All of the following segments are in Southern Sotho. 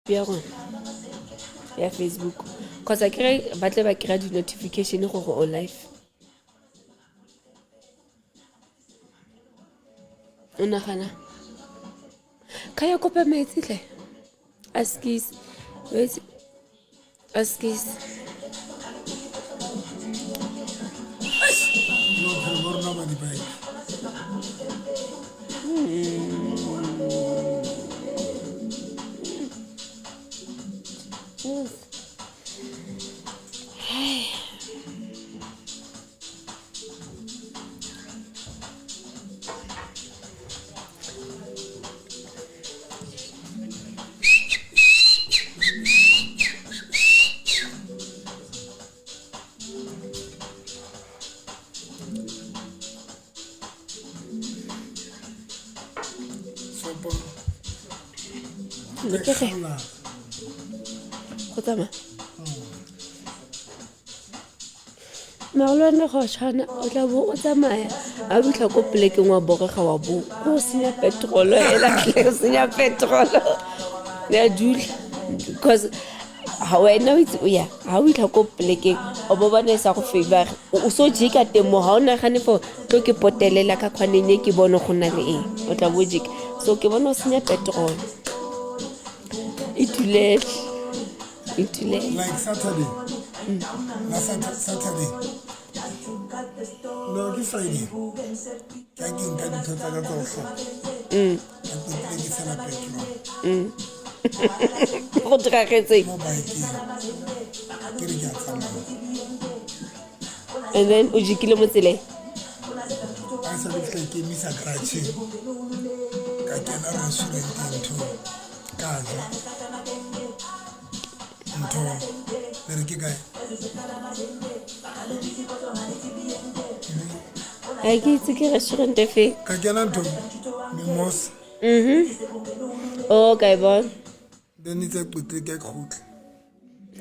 Ya rona ya Facebook kgotsa kry ba tle ba kry-a di-notification gore o live. O nagana ka ya kopa metsi tle askis wetse askis. Bophelo ba rona ba di-bike. Sopo. Lekege. Go tsamaya magolwane go tshwana, o tla bo o tsamaya a fitlha ko polekeng wa borega wa bo o senya petrolo ela tle, o senya petrolo ya dula because ha wena o itse o ya ha o fitlha ko polekeng o bo bona e sa go favor, o so je ka teng mo, ha o nagane for tlo ke potelela ka kgwaneng e ke bone go na le eng, o tla bo jeka. So ke bona o senya petrol, itulele, itulele. Like Saturday. La Saturday. No, ke Friday. Ka ke nka dintho tsa ka tsa ho hlapa. Ka qetile ke tshela petrol. Go diragetseng? Mo bikeng. Ke re ke a tsamaya. And then o jikile mo tseleng? Ha sa le fihla ke emisa garage. Ka kena restauranteng ntho. Ka ja. Ntho. Le re ke kae? Ha ke itse ke restaurant e feng. Ka kena ntho Mimosa. Oh, ka e bona. Then itse qetile ke kgutla.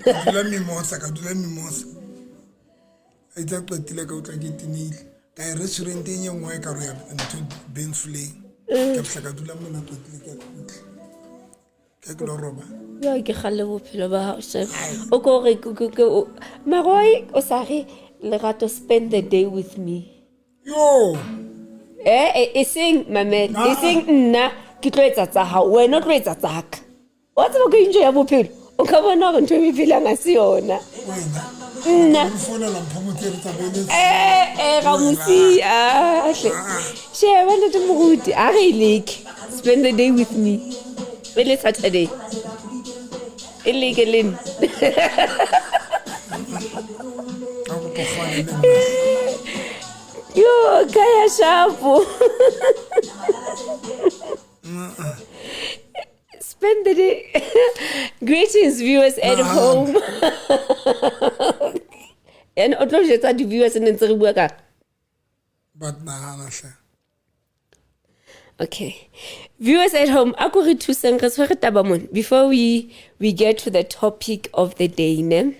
Ka dula Mimosa, ka dula Mimosa. Itse qetile ka utlwa ke tenehile. Ka ya restauranteng e nngwe ka re ya ntho Benflay. Ka fihla ka dula mona qetile ke kgutla. Ka ke lo roba. Yo ke galle bophelo ba hao chef. O ko re ke Maroi o sa re Lerato spend the day with me. Yo. Eh, e seng mamela, e seng nna ke tlo etsa tsa hao, wena o tlo etsa tsa ka. Wa tseba ke enjoy ya bophelo. O ka bona hore ntho e phelang ha se yona. Wena. Nna. O founela mpho motsere tsa bone. Eh, eh, Ramosi, ah, hle. Sheba ntate moruti, a re e leke. Spend the day with me. E le Saturday. E leke le nna. Ka kopo fane le nna. Yo, ka ya shapo. Spend the day. Greetings, viewers at home. And o tlo jetsa di-viewers ne ntse re bua ka. But nahana hle. Okay. Viewers at home, a ko re thuseng re tshwere taba mona before we get to the topic of the day, ne?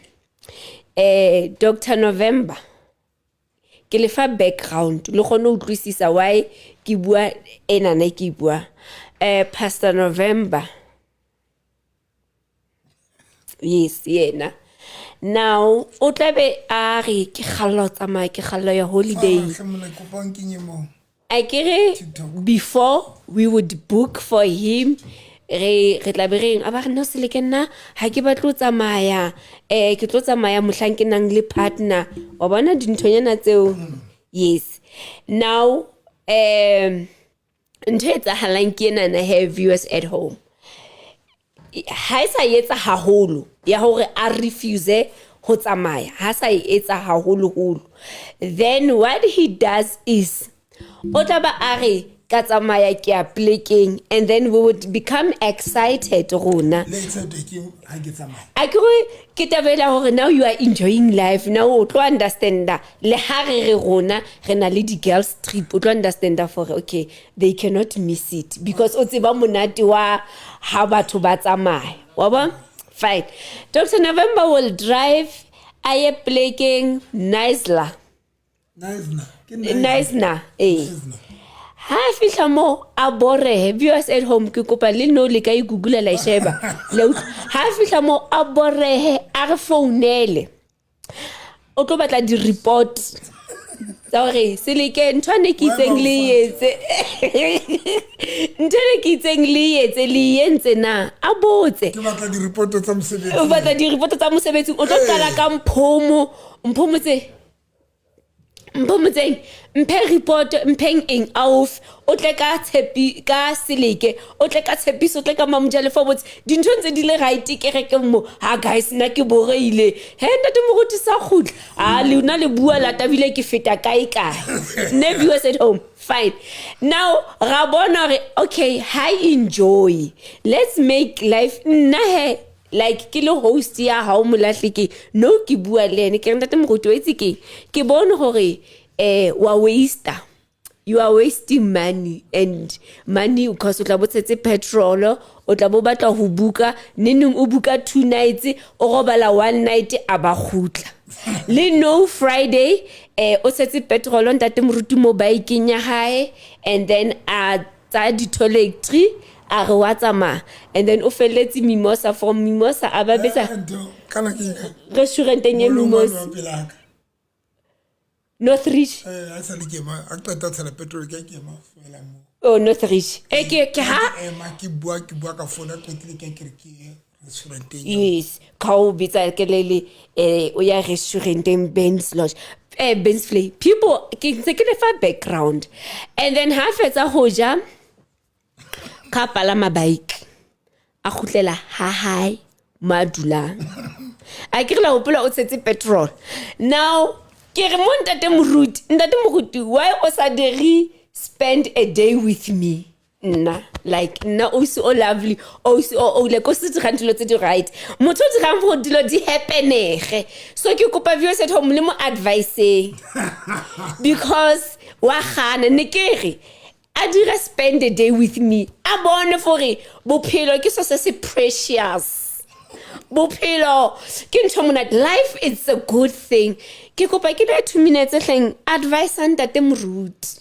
Dr. November. Ke le fa background le kgone ho utlwisisa why ke bua ena ne ke bua. Pastor November. Yes, yena. Now, o tla be a re ke kgalla ho tsamaya, ke kgalla ya holiday. Fa hle mona kopa o nkenye moo. A ke re TikTok. before we would book for him, re tla be reng, a ba re nna se le ke nna ha ke batle ho tsamaya, ke tlo tsamaya mohlang ke nang le partner. Wa bona dinthonyana tseo? Yes. Now, ntho e etsahalang ke enana he, viewers at home. Ha e sa etsa haholo ya hore a refuse ho tsamaya, ha sa e etsa haholoholo. Then what he does is o tla ba a re ka tsamaya ke ya plekeng, and then we would become excited rona. Le excited ke ha ke tsamaya. A ke re ke tabela hore now you are enjoying life, now o tlo understanda le ha re re rona re na le di girls trip, o tlo understanda for okay they cannot miss it because o tseba monate wa ha batho ba tsamaya. Wa bona? Fine. Dr. November will drive a ye plekeng Knysna. Knysna. Ke Knysna, eh. Knysna. Ha a fihla mo a borehe. Viewers at home, ke kopa le no le ka e google la e sheba. Le utlwa. Ha a fihla mo a borehe, a re founele. O tlo batla di-report tsa hore Seleke ntho ane ke itseng le etse. Ntho ene ke itseng le etse le entse na? A botse. Ke batla di-report tsa mosebetsi. O batla di-report tsa mosebetsi. O tlo qala ka Mphomo. Mphomo tse. Mphomotseng mphe report, mpheng eng auf o tle ka tshepi ka Seleke, o tle ka Tshepiso, o tle ka Mamojale fo botse dintho ntse di le right kerekeng mo. Ha guys, nna ke boreile he, ntate moruti sa kgutla a lona le bua la tabile ke feta kae kae nne. Viewers at home, fine. Now ra bona hore okay, ha enjoy, let's make life. Nna he, like ke le host ya hao Molahle, ke no ke bua le ene, ke re ntate moruti, wa itse keng, ke bone gore wa waster, you are wasting money and money, because o tla bo tshetse petrol, o tla bo batla ho buka neneng, o buka two nights, o robala one night, a ba kgutla le no Friday. O tshetse petrol ntate moruti mo bikeng ya hae, and then a tsaya di-toiletry, a re wa tsamaya, and then o felletse Mimosa. From Mimosa a ba betsa Ntho kana ke restauranteng ya Molong mane Mimosa. wa pelaka. North Ridge. A sale ke ema, a qeta ho tshela petrol, ke ema fela mo. Oh, North Ridge e ke ha Ke ema, ke bua ka phone, a qetile, ke re ke ye restauranteng. Yes, ka o bitsa ke le le o ya restauranteng Ben's Lodge, Ben's Flay. People, ke ntse ke le fa background. And then ha fetsa ho ja, ka palama bike, a kgutlela ha hae mo a dulang. A ke re la hopola o tshetse petrol. Now ke re mo ntate moruti, ntate moruti, why o sa dire spend a day with me? Nna, like nna o se o lovely, o se o like o se dirang dilo tse di right, motho o dirang gore dilo di happenege. So ke kopa viewers at home le mo adviseng, because wa gana. Ne ke re a dira spend a day with me, a bone gore bophelo ke so se se precious, bophelo ke ntho monate, life is a good thing. Ke kopa ke le 2 minutes hleng, advice a ntate moruti,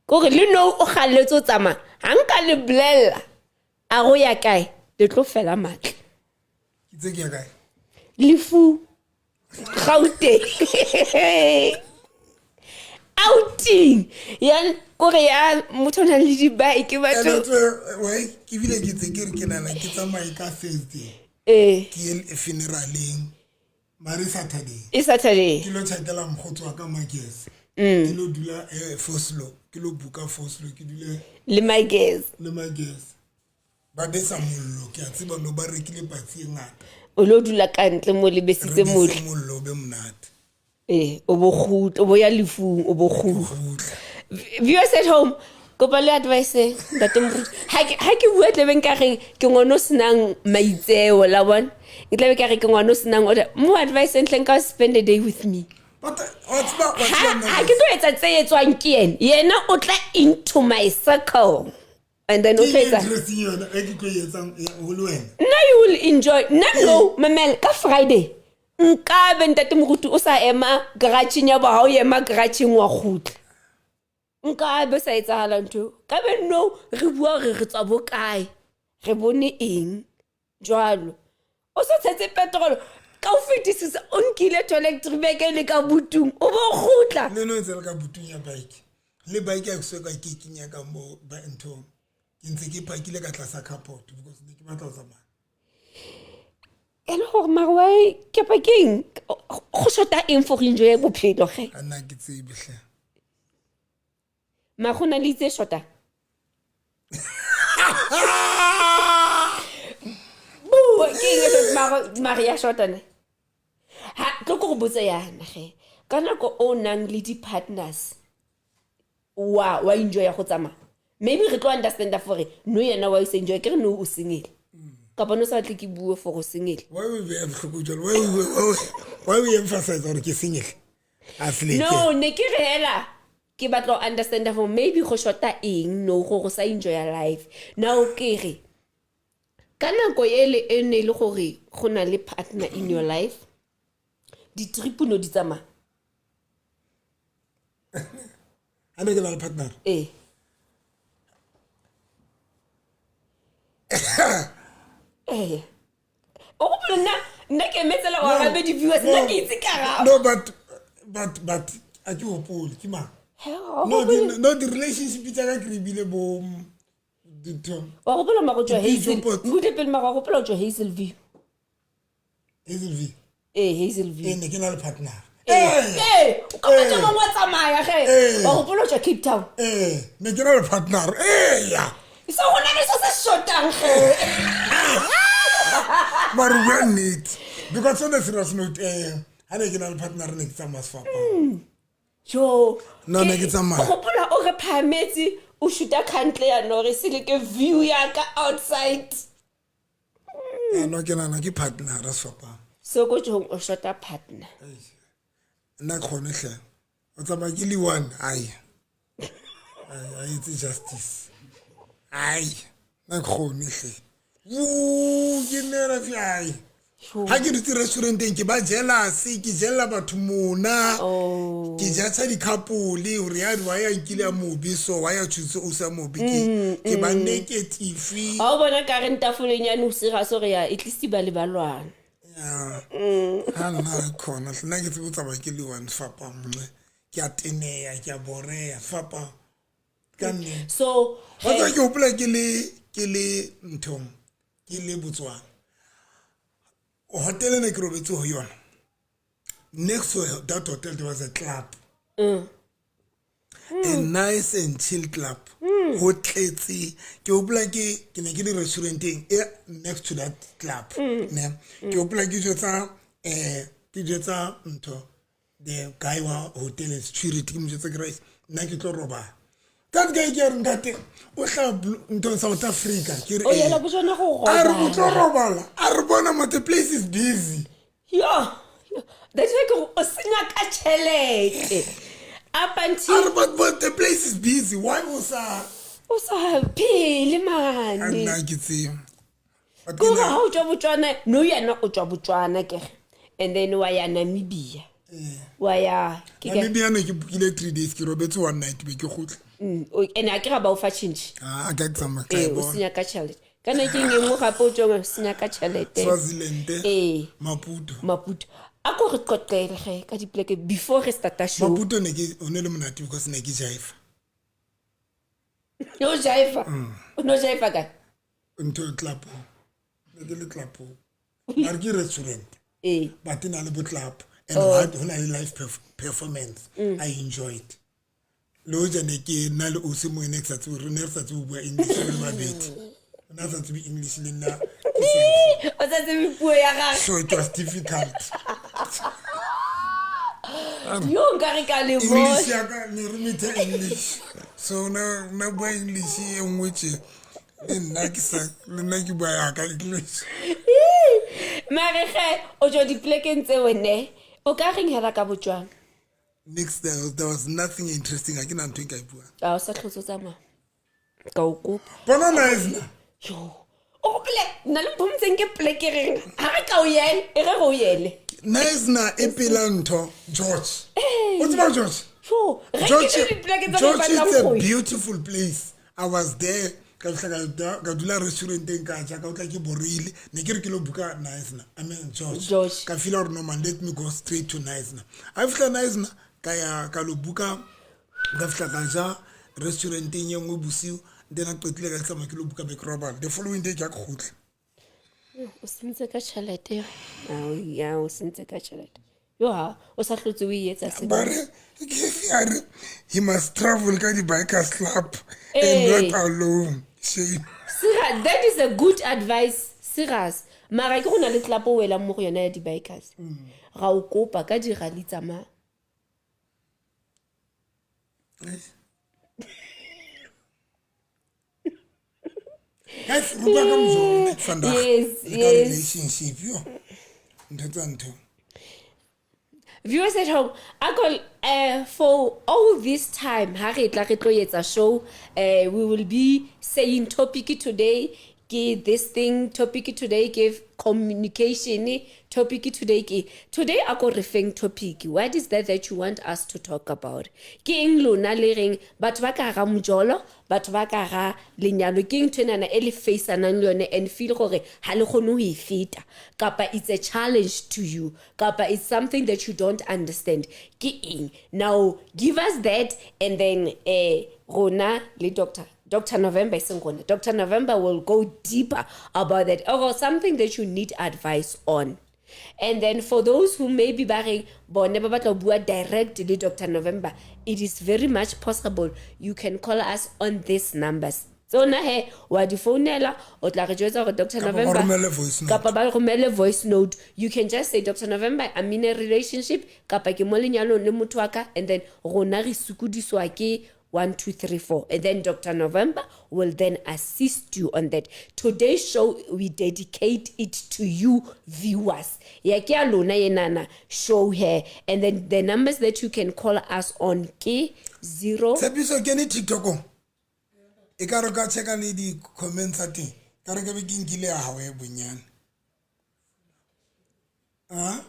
kore le no o galletse o tsamaya, ga nka le bolella a go ya kae, le tlo fela matla. Ke tse ke ya kae? Lefu, Gauteng, outing ya kore ya motho o nang le dibike, batho. Ene why ke bile ke tse ke re ke nana ke tsamaye ka Thursday, ke ye funeraleng, mare Saturday. E Saturday. Ke lo tjhakela mokgotsi wa ka Makese, ke lo dula Foslo, ke lo buka Foslo, ke dule le Makes. Le Makese ba besa mollo, ke a tseba no ba rekile patsi e ngata. O lo dula ka ntle mo le Re besitse bese mollo. Mollo o be monate. Ee, o bo kgutla, o bo ya lefung, o bo kgutla. Kgutla. Viewers at home, kopa le advice ntate moruti. Ha ke bua tlabe nka reng ke ngwana o senang maitseo, la bona, ke tlabe ka re ke ngwana o senang order. Mo advice ntle nka spend a day with me. But wa tseba wa Ha tseba nna ha ke tlo etsa tse etswang ke ene, yena o tla into my circle and then o ke tlo eng etsa interesting yona e ke tlo e etsang ho le wena? Nna you will enjoy. Nna no mamela, ka Friday nkabe ntate moruti o sa ema garageng ya bo, ha o ema garageng wa kgutla, nkabe sa etsahala ntho eo. Kabe no re bua gore re tswa bokae, re bone eng jwalo, o so tshetse petrol ka o fetisisa, o nkile toilet beke le ka butung, o bo kgutla. Le no ntse le ka butung ya bike, le bike ya ke soka ke kenya ka mo ba nthong, ke ntse ke parkile ka tlasa carport because ne ke batla ho tsamaya. E le gore mare why kepa keng go shota eng for go enjoy bophelo ge? A nna ke tsebe hle. Mara go na le itse shota bua ke eng e mare ya shota ne ha tlo ko go botse yana ge, ka nako o nang le di-partners wa enjoya go tsamaya, maybe re tlo understanda fore no yena wa o sa enjoy, ke re no o single kapa no sa batle ke bue for o single. Why o beya bohloko jwalo? Why o emphasize gore ke single a Seleke? No, ne ke re hela ke batla ho understanda for maybe go shota eng no gore o sa enjoya life. Now ke re ka nako ele e ne e le gore go na le partner in your life, di-trip no di tsamaya. A ne ke na le partner. Ee. Ee. O gopola nna nna ke emetsela go arabe di-viewers nna ke itse karabo. No, but a ke gopole ke mang. No, no, di-relationship tsa ka ke re bile bo dintho. Wa gopola mara o tswa Ke Hazel. Port. Nkutlwe pele mara wa gopola o tswa Hazel View. Hazel V. Ee, Hazel View. Ee, ne ke na le partner. Ee, o ka botsa mongwe wa tsamaya ge. Ee. Wa gopola o tswa Cape Town. Ee, ne ke na le partner. Ee, ya. So go na le se se shotang ge. Mare bua nnete. Because on a serious note, ha ne ke na le partner ne ke tsamaya sefapano. Jo. No, ne ke tsamaya. O gopola o re phahametse o shoota kantle ya no re sele ke view ya ka outside. No ke nana ke partner ra sefapano. So ko tjhong o shota partner. Nna ke kgone hle. O tsamaya ke le one, ai. Ai, a etse justice. Ai, nna ke kgone hle. Woo, ke nna fi ai. Ha ke dutse restauranteng ke ba jealous, ke jella batho mona. Oh. Ke judge di-couple hore ya wa ya nkile ya mobe so wa ya choose o sa mobe ke ba negative. Ha o bona ka re ntafoleng ya no serious hore ya at least ba le ba lwana. Ya. Ha nna khona nna ke tsebe ho tsamaya ke le one sefapano nne. Ke a teneya, ke a boreya sefapano. Ka nnete. So Wa tseba ke hopola ke le nthong, ke le Botswana. Hotel ene ke robetse ho yona. Next to that hotel there was a club. A nice and chill club. Ho tletse. Ke hopola ke ne ke le restauranteng e next to that club. Ne. Ke hopola ke jwetsa ke jwetsa ntho the guy wa hotel and security ke mo jwetsa ke re nna ke tlo robala. That guy ke re ntate o hla ntho South Africa ke re O yela Botswana go A re o tlo robala. robala. A re bona mo the place is busy. Yo. That's why ke re o senya ka tjhelete. Up until A re but the place is busy. Why o sa O sa phele mane. A nna ke tsebe. But Ke hore ke na- ha o tswa Botswana, no yena o tswa Botswana ke re. And then wa ya Namibia. Wa ya ke ka Namibia ne ke bookile 3 days ke robetse 1 night be ke kgutla. Ene a ke ra ba o fa tjhentjhe. Ah, ka tsamaya ka Ee, e o bona. senya ka tjhelete. Ka nako e nngwe gape o tswang o senya ka tjhelete. Swaziland. Ee. Maputo. Maputo. A ko re qoqele ge ka dipoleke before re starta show. Maputo ne ke o ne le monate because ne ke jive. O jive? O no jive kae? Ntho club. Ne ke le club. Mare ke restaurant. Ee. But e na le bo club. And ho na le live performance. I enjoyed. Le hoja ne ke nna le ausi mo ene ke sa tsebe, re ne re sa tsebe ho bua English re le babedi. O ne a sa tsebe English le nna ke sa O sa tsebe puo ya gagwe. So it was difficult. Yo nka re ka le English bona. ya ka ne re metha English. So na bua English e nngwe tje. Le nna ke sa, le nna ke bua ya ka English. Mare ge o tswa dipolekeng tseo ne, o ka reng hela ka Botswana? Next, there was nothing interesting. Ha ke na ntho e nka e buang. A o sa tlhotse o tsamaya. Ka o kopa. Bona nice na. Yo. O gopole, nna le mphomtseng ke poleke reng. Ha re ka o yele, e re re o yele. Nice na e pela ntho, George. O tseba George? Yo, re ke George, le dipoleke tse re George batlang is a go ya. beautiful place. I was there. Ka fihla ka dula restauranteng ka ja, ka utlwa ke boreile. Ne ke re ke lo buka Nice na. I mean George. George. Ka feel hore no man, let me go straight to Nice na. Ha fihla Nice na, ka ya ka lo buka, ka fihla ka ja restauranteng e nngwe bosiu. Then a qetile ka tsamaya ke lo buka be ke robala. The following day ke a kgutla. O sentse ka tjhelete. Ao, ya, o sentse ka tjhelete. Yo ha, o sa hlotse o e etsa se. Ba re, ke a re, he must travel ka di-bikers club and Ee. not alone. Shame. Serious, that is a good advice. Serious. Mara ke go na le club o welang mo go yona ya di-bikers. Ra o kopa ka di-rally tsamaya. Guys, re bua ka mojolo ne, Vandag. Yes, Le ka yes. relationship, yo. Ntho tsa ntho. Viewers at home, I call for all this time, ha re tla re tlo etsa show, we will be saying topic today Ke this thing, topic today ke communication, topic today ke today a ko re feng topic. What is that that you want us to talk about? Ke eng lona le reng batho ba ka ga mojolo, batho ba ka ga lenyalo, ke eng ntho enana e le faceanang le yone and feel gore ha le kgone ho e feta, kapa it's a challenge to you, kapa it's something that you don't understand? Ke eng? Now give us that, and then rona le Dr. November, eseng rona, Dr. November will go deeper about that, or something that you need advice on. And then for those who maybe ba reng bone ba batla ho bua direct le Dr. November, it is very much possible. You can call us on these numbers. Tsona he wa di founela, o tla re jwetsa hore Dr. Kapa ba November romele voice note. Kapa ba romele voice note. You can just say, Dr. November, I'm in a relationship, kapa ke mo lenyalong le motho wa ka, and then rona re sokodiswa ke 1, 2, 3, 4. And then Dr. November will then assist you on that. Today's show, we dedicate it to you viewers. Ya ke ya lona yenana show here. And then the numbers that you can call us on ke 0. Tshepiso, ke ne TikTok-ong? E ka re ka checka le di-comments tsa teng. Ka re ke be ke nkile ya hao e bonyane. Ah?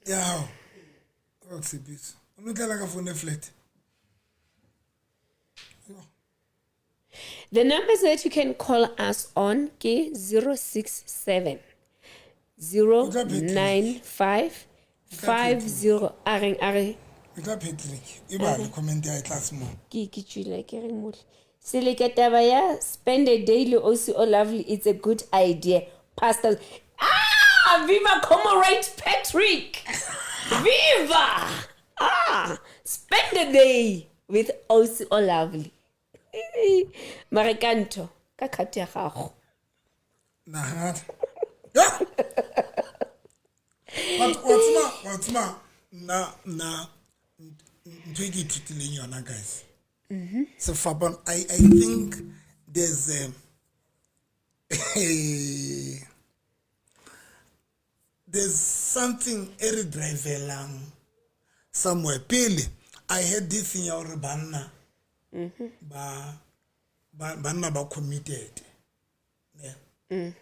Ya hao. Oh, Tshepiso. O no tlela ka phone e flat. The numbers that you can call us on ke 067 095 50. A reng, a re? E tla Patrick. E ba le comment ya e tlase mo. Ke tswile ke reng mohle. Seleke taba ya spend a day le Osi O Lovely, it's a good idea. Pastor. Viva Comrade Patrick. Viva. Spend a day with Osi O Lovely. Mare ka ntho, ka card ya gago. Nahana. Yeah. But what's ma, na, ntho e ke ithutileng yona, guys. Sefapano, I think there's something e re drivelang somewhere. Pele, I had this thing ya hore banna banna ba committed. Yeah.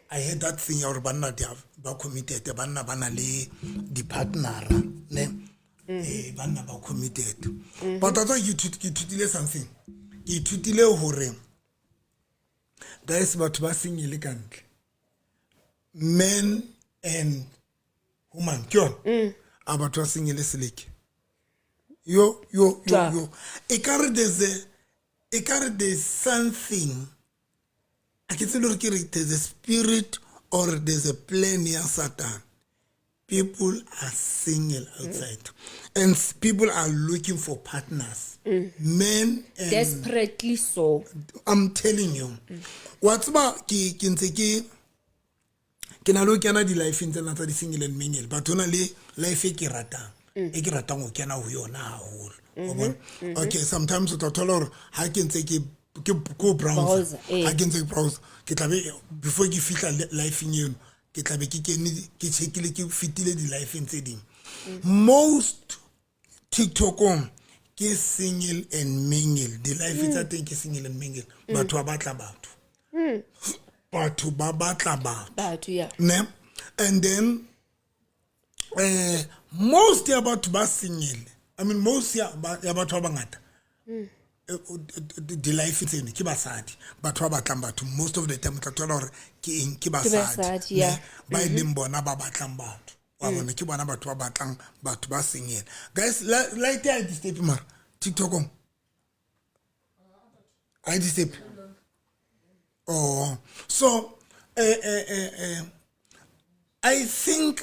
I had that thing ya hore banna they are, ba committed, banna ba na le di-partnera, ne? Banna ba committed. But that's why ke ithutile something. Ke ithutile hore guys, batho ba single ka ntle. Men and woman, ke yona? A batho ba single seleke. Yo, yo, yo, Twa. yo. Ekare there's a, ekare there's something. A ke tsebe hore ke re there's a spirit or there's a plan ya Satan. People are single outside. And people are looking for partners. Men and Desperately so. I'm telling you. Wa tseba ke ntse ke na le ho kena di-life-eng tsena tsa di-single and mingle, but ho na le life e ke ratang. E ke ratang ho kena ho yona haholo. Wa bona? Okay, sometimes o tla thola hore ha ke ntse ke ko browser. Browser, eh. Ha ke ntse ke browser, ke tla be, before ke fihla life-eng eno, ke tla be ke kene, ke check-ile, ke fetile di-life-eng tse ding. Most TikTok-ong ke single and mingle. Di-life tsa teng ke single and mingle. Batho ba batla batho. Batho ba batla batho. Batho, yeah. Ne? And then, most ya batho ba single, I mean, most ya ba, ya batho ba bangata, di-life tseno ke basadi. Batho ba batlang batho, most of the time o tla thola hore ke eng, ke Ke basadi, basadi, ne? yeah. Ba e leng bona ba batlang batho. Wa bona, ke bona batho ba batlang batho ba single. Guys, light ya di-step mara TikTok-ong. Ha di-step. Oh, so, I think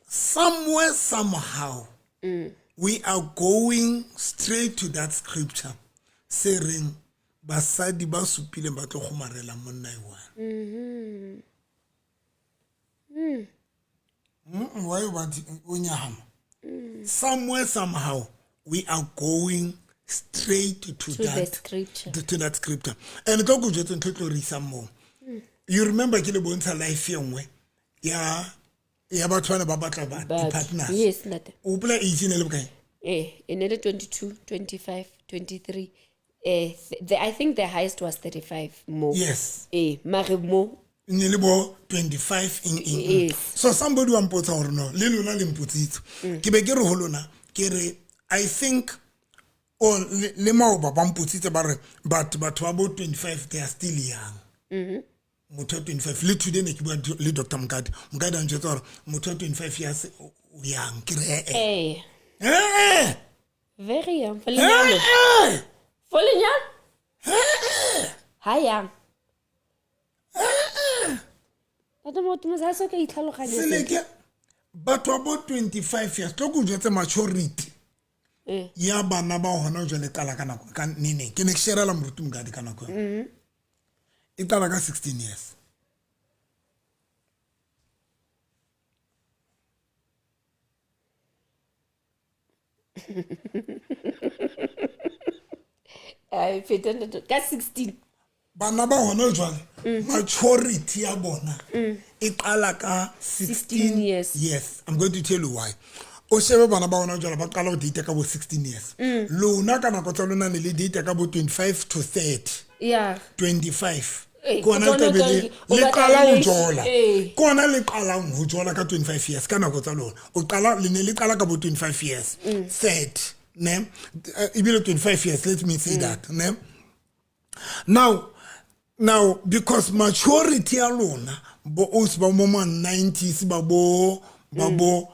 somewhere, somehow, we are going straight to that scripture se reng basadi ba supileng ba tlo kgomarela monna e one. Why o batla o nyahama? Somewhere, somehow, we are going straight to, To the that scripture. To that scripture. And tlo go jwetsa ntho e tlo re isang moo. You remember ke le bontsha life e nngwe ya batho bana ba batla ba Batho. di-partners. Yes, ntate. O hopola age e ne le bokae? E ne le 22, 25, 23. I think the highest was 35 mo. Yes. Eh, mare mo. Ne le bo 25 eng. Yes. So somebody wa mpotsa gore no le lona le mpotsitse. Ke be ke re ho lona ke re I think o le maoba ba mpotsitse ba re but batho ba bo 25 they are still young. Motho wa 25 le today ne ke bua le Dr. Mokadi. Mokadi a njwetsa gore motho wa 25 years o young. Ke re eh eh. Eh, Eh eh. very young. For lenyalo. Eh eh. For lenyalo? Ha young. Ntate motho mose ha so ka itlhaloganya sentle. Seleke batho ba bo 25 years tlo ko jwetse maturity ya bana ba hona jwale qala ka nako ka nene ke ne ke sherela moruti Mokadi ka nako eo. E qala ka 16 years. Ai, feta ntate, ka 16. Bana ba hona jwale maturity ya bona e qala ka 16 16 years. Yes, I'm going to tell you why. O shebe bana ba hona jwale ba qala ho date ka bo 16 years. Lona ka nako tsa lona ne le date ka bo 25 to 30. Yeah. 25. Eh, Ke hona o tsona tlabe o le batla qala ho relation- jola. Eh. Ke hona le qalang ho jola ka 25 years ka nako tsa lona. O qala le ne le qala ka bo 25 years. 30, ne? Ebile 25 years, let me say that, ne? Now because maturity ya lona bo os ba mo ma 90s ba bo ba bo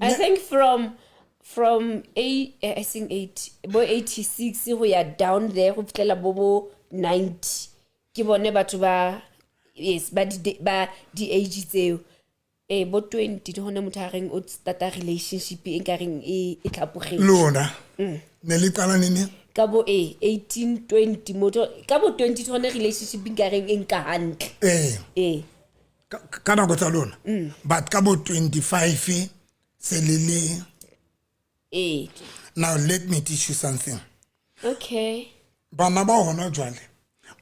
I think from eight, I think eight, bo 86 go ya down there go fihlela bo bo 90. Ke bone batho ba, yes, ba di ba di age tseo. Eh, bo 20 di hona motho a reng o starta relationship e nkareng e tlhapogetse. Lona ne le qala nene Ka bo 18 20 motho ka bo 20 di hona relationship e nkareng e nka hantle. Eh. Eh. Ka nako tsa lona. But ka bo 25 se le le Eh. Now let me teach you something. Okay. Bana ba hona jwale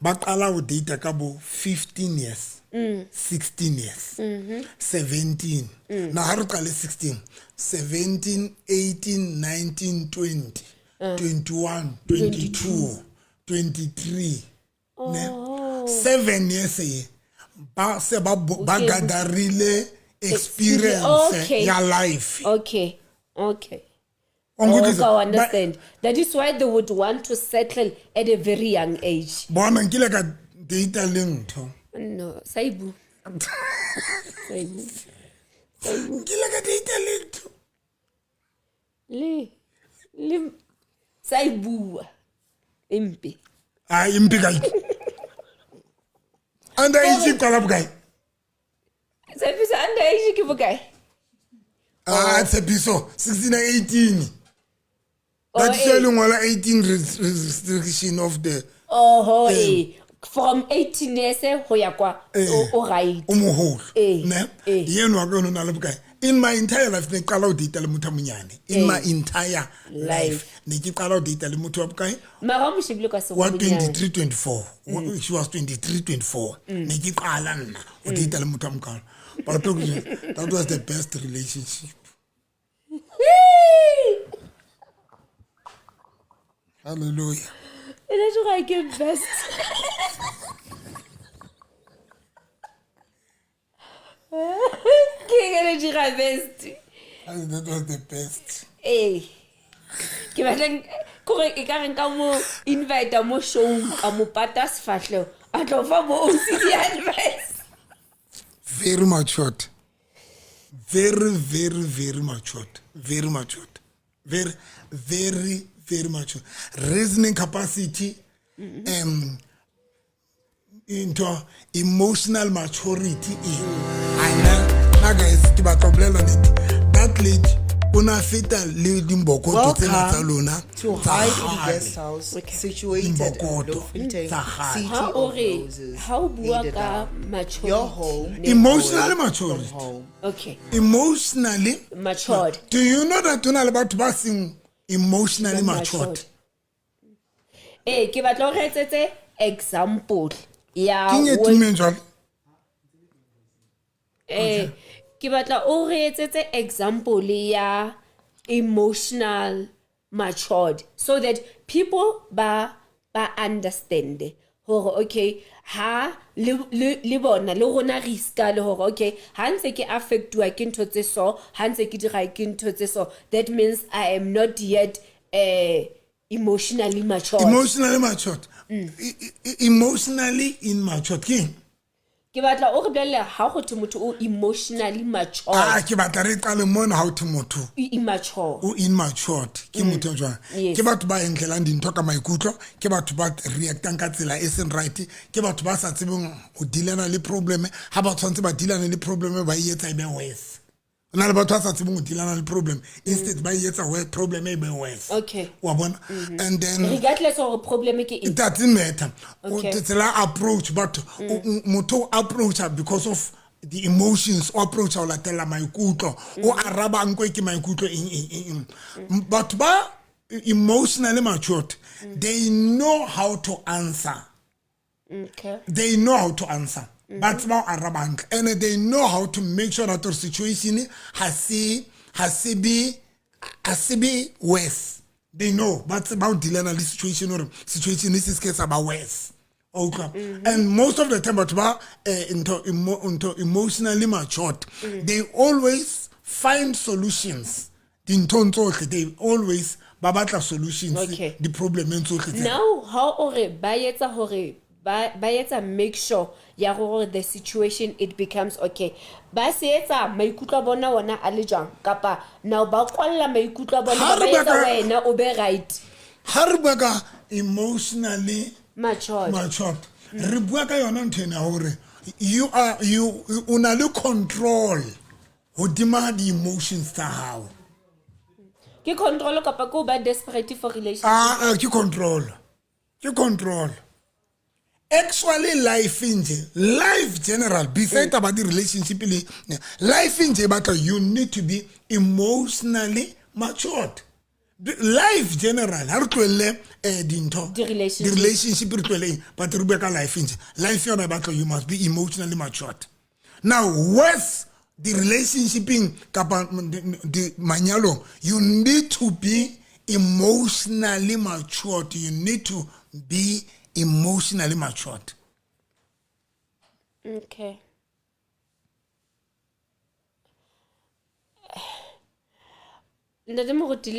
ba qala ho date ka bo 15 years, 16 years, 17. Now ha re qale 16, 17, 18, 19, 20, 21, 22, 23. Ne? 7 years e ba se ba ba Okay. gatherile experience Okay. ya life. Okay. Okay. Wa nkutlwisa? Oh, I understand. That is why they would want to settle at a very young age. Bona nkile ka date le ntho. No, Saibu. Saibu. Nkile ka date le ntho. Le le Saibu. Empe. Ah, empe kae? Under age e qala bokae? Tshepiso under age ke bokae? Ah, Tshepiso 16 18. Oh, That is eh. lengolo 18 restriction of the Oho, eh. From 18 years ho ya kwa Eh. o right. O moholo. Eh, Ne? eh. Yena wa ka o na le bokae? In my entire life ne qala ho date le motho a monyane. In my entire life Life. ne ke qala ho date le motho wa bokae? Mara o mo shebile ka Wa segolonyana. 23 24. She was 23 24. Ne ke qala nna ho date le motho a mokalo. But look, that was the best relationship. Hallelujah. Ena tloga ke best. Ke eng e dira best? That was the best. Ee. Ke batla kore e ka re nka mo invite mo showng ka mo pata sefahleho a tlo fa bo OCD advice. Very matured. Very, very, very matured. Very matured. Very, very, very matured. Reasoning capacity, into emotional maturity. And guys, ke batla ho bolela nnete. That lady o na feta le dimbokoto tsena tsa Welcome lona to tsa High kgale. Guest House, situated at Dimbokoto Bloemfontein, tsa kgale. City Ha o of re Roses, ha o bua ka Heidedal. maturity. Your home, ne- Emotionally away matured. from home. Okay. Emotionally Matured. Do you know that ho na le batho ba seng emotionally matured? Eh, ke batla o re etsetse example ya Ke eng e what- tummeng jwale? Eh, ke batla o re etsetse example ya emotional matured so that people ba ba understande gore okay ha le bona le rona re iska le gore okay ha ntse ke affectiwa ke ntho tse so, ha ntse ke dira ke ntho tse so, that means I am not yet emotionally matured. Emotionally matured. Emotionally immatured ke eng? Ke batla o re bolelle ha go thwe motho o emotionally matured. Ah, ke batla re qale mona ha o thwe motho O immature. O immatured ke motho jwang? Yes. Ke batho ba entlelang dintho ka maikutlo, ke batho ba reactang ka tsela e seng right, ke batho ba sa tsebeng ho dealana le problem. Ha ba tshwanetse ba dealane le problem, ba e etsa e be worse. Ho na le batho ba sa tsebeng ho dealana le problem, instead ba e etsa worse, problem e be worse. Okay. Wa bona? And then regardless of problem ke eng? It doesn't matter. Okay. O tsela approach, but motho o approacha because of the emotions, o approacha o latela maikutlo, o araba nkwe ke maikutlo eng, eng, eng, eng. Batho ba emotionally matured, they know how to answer. Okay. They know how to answer. Ba tseba ho araba hantle. And they know how to make sure that the situation ha se be worse. They know. Ba tseba ho dealana le situation hore situation e se ke sa ba worse. O utlwa? And most of the time batho ba ntho emotionally matured, they always find solutions. Dinthong tsohle, they always ba batla solutions. Okay. Di-problemeng tsohle tse. Now, how o re ba etsa hore ba etsa make sure ya gore the situation it becomes okay. Ba se etsa maikutlo a bona ona a le jwang, kapa now ba kwalla maikutlo a bona, Ha ba re etsa bua ka wena o be right. Ha re bua ka emotionally matured, matured, re bua ka yona ntho ena hore you are, you, o na le control hodima di-emotions tsa hao. Ke control kapa ke o ba desperate for relationship? Ah, ke control. Ke control. Actually, life nje, life general, beside about the relationship le, life nje batla you need to be emotionally matured. Life general, ha re tlohelle dintho, Di-relationship. di-relationship re tlohelle eng, but re bue ka life nje. Life yona e batla you must be emotionally matured. Now, worse the relationshiping kapa the manyalong, you need to be emotionally matured. You need to be emotionally matured. Okay. Ntate Moruti,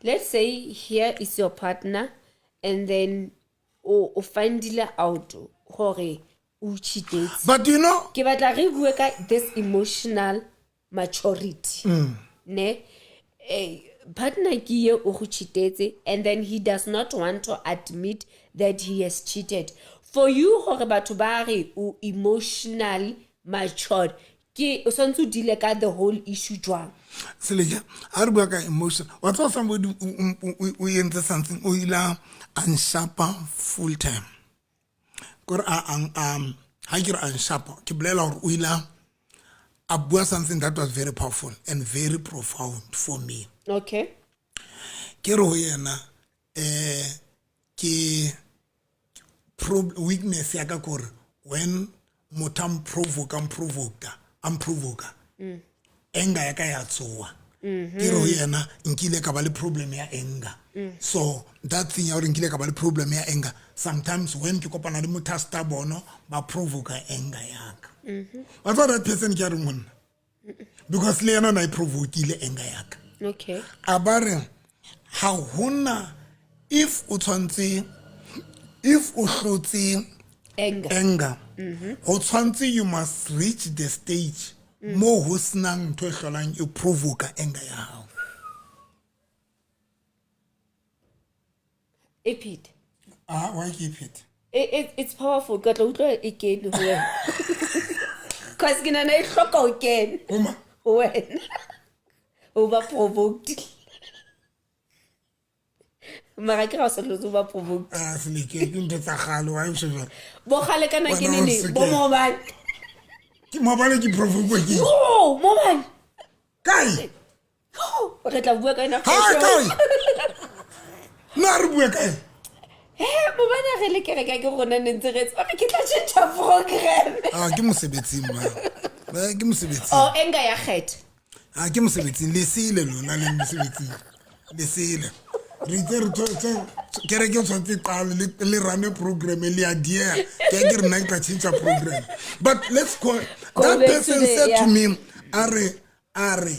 let's say here is your partner, and then o findile out hore o cheated. But you know, ke batla re bue ka this emotional maturity. Ne? Partner ke ye o go cheatetse, and then he does not want to admit that he has cheated. For you hore batho ba re o emotionally matured, ke o santse o deal ka the whole issue jwang? Seleka, ha re bua ka emotion, wa tseba somebody o entse something, o ile a nshapa full time. Kore a, a, a, ha ke re a nshapa, ke bolela hore o ile a bua something that was very powerful and very profound for me. Okay. Ke re ho yena, ke weakness ya ka kore when motho a mprovoka, mprovoka, a mprovoka, anger ya ka ya tsoha. Ke re ho yena, nkile ka ba le problem ya anger. So that thing ya hore nkile ka ba le problem ya anger, sometimes when ke kopana le motho a stubborn, ba provoka anger ya ka. Wa tseba that person ke a reng ho nna? Because le yena o na e provokile anger ya ka. Okay. A ba re, ha hona, if o tshwantse, if o hlotse Anger. anger, ho tshwantse you must reach the stage mo ho senang ntho e hlolang e provoka anger ya hao. E phete. Ah, why ke e phete? It's powerful. Ke tla utlwa e kene ho wena. Cause ke nahana e hloka ho kena. Oma. Ho wena. O ba provoked. Mara ke ra o sa hlotse o ba provoked. Ah, seleke, ke ntho tsa kgale, wa e sheba. Bo kgale kana ke Wena o nene, se bo ke. maobane. Ke maobane ke provoke ke. Oh, maobane. Kae? Oh, re tla bua ka yona Ha, kgotso. kae? Nna re bue kae? Maobane re le kereka ke rona ne ntse re tseba, ke tla tjhentjha program. Ah, ke mosebetsing, ma. Ke mosebetsing. Oh, anger ya kgetha. Ah, ke mosebetsing, le sele lona le mosebetsing. Le sele. Re itse re kereke e tshwanetse e qale le run program le a diega. Ke a ke re nna ke tla change program. But let's call Go that back to person the- said to yeah. me, a re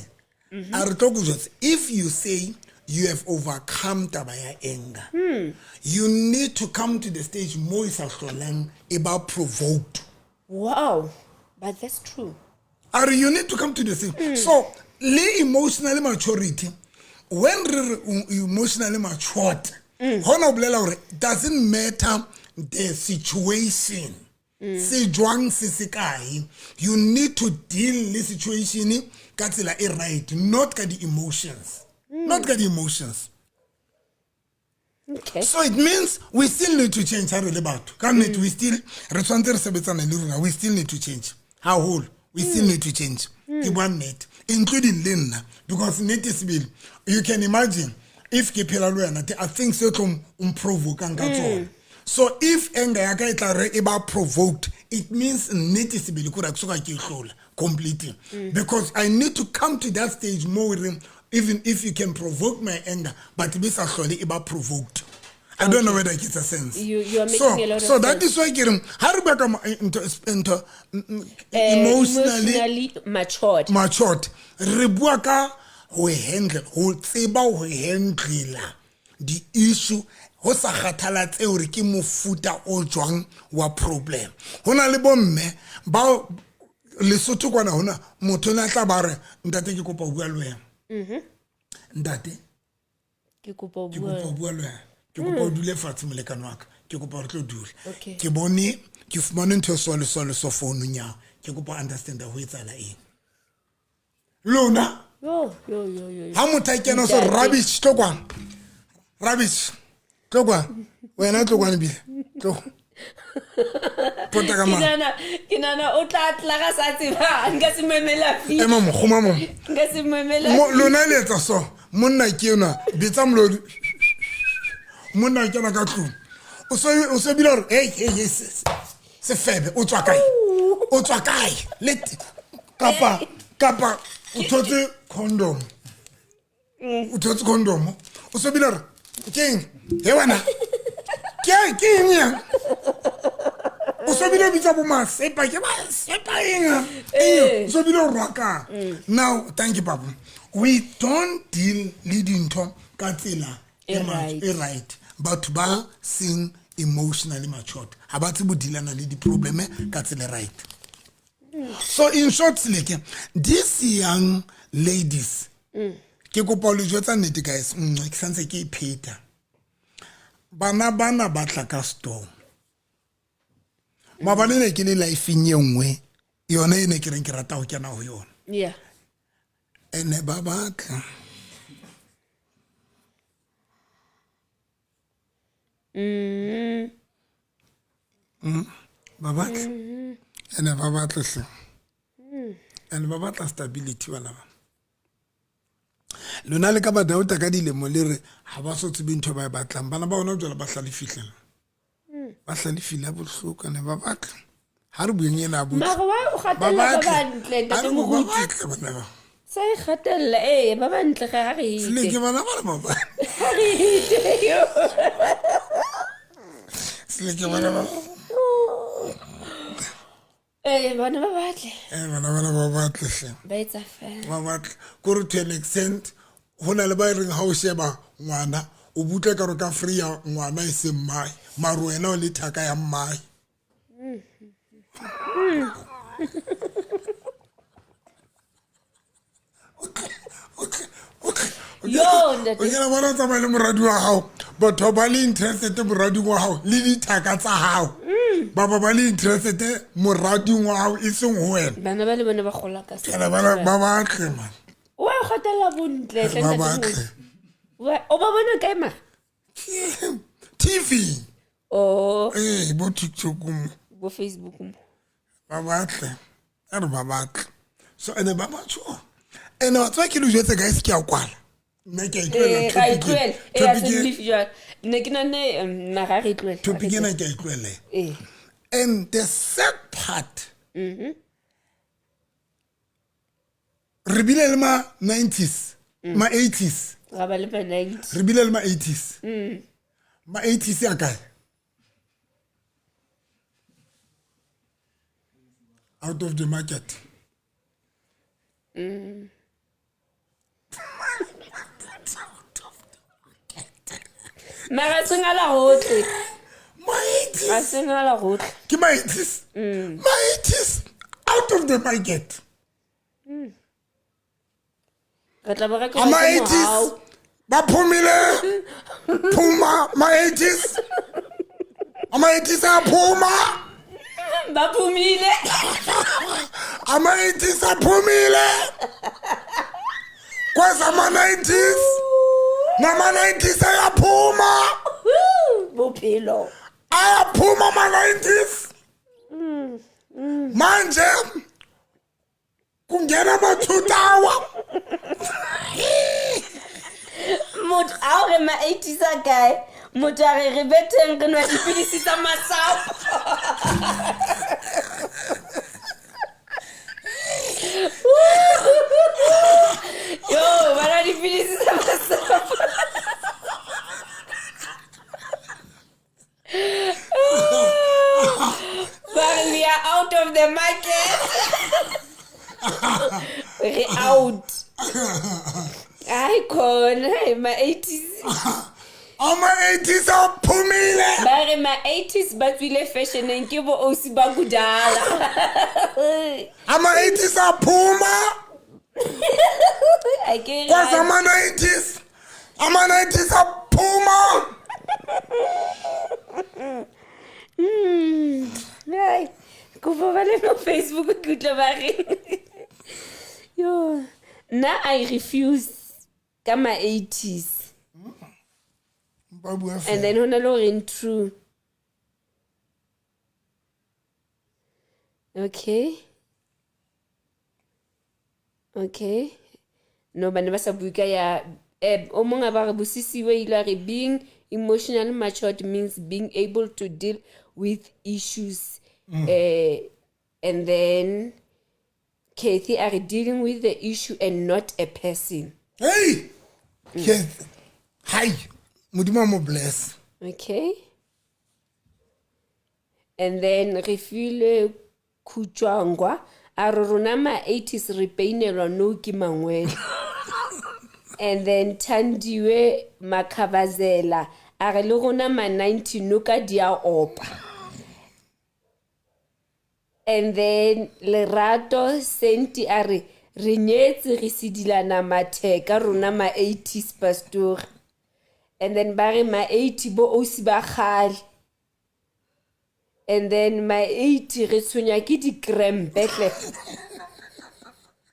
tlo ko jwetsa, if you say you have overcome taba ya anger, you need to come to the stage mo e sa hlolang e ba provoked. Wow, but that's true. Are you need to come to the same. So le emotionally maturity, when re re emotionally matured, hona ho bolela hore doesn't matter the situation, se jwang se se kae, you need to deal le situation ka tsela e right, not ka di-emotions. Not ka di-emotions. Okay. So it means we still need to change ha re le batho. Ka nnete we still re tshwanetse re sebetsane le rona, we still need to change. Haholo, we still need to change. Ke bua nnete, including le nna, because nnete sebele, you can imagine if ke phela le wena, there are things tse tlo mprovokang ka tsona. So if anger ya ka e tla re e ba provoked, it means nnete sebele kore ha ke soka ke e hlola completely. Because I need to come to that stage mo e reng, even if you can provoke my anger, but be sa hlole e ba provoked. I don't know whether it gets a sense. You are making so, a lot of so that sense. is why ke reng ha re bua ka ntho, emotionally Emotionally matured. matured, re bua ka ho handle, ho tseba ho handlela di-issue ho sa kgathalatse hore ke mofuta o jwang wa problem. Ho na le bomme bao Lesotho kwana hona motho o ne a tla ba re ntate ke kopa ho bua le wena. Ntate Ke kopa ho ke bua. kopa ho bua le wena, ke kopa o dule fatshe molekane wa ka, ke kopa re tlo dula. Okay. Ke bone ke fumane ntho e so le so le so founung ya hao, ke kopa understand ho etsahala eng. Lona Yo, yo, yo, yo, yo. ha motho a kena o so Ntate. rubbish tlo kwana, rubbish tlo kwana, wena tlo kwana ebile tlo pota ka Ke mane. nahana o tla tla ka sa tseba, nka se mo emela fi. Ema mo, kgoma mo. Nka se mo emela fi. Lona le etsa so, monna ke enwa betsa molodi, monna ke ena ka tlung, o so bile hore hey, hey, hey, sefebe o tswa kae, o tswa kae le kapa o thotse condom, o thotse condom, o so bile hore keng he wena, ke eng ya, o so bile o bitsa bo masepa, ke masepa eng a? Eng, o so bile o rwakang. Now thank you papa, we don't deal le dintho ka tsela E right. e right. Batho ba seng emotionally matured ha ba tsebe ho dealana le di-probleme ka tsela e right. So in short, Seleke, these young ladies, ke kopa ho le jwetsa nnete guys, ke santse ke e pheta. Bana bana ba tla ka storm. Maobane ne ke le life-eng e nngwe, yona e ne ke reng ke rata ho kena ho yona. Yeah. Ene ba batla. Ba batla. Ene ba batla hle. Ene ba batla stability bana ba. Lona le ka ba doubta ka dilemo le re ha ba so tsebe ntho e ba e batlang. Bana ba hona jwale ba hlalefile. Ba hlalefile ha bohloko, ene ba batla. Ha re bueng ena butle. Mara why o Ba kgatella ba batla. bantle, Ha ntate re bua, ba Moruti? batla bana ba. Sa e kgatella, ee, ba bantle ga ha re Seleke hite. bana bana ba ba. Ha re hite, yo. Seleke bana ba. Ee, bana ba batle. Bana bana ba batle hle. Ba etsa fela. Ba batla. Kore to an extent, ho na le ba e reng ha o sheba ngwana, o butle ka re ka free ya ngwana e seng mmae, mare wena o le thaka ya mmae. Yo, ntate. O kena bona o tsamaya le moradi wa hao, batho ba le interested morading wa hao le dithaka tsa hao. Ba ba ba le interested morading wa hao e seng ho wena. Bana ba le bona ba gola ka Kena bana ba batle man. Wa kgatella bontle hle, Ba ntate batle. Moruti. O ba bona kae mara? TV. Oh, Bo TikTok mo. bo Facebook mo. Ba batle. A re ba batle. So ene ba mature. Ene wa tseba ke le jwetse guys ke a kwala. Nna ke a itlohela Ee, ra e topic ena. tlohela. Ee, a Topic se e- leave jwale. Ne ke nahane, nna ga re tlohele. Topic ena ke a itlohela. Ee. And the sad part, re bile le ma 90s. Ma-80s. Ra ba le ma-90. Re bile le ma-80s. Ma-80s a kae? Out of the market. Mara seng ala gotlhe. Ma-80s. Ga seng ala gotlhe. Ke ma-80s. Ma-80s out of the market. Re tla ba re Ama-80s ba phumile. Phuma ma-80s. Ama-80s a phuma. Ba phumile. Ama-80s a phumile. Kwezama-90s. Nama-90s ayaphuma. Bophelo. Ayaphuma ama-90s. Manje kungena ama-2000. Motho a o re ma-80s a kae? Motho a re re betheng re nwa dipilisi tsa masapo. Yo, ba nwa dipilisi tsa masapo. Ba re we are out of the market. Re out. Ai khona ma-80s. Ama-80s a phumile. Ba re ma-80s ba tswile fashioneng ke bo ausi ba kudala. Ama-80s a phuma. A ke Kwezama-90s. Ama-90s a phuma. Ai, kopo ba le mo Facebook ke utlwa ba re. Yo, nna I refuse ka ma-80s. Ba bua And fela. then ho na le horeng true. Okay. Okay. No, ba ne ba sa bue ka ya o mong a ba re Bosisiwe ile a re being emotionally matured means being able to deal with issues. And then Kathy are dealing with the issue and not a person. Hey! Yes. Hi. Modimo a mo bless. Okay. And then Refilwe Khutshwangwa a re rona ma-80s re peinelwa no ke mangwele. And then Thandiwe Makhabazela a re le rona ma-90 noka di a opa. And then Lerato Senti a re re nyetse re sedilana matheka rona ma-80s pastor. And then ba re ma-80 bo ausi ba kgale. And then ma-80 re tshwenya ke di-crampe hle.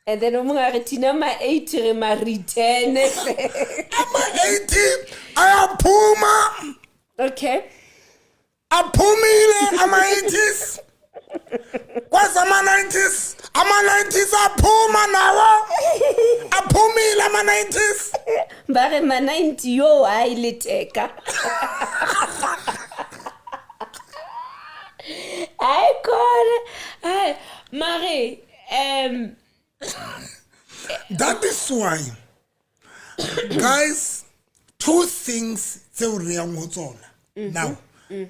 And then o mongwe a re thina ma-80 re ma-return hle. Ama-80 ayaphuma. Okay. Aphumile ama-80s. Kwezama-90s. Ama-90s aphuma nawo. Aphumile ama-90s. Ba re ma-90 yo hai letheka. Ai khona. Ai mare That is why, guys, two things tseo re yang ho tsona. Now,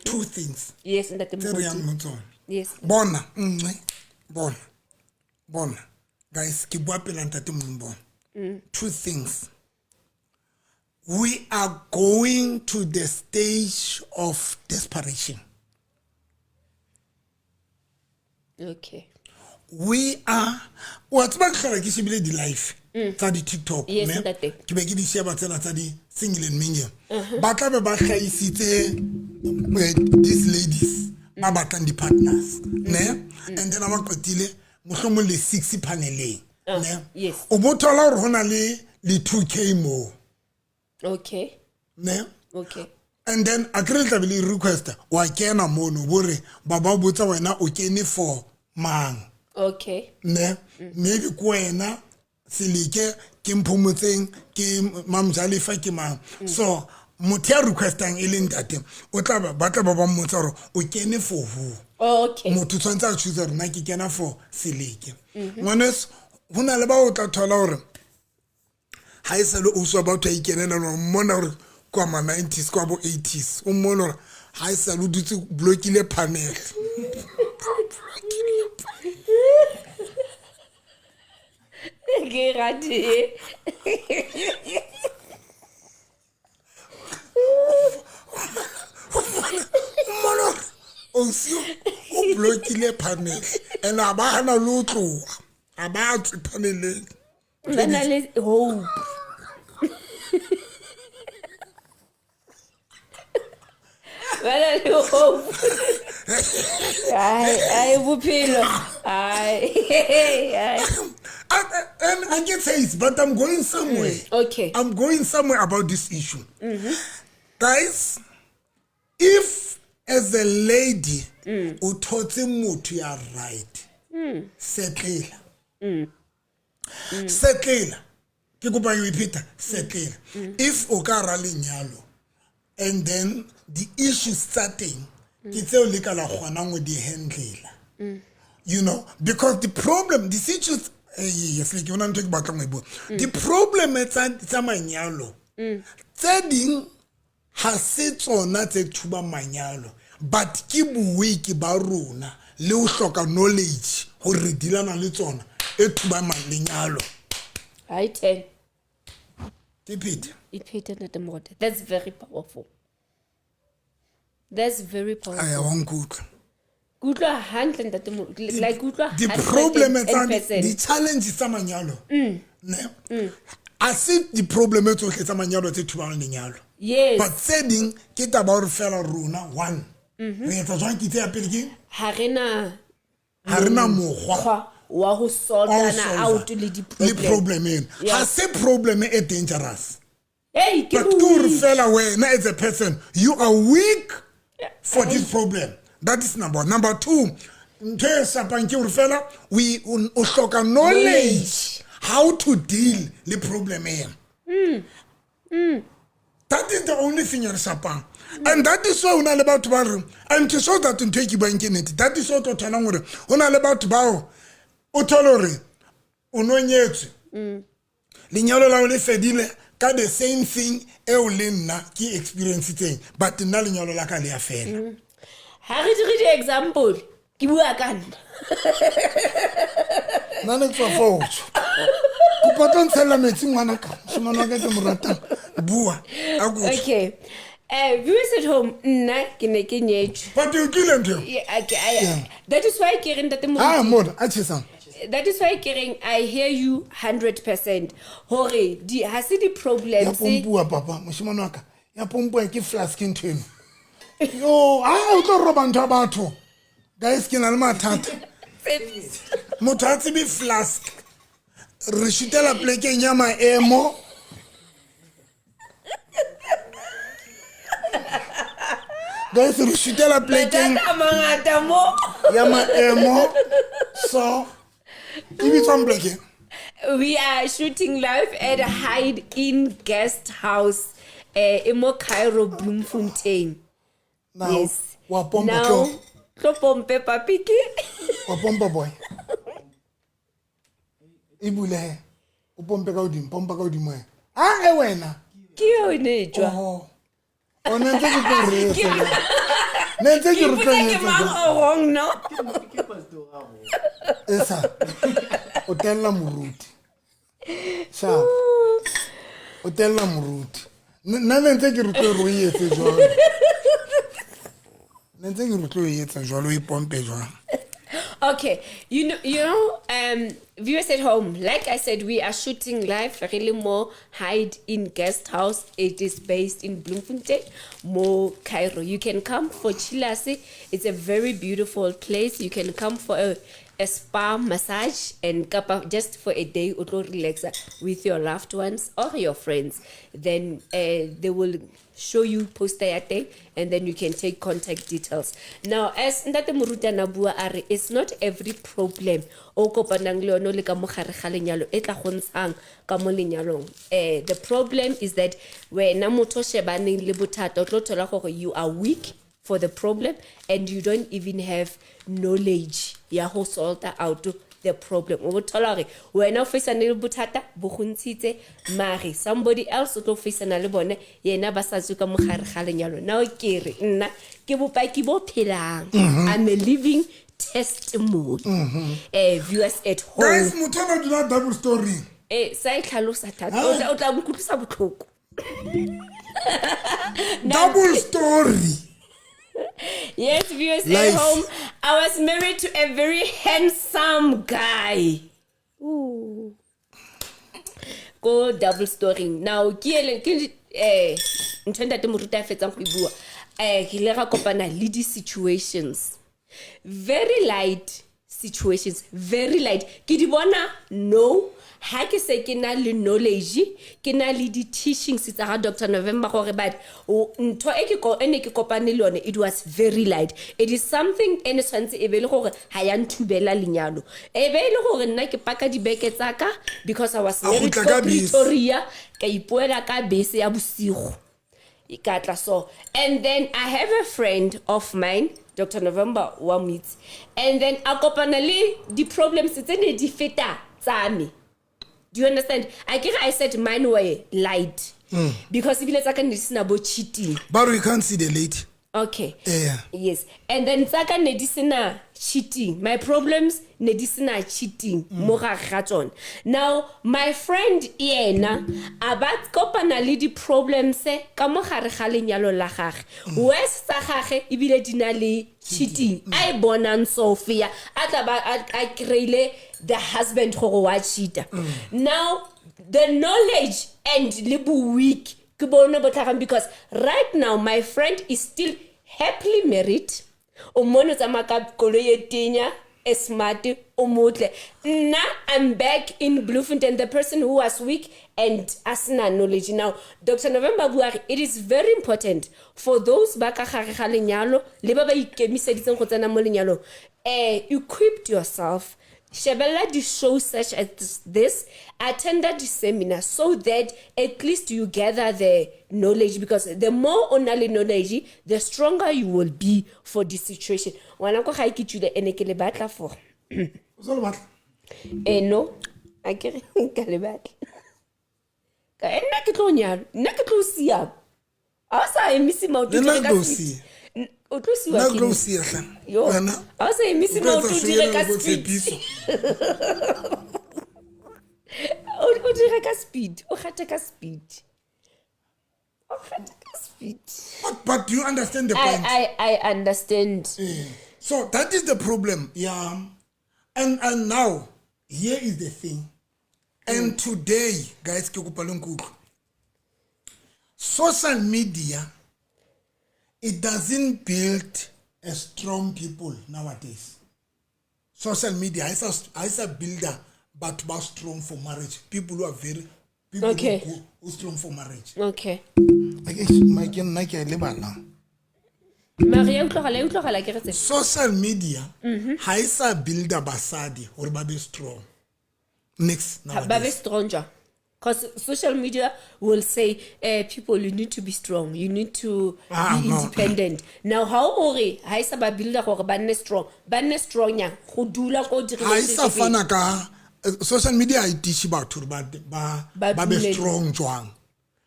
two things yes ntate tse re yang Moruti. ho tsona. Yes. Bona, nngwe, bona, bona. Guys, ke bua pela ntate Modimo bona. Two things. We are going to the stage of desperation. Okay. We are wa tseba ke hlola ke shebile di-life tsa di-TikTok Yes, ne? ntate. Ke be ke di sheba tsena tsa di-single and mingle. Ba tla be ba hlahisitse these ladies ba batlang di-partners ne, and then ha ba qetile mohlomong le 6 paneleng ne, yes. o bo thola hore ho na le 2K moo Okay. ne. Okay. And then a kere le tla be le requesta wa kena mono bo re ba ba botsa wena o kene for mang. Okay. Ne, maybe ke wena Seleke, ke Mphomotseng, ke Mamjalefa, ke mang. So motho ya requestang e le ntate o tla ba tla ba ba mmotsa hore o kene for who. Okay. Motho tshwanetse a choose hore nna ke kena for Seleke. Ngwaneso, ho na le ba o tla thola hore Ha e sale o swa batho a ikenela o mmona gore kwa ma 90s kwa bo 80s o mmona gore ha e sale o dutse blokile panel. Ke rate. Mmona gore ausi o blokile panel and a ba hana le ho tloha, a ba tswe paneleng. Ba na le hope. Ba na le hope. Ai, ai, bophelo. Ai, ai. And I get say but I'm going somewhere. Okay. I'm going somewhere about this issue. Guys, if as a lady o thotse motho ya right, setlela. Setlela. Ke kopa o ipheta, setlela. If o ka ra lenyalo and then the issues tsa teng ke tseo le ka la kgonang ho di handlela. You know, because the problem, the issues, yes, like yona ntho e ke batlang ho e bua. The problem tsa manyalo, tse ding ha se tsona tse thubang manyalo, but ke bowiki ba rona le ho hloka knowledge hore re dealana le tsona e thubang lenyalo. Ai, 10. Ke phete. E phete, Ntate Moruti. That's very powerful. That's very powerful. Aya, wa nkutlwa. Ke utlwa hantle, Ntate Moruti. Like, ke utlwa The problem tsa 110%. di challenges tsa manyalo. Ne. A se di problem tsohle tsa manyalo tse thubang lenyalo. Yes. But tse ding ke taba hore fela rona one. Re etsa jwang ke tse ya pele ke? Ha re na Ha re na mokgwa mokgwa wa ho wa ho sortana solve out le di le problem. problem eno. Yeah. Ha se problem e dangerous. Hey, ke But ke hore weak. fela wena as a person you are weak for this problem. That is number one. Number two, ntho e shapang ke hore fela o hloka knowledge how to deal le problem ena. That is the only thing e re shapang. And that is why ho na le batho ba reng, and to show that ntho e ke buang ke nnete, that is why o tlo tholang hore ho na le batho bao o thole hore o no nyetswe. Lenyalo la hao le fedile ka the same thing eo le nna ke experience-itseng, but nna lenyalo la ka le a fela. Ha re dire di-example, ke bua ka nna. Nna ne ke tswa foo ho tswa. Kopa tlo ntshella metsi ngwanaka, moshemane wa ka ke mo ratang. Bua, a ko tswe. Okay. Viewers at home, nna ke ne ke nyetswe. But o utlwile ntho eo? Yeah, that is why ke reng, Ntate Moruti. Ah, mona, a tjhesang. That is why ke reng I hear you 100%. Hore di ha se di Ya problems. pompuwa papa, moshemane wa ka. Ya pompuwa ke flask ntho eno. Yo, o tlo roba ntho ya batho. Guys, ke na le mathata. Motho ha tsebe flask. Re shutela plekeng ya maemo. Guys, re shutela plekeng Mathata a mangata mo. ya maemo. So, e bitswang plekeng? We are shooting live at Hyde Inn Guest House, e mo Cairo, Bloemfontein. Now, Yes. wa pompa Now, tlo. tlo pompe papi ke. Wa pompa boy. E bule he. O pompe ka hodimo, pompa ka hodimo he. Ah, e wena. Ke yone e tswa. Oho. O ne ntse ke tlo re etsa jwang? Ne ntse ke Ke re tlo ipotsa ke etsa mang jwang? o wrong, no? E sa. O tella moruti. Sharp. O tella moruti. Nna ne ntse ke re tlo re o etse jwalo. Ne ntse ke re tlo e etsa jwalo, o ipompe jwang. Okay, viewers at home, like I said, we are shooting live really more Hyde Inn Guest House. It is based in Bloemfontein, Mo Cairo. You can come for chilasi. It's a very beautiful place. You can come for a spa massage and kapa just for a day or relax with your loved ones or your friends. Then they will show you poster ya teng, and then you can take contact details. Now, as Ntate Moruti a na bua a re, it's not every problem o kopanang le yona o le ka mo gare ga lenyalo e tla go ntshang ka mo lenyalong. The problem is that wena motho o shebaneng le bothata o tlo thola gore you are weak for the problem and you don't even have knowledge ya go sort out the problem. O bo thola hore wena o faceana le bothata bo go ntshitse, mare somebody else o tlo faceana le bone, yena ba sa tswe ka mogare ga lenyalo. Now ke re nna ke bopaki bo phelang. I'm a living testimony. Viewers at home. Guys, motho ona o dula double story. Sa e tlhalosa thata. Ah. O tla nkutlwisa botlhoko. Double story. Yes, viewers Life. At home, I was married to a very handsome guy. Ooh. Go double story. Now, ke ele ke ntho e ntate moruti a fetsang go e bua. Ke ile ra kopana le di situations. Very light situations, very light. Ke di bona no ha ke se ke na le knowledge, ke na le di-teachings tsa ga Dr November gore but ntho e ke e ne ke kopane le yone, it was very light. It is something e ne tshwanetse e be le gore ha ya nthubela lenyalo, e be e le gore nna ke paka dibeke tsa ka because I was A married kgutla ko ka bese. Pretoria, ka ipoela ka bese ya bosigo ka tla. So and then I have a friend of mine, Dr November wa mo itse, and then a kopana le di-problems tse ne di feta tsa me. Do you understand? I ke I said mine were light because ebile tsa ka ne di sena bo cheating. But we can't see the lady. Okay. Yeah. Yes, and then tsa ka ne di sena cheating. My problems ne di sena cheating mo gare ga tsone. Now my friend yena a ba kopana le di-problems ka mo gare ga lenyalo la gage. Worse tsa gage ebile di na le cheating a e bonang Sophia a tla ba a kry-ile the husband gore wa cheata. Now the knowledge and le bo weak ke bone bo tlhagang, because right now my friend is still happily married. O mmone o tsamaya ka koloi e tenya e smart, o motle. Nna I'm back in Bloemfontein, the person who was weak and a sena knowledge. Now Dr November bua re it is very important for those ba ka gare ga lenyalo le ba ba ikemiseditseng go tsena mo lenyalong, equip yourself, shebella di-show such as this, attend the seminar so that at least you gather the knowledge, because the more o na le knowledge, the stronger you will be for this situation. Ngwana ko gae ke tswile ene ke le batla for O sa le batla? No, a ke re ka le batla. Ka nna ke tlo nyalo, nna ke tlo siama a o sa emise maoto Le nna o dire ke ka tlo speed. siya. O tlo siwa Nna ke ke tlo eng? siya hle. Yo, Wena, a o sa emise o tlo maoto etsa o dire show ka ena le bo speed. Tshepiso. O dire ka speed, o gate ka speed, o gate ka speed. But do you understand the point? I understand. So that is the problem. Yeah. And now here is the thing. And today, guys, ke kopa le nkutlwe. Social media, it doesn't build a strong people nowadays. Social media ha e sa builder batho ba strong for marriage. People who are very people who strong for marriage. Okay, Mike, nna ke a e lebala. Mare ya utlwagala, ya utlwagala, ke re tse. Social media ha e sa builder basadi hore ba be strong next Ba be nowadays. strong jwang? Because social media will say, people, you need to be strong, you need to Ah, be no. independent. Now how o re ha e sa ba builder gore ba nne strong, ba nne strong yang go dula ko Ha e sa di-relationship-eng? fana ka social media ha e teach batho hore Ba ba be dule. strong jwang.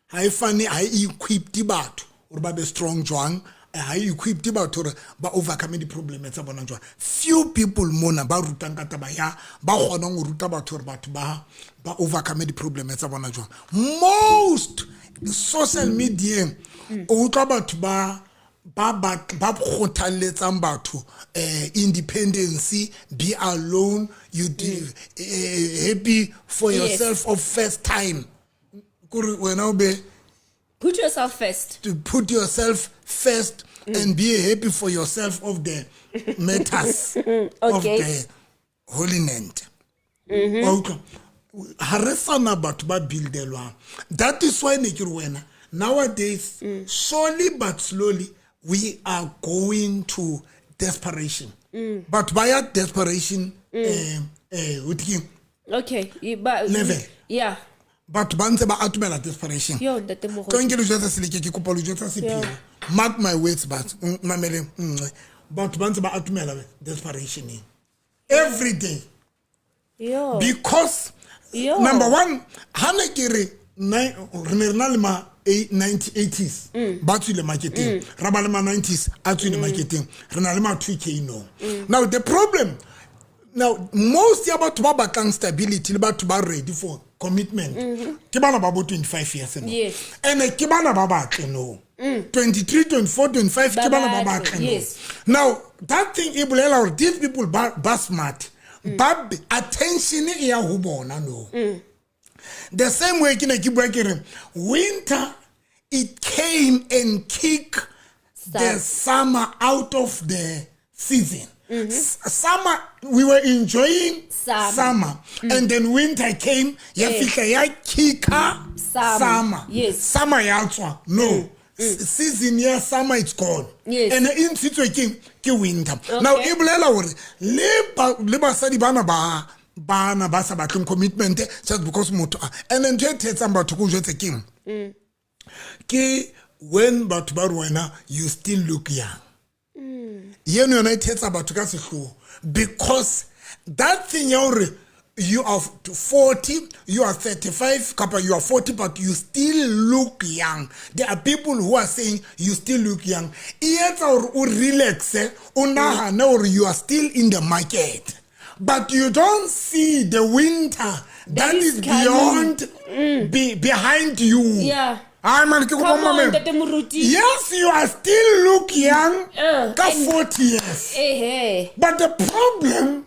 Ha e fane, ha e equipped batho hore ba be strong jwang. Ha e equipped batho hore ba overcome di-problem tsa bona jwang. Few people mona ba rutang ka taba ya ba kgonang ho ruta batho hore batho ba overcome di-problem tsa bona jwang. Most social media o utlwa batho ba kgothalletsang batho independence, be alone, you do, happy for yourself of first time, kore wena o be Put yourself first. To put yourself first and be happy for yourself of the matters of the holy land. Wa utlwa? Ha re sana batho ba buildelwang. That is why ne ke re wena nowadays, slowly but slowly, we are going to desperation. Batho ba ya desperation, ho thwe keng? Okay, ba Level. Yeah. Batho ba ntse ba atomela desperation. Yo, ntate Moruti. Tlo nke le jwetsa seleke, ke kopa le jwetsa sephiri. Mark my words, but mamele nngwe, batho ba ntse ba atomela desperation every day. Yo. Because Yo. number one, ha ne ke re re ne re na le ma 1980s ba tswile marketeng, ra ba le ma 90s a tswile marketeng, re na le ma 2K no. Now the problem now, most ya batho ba batlang stability le batho ba ready for commitment ke bana ba bo 25 years no. Yes. And ke bana ba batle no, 23, 24, 25, ke Ba bana ba batle, batle no. yes. Now that thing e bolela gore these people ba smart, ba attention e ya ho bona no. The same way ke ne ke bua ke re winter, it came and kick the summer out of the season. Summer we were enjoying Summer. summer, and then winter came, ya fihla ya kicka Summer. summer. Yes. Summer ya tswa no. Season ya summer, it's gone. Yes. And e ntshitswe ke winter. Now e bolela hore le basadi bana ba sa batleng commitment just because motho a, and ntho e thetsang batho ko jwetse keng, ke when batho ba re wena you still look young. Yeno yona e thetsa batho ka sehloho, because that thing ya hore you are 40, you are 35 kapa you are 40, but you still look young, there are people who are saying you still look young, e etsa hore o relaxe, o nahane hore you are still in the market, but you don't see the winter that is is coming. Beyond behind you. Ai man, ke kopa Come on, mamela. Ntate Moruti. Yes, you are still look young ka 40 years. Ehe. But the problem,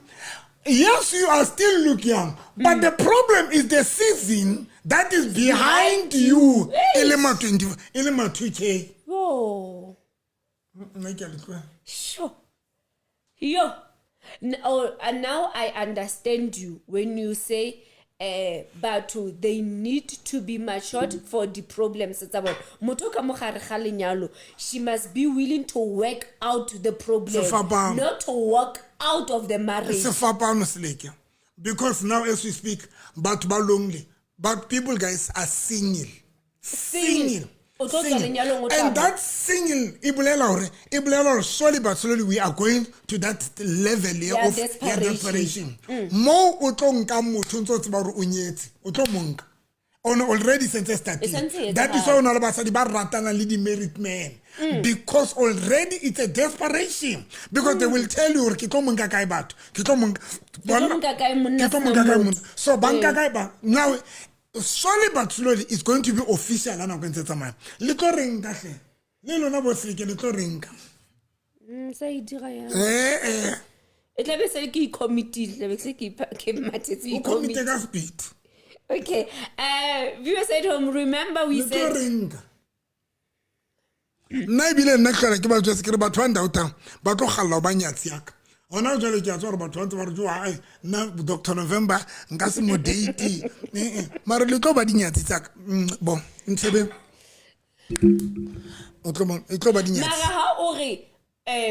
yes, you are still look young, but the problem is the season that is behind you. E le ma 20, e le ma 2K. Whoa. Nna ke a le tlohela. Sure. Yo. Oh, and now I understand you when you say batho they need to be matured for the problems tsa bona. Motho ka mogare ga lenyalo, she must be willing to work out the problem, Sefapano. not to walk out of the marriage. Sefapano seleke. Because now as we speak, batho ba lonely. But people, guys, are single. Single. O tlo tswa Single. lenyalong, o tla And mo. that single e bolela hore slowly but slowly we are going to that level Ya of ya desperation. desperation. Mo o tlo nka motho o ntse o tseba hore o nyetse, o tlo mo nka. On already sentse E startile. santse e That is etsahala. why o na le basadi ba ratanang le di-married men. Because already it's a desperation. Because they will tell you hore ke tlo mo nka kae batho. Ke tlo mo nka. Ke tlo mo nka kae monna Ke tlo mo sena nka kae motho. monna. So ba nka kae ba. Now slowly but slowly it's going to be official ha nako e ntse e tsamaya. Le tlo re nka hle. Le lona bo Seleke le tlo re nka. Sa e dira yang? Eh eh. E tla be se ke i-committile, tla be se ke mathetse O commit i-commit. ka speed. Okay. Viewers at home, remember we Le tlo said re nka. Nna ebile nna tlhola ke ba jwetse ke re batho ba ndautang ba tlo galla ho ba nyatsi yaka. Hona jwale ke a tswa gore batho ba ntse ba re jo ai nna Dr November nka se mo date. Eh eh. Mare le tlo ba dinyatsi tsaka. Bon, ntshebe. O tlo e tlo ba dinyatsi. Mara ha o re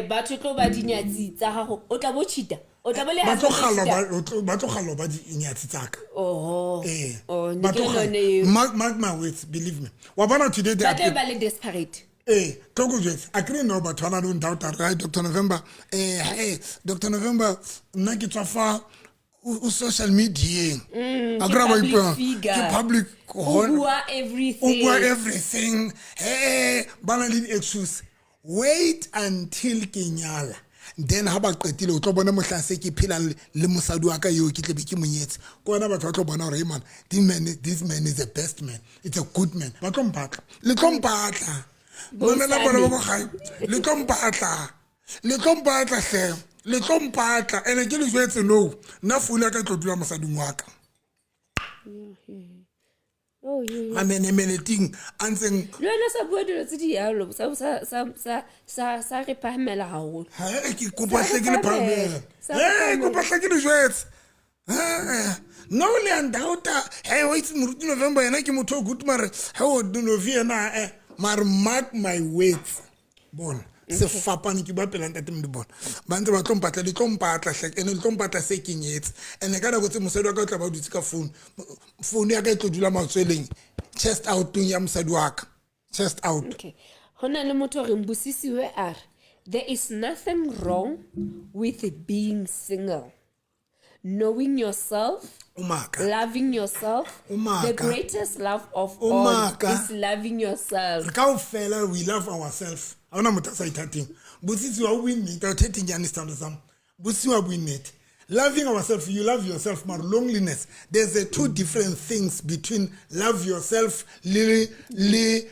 batho tlo ba dinyatsi tsa gago, o tla bo cheata, o tla bo le Ba tlo husband galla cheater. ba tlo galla ba dinyatsi tsaka. Oho. Eh. Oh, ne Ba ke tlo yone galla. eo. Mark my words, believe me. Wa bona today they Ba are tla ba le desperate. Ee, tlo ko jwetse a kry no batho ba na le ntaota re Dr November, hey, Dr November, nna ke tswa fa o social medieng a Ke kry-a ba public ipona figure. ke public O bua everything. O bua everything, he ba na le di-excuse. Wait until ke nyala, then ha ba qetile o tlo bona mohla se ke phelang le mosadi wa ka eo ke tlebe ke monyetse ke wena, batho ba tlo bona gore hey man, this man is the best man, it's a good man. Ba tlo mpatla, le tlo mpatla, mamela bona ba ko gae, le tlo mpatla, le tlo mpatla hle, le tlo mpatla. Ene ke le jwetse no, nna founu ya ka e tlo dula mosading wa ka. Oh, yeah. Mamenemeneting a ntseng. Le wena o sa bua dilo tse di yalo, sa re phahamela haholo. Ha, ke kopa Sa hle ke le re phahamela. phahamela. Sa re Eh, kopa phahamela. hle ke le jwetse. Eh, nna o le a ndoubta, hey, wa itse Moruti November yena ke motho o good, mare he o Novi yena, mare mark my words, bona sefapane ke bua pela ntate le bona ba ntse ba tlo mpatla, le tlo mpatla hle, ene le tlo mpatla se ke nyetse. Ene ka nako tse mosadi wa ka o tla ba dutse ka founu, founu ya ka e tlo dula matsweleng, chest outong ya mosadi wa ka, chest out. Okay, ho na le motho o reng Bosisiwe a re there is nothing wrong with being single. Knowing yourself, O maka. loving yourself. O maka. The greatest love of all maka. is loving yourself. Re kaofela we love ourselves. Ha hona motho a sa ithateng. Bosisi wa o bue nnete, ha o thethe nyane sethando sa mo. Bosisi wa bue nnete. Loving ourselves, you love yourself, maar loneliness. There's a two different things between love yourself le le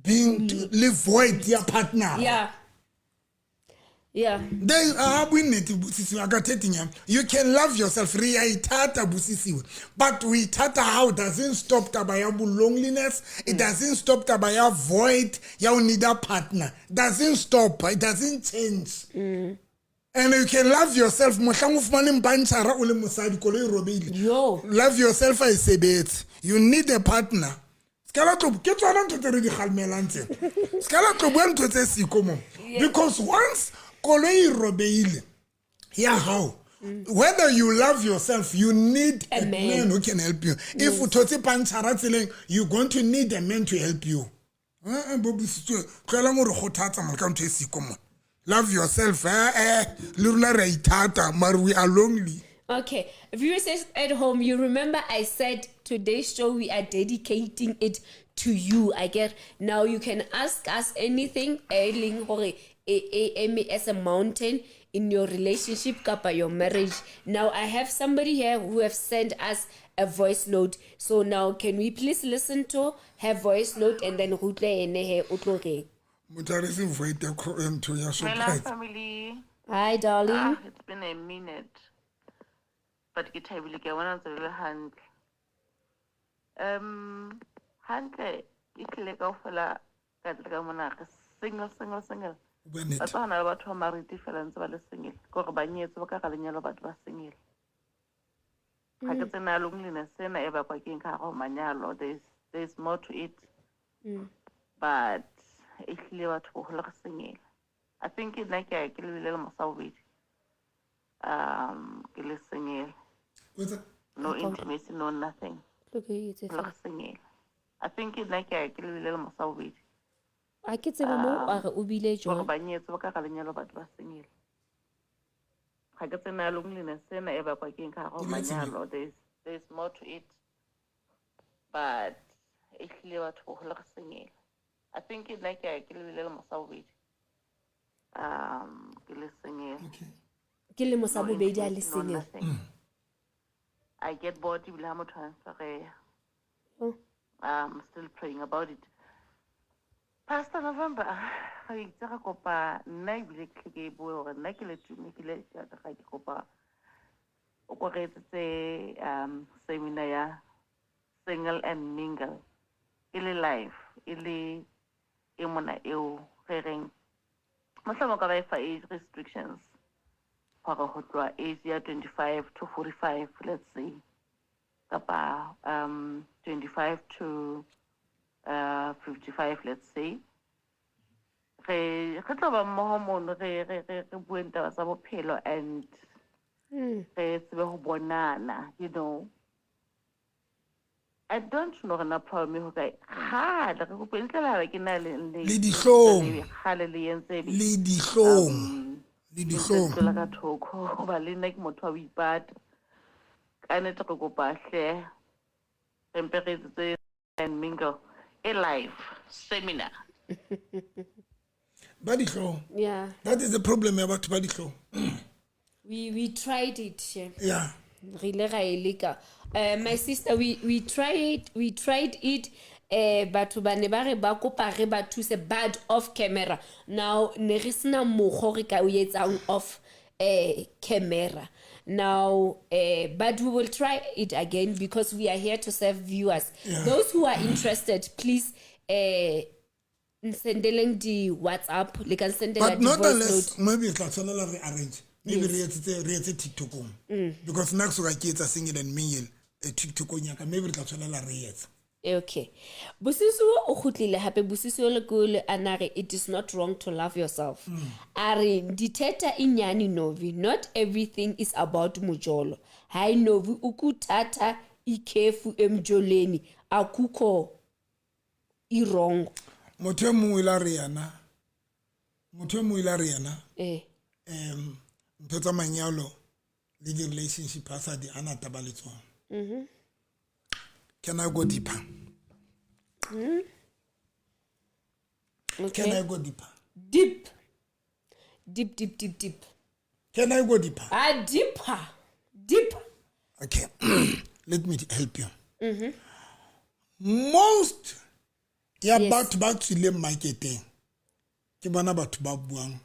being le void ya partner. Yeah. Yeah. They a bue nnete Bosisiwe a ka thethe nyane. You can love yourself, re ya ithata Bosisiwe. But we ithata how doesn't stop taba ya bo loneliness, it doesn't stop taba ya void ya o need a partner. Doesn't stop, it doesn't change. And you can love yourself mohlang o fumane mpantšhara o le mosadi koloi e robeile. Yo. Love yourself a e sebetse. You need a partner. Se ka la tlo ke tsona ntho tse re di kgalemelang tsena. Se ka la tlo bua ntho tse siko mo. Because once koloi e robeile ya hao, whether you love yourself, you need a A man. man who can help you. If o thotse pantšhara tseleng, you're going to need a man to help you. Eh, eh, bo bositswe tloelang o re kgothatsa mole ka ntho e siko mone. Love yourself, eh, eh, le rona re a ithata, mare we are lonely. Okay, viewers at home, you remember I said today's show we are dedicating it to you. I get now you can ask us anything, e leng hore e e eme as a mountain in your relationship kapa your marriage. Now I have somebody here who have sent us a voice note. So now can we please listen to her voice note and then re utlwe ene he o tlo reng? Motho a re se void ya ntho ya Dumela Shoprite. family. Hi darling. Ah, it's been a minute. But ke thabile ke a bona ntse le le hantle. Hantle e tlile kaofela ka ntle ka mona re single single single. O bua nnete. Ba tla hona le batho ba mariti fela ntse ba le single. Ke hore ba nyetswe ba ka ga lenyalo batho ba single. Ga ke tsena loneliness ena e bakwa ke eng ka hare ho manyalo. There's more to it. But e hlile batho boholo re single. I think nna ke ya ke lebile le mosa bobedi. Ke le single. O etsa- No intimacy, no nothing. Look, e Le re single. I think nna ke ya ke lebile le mosa bobedi. A ke tsebe mo a re o bile Hore jwang. ba nyetswe ba ka ga lenyalo batho ba single. Ga ke tsena loneliness ena e bakwa ke eng ka hare ho Ebile single. manyalo. There's more to it. But e hlile batho boholo re single. I think nna ke ya ke lebile le mosa bobedi. Ke le single. Okay. Ke lemo sa No bobedi a le intimacy, no single. nothing. I get bored ebile ha motho a ntshwareha. Oh. I'm still praying about it. Pastor November, re itse re kopa nna ebile ke tle ke e bue hore nna ke le tume ke le ga ke kopa o ko re etsetse seminar ya single and mingle e le live e le e mona eo re reng mohlomong ka ba e fa age restrictions hore ho tloha age ya 25 to 45, let's say, kapa 25 to 55, let's say. Re re tlo ba mmoho mono re re re re bueng taba tsa bophelo and re tsebe ho bonana, you know. I don't know hore na problem e ho kae. Kgale re kope ntle le ha ke na le Le dihlong. Kgale le entse Le dihlong. Le dihlong. tlola ka thoko hoba le nna ke motho wa ho ipata. Ka nnete re kopa hle re mpe re etsetse and mingle e live seminar. Ba dihlong. Yeah. That is the problem ya batho ba dihlong. We tried it, Shem. Yeah. Re ile ra e leka. My sister, we tried it. Batho ba ne ba re ba kopa re ba thuse but off camera. Now ne re sena mokgwa re ka o etsang off camera. Now, but we will try it again because we are here to serve viewers. Yeah. Those who are interested, please nsendeleng di WhatsApp, le ka nsendela But di not voice unless note. maybe tla tshwanela re arrange. Maybe re etsetse re etse TikTokong. Because nna ke soka ke etsa single and mingle TikTokong ya ka maybe re tla tshwanela re etsa. Okay. Bosisiwe o kgutlile hape Bosisiwe le ko le a na re it is not wrong to love yourself. A re ndithetha inyani Novi, not everything is about mujolo. Hayi Novi ukuthatha ikhefu emjoleni akukho i-wrong. Motho e mongwe o ile a re yena, motho e mongwe o ile a re yena, Eh. ntho tsa manyalo Le di-relationship a sa di ana taba le tsona. Can I go deeper? Can I Okay. go deeper? Deep. Deep, deep, deep, deep. Can I go deeper? Ah, deeper. Deep. Okay. Let me help you. Most ya Yes. batho ba tswileng marketeng ke bona batho ba buang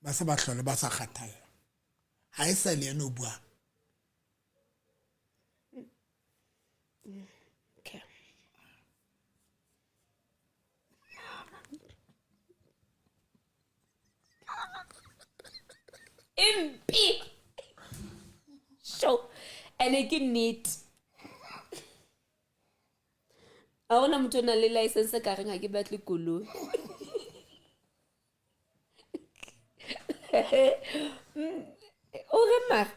ba se ba hlole ba sa kgathalla ha e sa le ena o buang. Okay. Empi. Sho. Ene ke nnete. Ha hona motho o nang le license ka reng ha ke batle koloi. O re mara.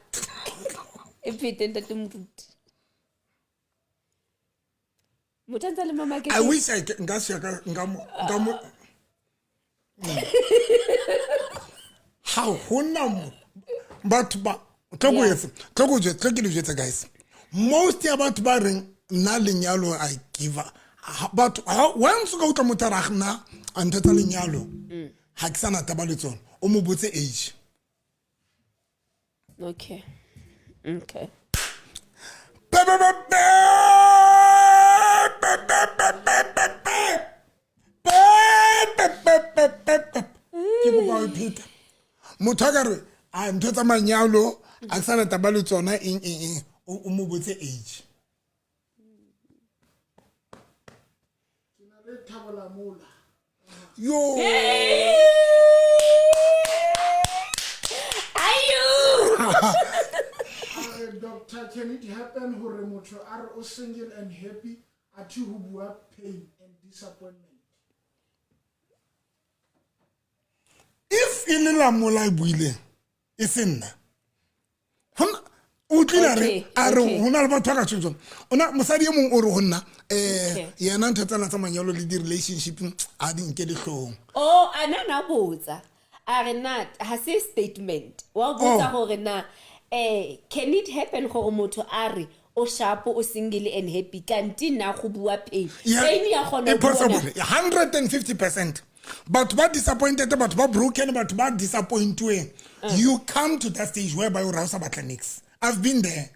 E phete ntate moruti. Motho a ntse a le mo I marketeng. wish I nka se ka nka mo nka mo ha hona mo batho ba tlo go Yeah. etsa tlo go jwetsa tlo ke le jwetsa guys, most ya batho ba reng nna lenyalo I give up. Batho once o ka utlwa motho a re, "Ah, nna a ntho tsa lenyalo ha ke sana taba le tsona," o mo botse age. Okay. Okay. Pe, pe, pe, pe, pe, pe, pe, pe, pe, pe. Pe, pe, pe, pe, pe, pe. Ke kopa o pheta. Motho a ka re a ntho tsa manyalo a ke sana taba le tsona eng eng eng, o mo botse age. Ke na le Thabo Lamola. Yo. Ayo. A re, "Doctor, can it happen hore motho a re o single and happy athe ho bua pain and disappointment?" If e le Lamola e buileng e se nna. O tlile a re Okay, a re okay. ho na le batho ba ka tshwantsong ona mosadi e mongwe o re ho nna Okay. yena ntho tsena tsa manyalo le di-relationship a di nke lehlong. Oh, a na na botsa. A re na ha se statement. Wa botsa Oh. hore na can it happen gore motho a re o sharp o single and happy kanti na go bua pain. Yeah, Pain ya kgona ho bua na. impossible. 150% batho ba disappointed, batho ba broken, batho ba disappointueng. You come to that stage whereby o ra o sa batla nix. I've been there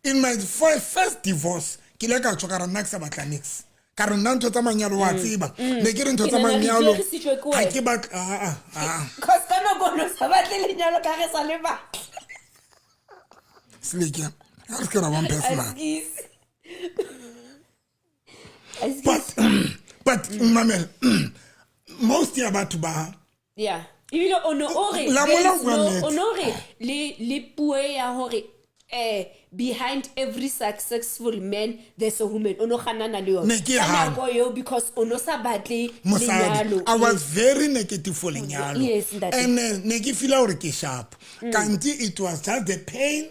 in my first divorce. Ke ile ka tswa ka re nna ke sa batla nix, ka re nna ntho tsa manyalo wa tseba ne ke re ntho Ke tsa nahana re manyalo diegisitswe ke ha wena. ke batla ah, ah, ah. Cause ka nako no sa batle lenyalo ka re sa le batla. Seleke, ha re se ke ra bang personal. Excuse. Excuse. But mamela, most ya batho ba Yeah. Ebile o no o re Lamola there o is bua no- nnete. o no re le puo ya hore behind every successful man there's a woman, o no ganana le yona Ne ke Ka hana. nako eo because o no sa batle mosadi. lenyalo. I was very negative for lenyalo. Yes, ntate. And ne ke feela hore ke sharp kanti it was just the pain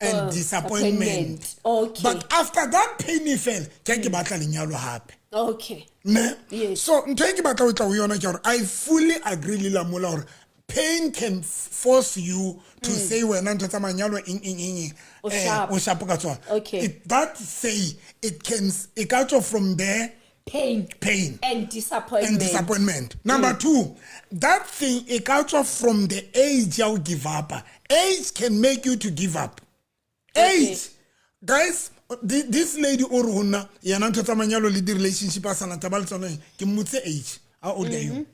and disappointment. Disappointment. Okay. But after that pain e fela ke ke batla lenyalo hape. Okay. Ne. Yes. So ntho e ke batla ho tla ho yona ke hore I fully agree le Lamola hore pain can force you to say wena ntho tsa manyalo eng eng eng eng. O sharp. O sharp ka tsona. Okay. That say it can e ka tswa from there. Pain. Pain and disappointment. And disappointment. Number two, that thing it comes from the age you give up. Age can make you to give up. Age, guys, this lady o re ho nna yena ntho tsa manyalo le di-relationship a sana taba le tsona, ke mmotse age, how old are you?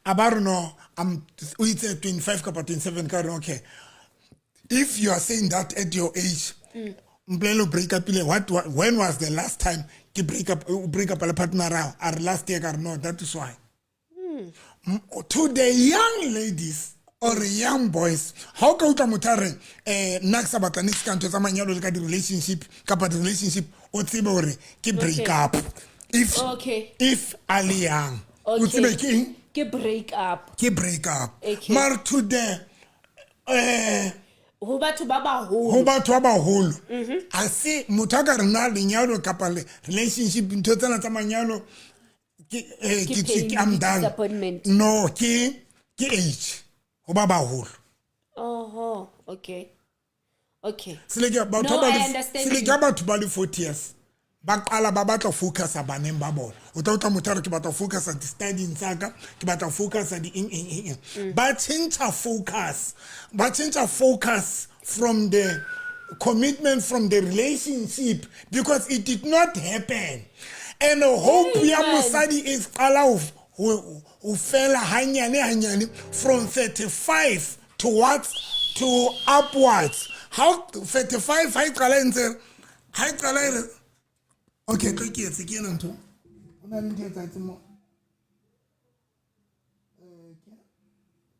A ba re no, I'm o itse 25 kapa 27, ka re okay. If you are saying that at your age, mpolele o break up ile what when was the last time ke break up, o break up le partner a a re last year, ka re no, that is why. To the young ladies or young boys, ha o ka utlwa motho a re nna ke sa batla niks ka ntho tsa manyalo le ka di-relationship kapa di-relationship, o tsebe hore ke break up. If Okay. if a le young, o Okay. tsebe ke eng? Ke break up. Ke break up. Okay. Mara to the Ho batho ba baholo. Ho batho ba baholo a se motho a ka re nna lenyalo kapa le relationship ntho tsena tsa manyalo ke Ke ke pain, ke I'm ke done. disappointment. No, ke age ho ba baholo. Oho, okay. Okay. Seleke batho No, ba I le understand seleke you. batho ba le 40 years ba qala ba batla ho focusa baneng ba bona. O tla utlwa motho a re ke batla ho focusa di-studying tsa ka, ke batla ho focusa di eng eng eng eng. Ba tjhentjha focus. Ba tjhentjha focus from the commitment, from the relationship, because it did not happen. And hope ya Amen. mosadi e qala ho fela hanyane hanyane from 35 towards to upwards. How 35 ha e qala e ntse ha e qala e re okay, tlo ke etse ke ena ntho. Ho na le ntho e etsahetseng mo.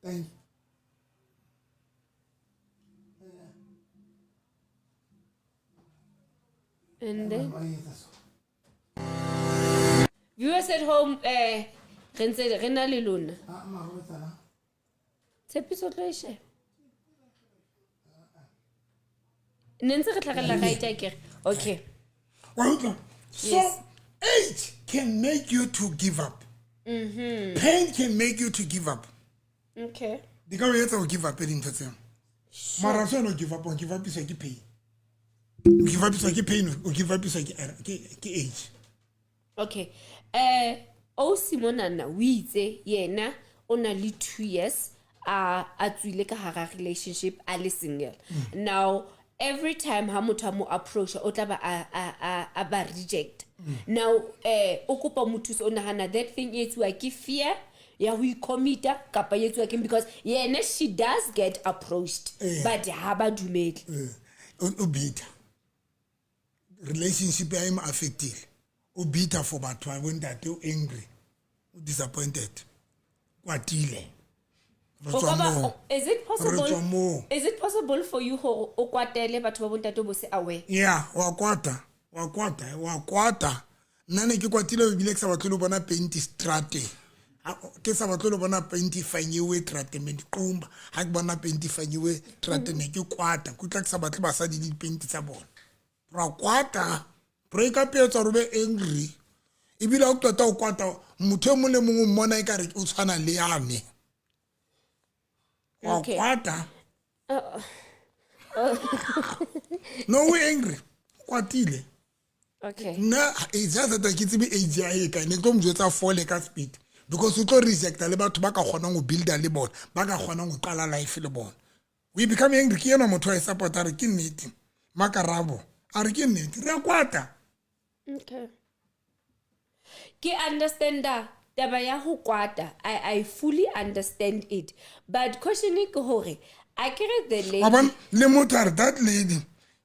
Thank you. And then Ba etsa so. viewers at home, re ntse re na le lona. Ah, mara ho etsahalang? Tshepiso tlo e sheba. Ne ntse re tlhagella right akere. Okay. Wa utlwa? So Yes. age can make you to give up. Pain can make you to give up. Okay. Di ka o etsa ho give up dintho tseo. Mara se wena o give up, o give upiswa ke pain. O give upiswa ke pain, o give upiswa ke age. Okay. O Simonana o itse yena o na le 2 years a tswile ka hara relationship a le single. Now every time ha motho a mo approach o tla ba a ba reject. Now o kopa mothusi, o nahana that thing e etsuwa ke fear ya ho icommita kapa e etsuwa ke because yena she does get approached but ha ba dumele. O bitter. Relationship ya e mo affectile. O bitter for batho ba bontate, o angry, o disappointed, kwatile. Re O tswa ka ba- moo. is it Re tswa possible moo. is it possible for you hore o kwatele batho ba bontate o bo se aware? Yeah, wa kwata, wa kwata, wa kwata. Nna ne ke kwatile ebile ke sa batle le ho bona paint strateng. Ke sa batle le ho bona paint e fanyewe trateng, be diqumba. Ha ke bona paint e fanyewe trateng, ne ke kwata. Ke utlwa ke sa batle basadi le dipaint tsa bona. Ra kwata. Break up e etsa hore o be angry. Ebile ha o qeta ho kwata, motho e mong le mong o mmona ekare o tshwana le yane. Wa Okay. kwata. No, we angry. Kwatile. Okay. Nna it's just that ha ke tsebe age ya hae e kae, ne ke tlo mo jwetsa fole ka speed because o tlo rejecta le batho ba ka kgonang ho builda le bona, ba ka kgonang ho qala life le bona. We become angry. Ke enwa motho wa e support a re ke nnete. Makarabo a re ke nnete. Re a kwata. Okay. Ke understanda taba ya ho kwata. I fully understand it. But question ke hore akere the lady Wa bona le motho a re that lady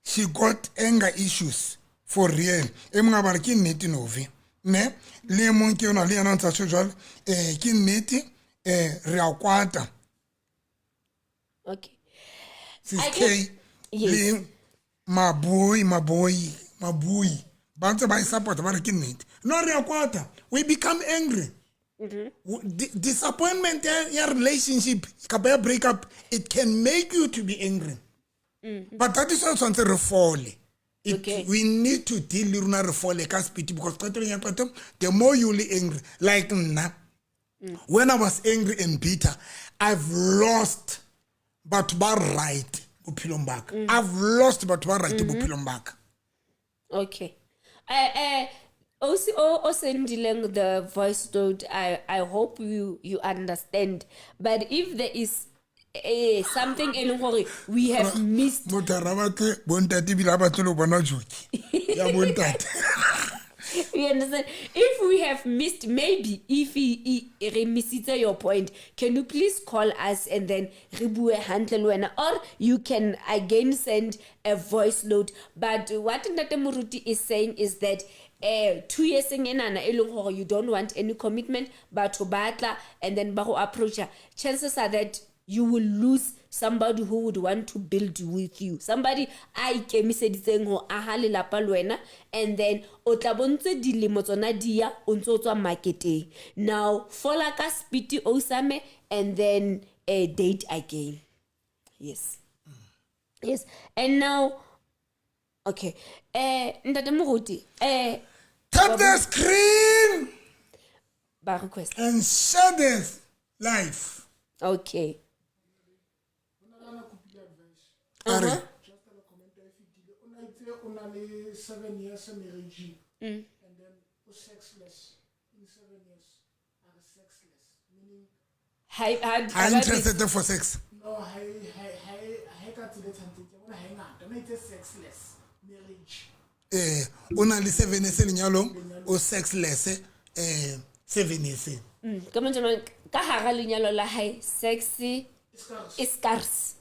she got anger issues for real. E mong a ba re ke nnete Novi. Ne le e mong ke yona le yena o ntsa tjho jwalo, ke nnete, re a kwata. Okay. Sis I K get- Yes. le Maboi, Maboi, Mabui ba ntse ba e support ba re ke nnete. No, re a kwata. We become angry. Disappointment ya relationship kapa ya break up, it can make you to be angry. But that is why tshwanetse re fole. Okay. We need to deal le rona re fole ka speed because qetellong ya qeto, the more you le angry, like nna, when I was angry and bitter, I've lost batho ba right bophelong ba ka. I've lost batho ba right bophelong ba ka. Okay. O sendileng the voice note, I hope you understand. But if there is something e leng gore we have missed. Motho a ra batle bontate ebile a batle le ho bona joki ya bontate. You understand? If we have missed, maybe if re missitse your point, can you please call us and then re bue hantle le wena, or you can again send a voice note. But what Ntate Moruti is saying is that 2 years enana e leng gore you don't want any commitment, batho ba tla and then ba go approacha, chances are that you will lose somebody who would want to build with you, somebody a ikemiseditseng ho aha lelapa le wena, and then o tla bontse dilemo tsona di ya o ntse o tswa marketeng. Now fola ka speed o same and then date again. Yes. Yes. And now okay. Ntate Moruti, Tap the screen ba request. and share this life. Okay. A re Just a comment e fetile. O na itse o na le 7 years marriage and then o sexless in 7 years. A re sexless meaning Ha Ha interested for sex. No, ha e ka tsela e tshwantseng ke bona ha e ngata. O na itse sexless marriage. O na le 7 years lenyalong, o sexless 7 years. Ka mantswe a mang, ka hara lenyalo la hae sex E scarce. e scarce.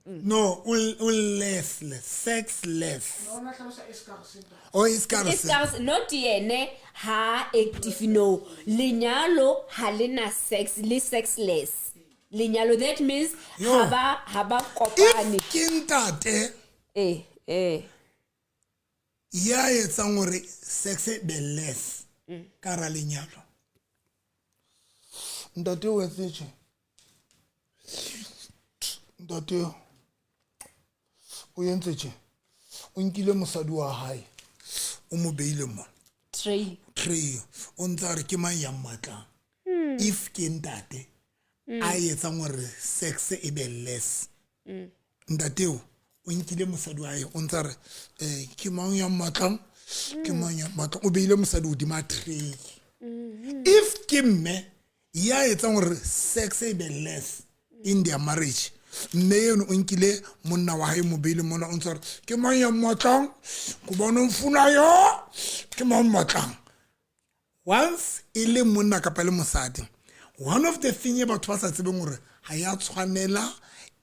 No, o lessless, sexless. No, o na hlalosa e scarce, ntate. O e E scarce. scarce, not yene ha active, no. Lenyalo ha le na sex, le sexless lenyalo, that means Yo. ha ba kopane. If ke ntate Eh. ya etsang hore sex e be less ka hara lenyalo, ntate o etse tje, ntate o entse tje, o nkile mosadi wa hae, o mo beile mo Tray. Tray, o ntse a re ke mang ya mmatlang. If ke ntate a etsang hore sex e be less, ntate o o nkile mosadi wa hae, o ntse a re ke mang ya mmatlang, ke mang ya mmatlang, o beile mosadi hodima tray. If ke mme ya etsang hore sex e be less in their marriage, mme eno o nkile monna wa hae, mo beile mona, o ntse a re ke mang ya mmatlang, ke bona o mfuna yo, ke mang mmatlang. Once e le monna kapa le mosadi, one of the thing e batho ba sa tsebeng hore ha ya tshwanela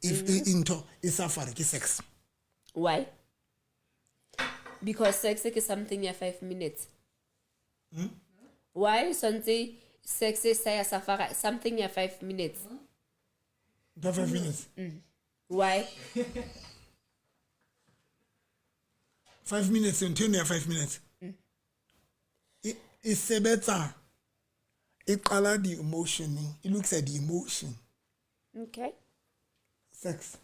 if ntho e safari ke sex. Why? Because sex ke something ya 5 minutes. Why swantse sex e sa ya safara something ya 5 minutes? Ntho 5 minutes. Why? 5 minutes, ntho eno ya 5 minutes e sebetsa, e qala di-emotioneng, e lokisa di-emotion. Sex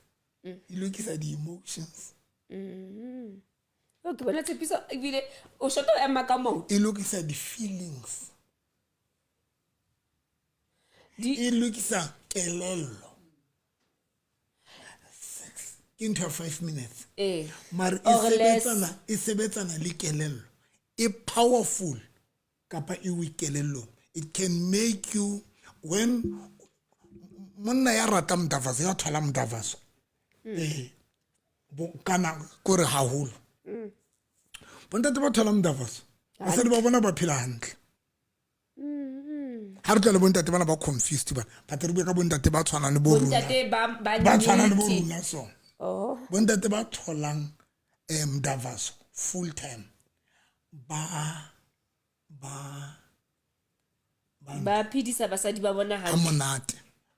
e lokisa di-emotions. O ke bona tshepiso ebile o shota o ema ka maoto. E lokisa di-feelings. E lokisa kelello. Sex ke ntho ya 5 minutes, mare e Or less. sebetsana le kelello e powerful kapa e weak kelellong. It can make you, when monna ya rata mdavaso, ya thola mdavaso kana kore haholo bontate ba thola mdavaso, basadi ba bona ba phela hantle. Ha re tla le bontate bana ba confused bana, but re bue ka bontate ba tshwanang le bo rona. Bontate ba Ba tshwanang le bo nnete. rona so. Oh. Bontate ba tholang mdavaso full time ba Ba phedisa basadi ba bona ha hantle. Monate.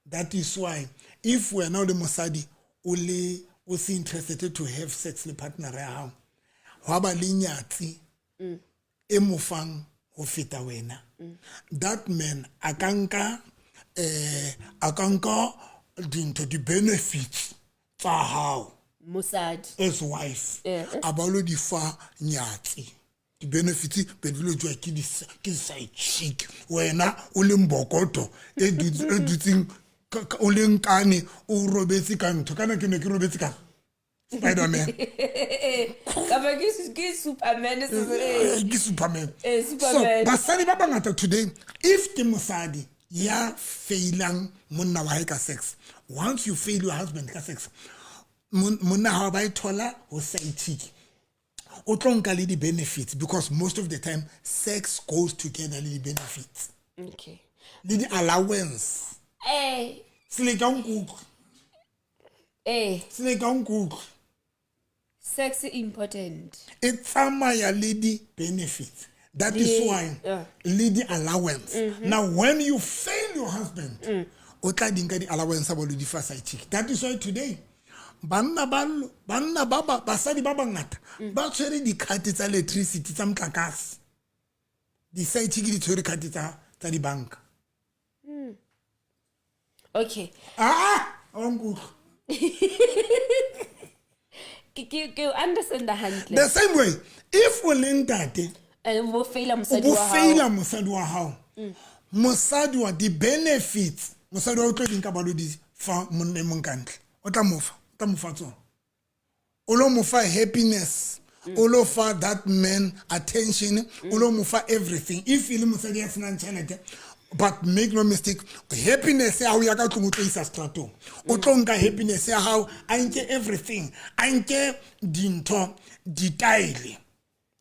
That is why if wena o le mosadi, o le o se interested to have sex le partner ya hao, hwa ba le nyatsi e mo fang ho feta wena, that man a ka nka dintho, di-benefits tsa hao Mosadi. As wife, a ba lo di fa nyatsi, di-benefits be di lo jwa ke side chick, wena o le mbokoto e dutseng o le nkane, o robetse ka ntho kana ke ne ke robetse ka Spiderman. Kapa ke Superman se. Ke Superman. Superman. So basadi ba bangata today, if ke mosadi ya failang monna wa hae ka sex, once you fail your husband ka sex, monna hao ba e thola ho side chick, o tlo nka le di-benefits, because most of the time sex goes together le di-benefits le di-allowance. Seleka nkutlwe. Seleka nkutlwe. Sex important. E tsamaya le di-benefits, that is why le di-allowance. Now when you fail your husband, o tla di nka di-allowance a bo le di fa side chick. That is why today banna ba basadi ba bangata ba tshwere di-card tsa electricity, tsa motlakase, di-side chick di tshwere card tsa dibanka. Aa, wa nkutlwa? Ke understand hantle. The same way if o le ntate, And bo faila o mosadi bo wa hao. faila mosadi wa hao, mosadi wa di-benefits, mosadi wa o tlo di nka, ba lo di fa monna e mong ka ntle, o tla mo fa tsona. O lo mo fa happiness, o lo fa that man attention, o lo mo fa everything. If e le mosadi ya senang tjhelete, but make no mistake, happiness ya hao ya ka tlung o tlo isa stratong, o tlo nka happiness ya hao, a nke everything, a nke dintho, ditaele.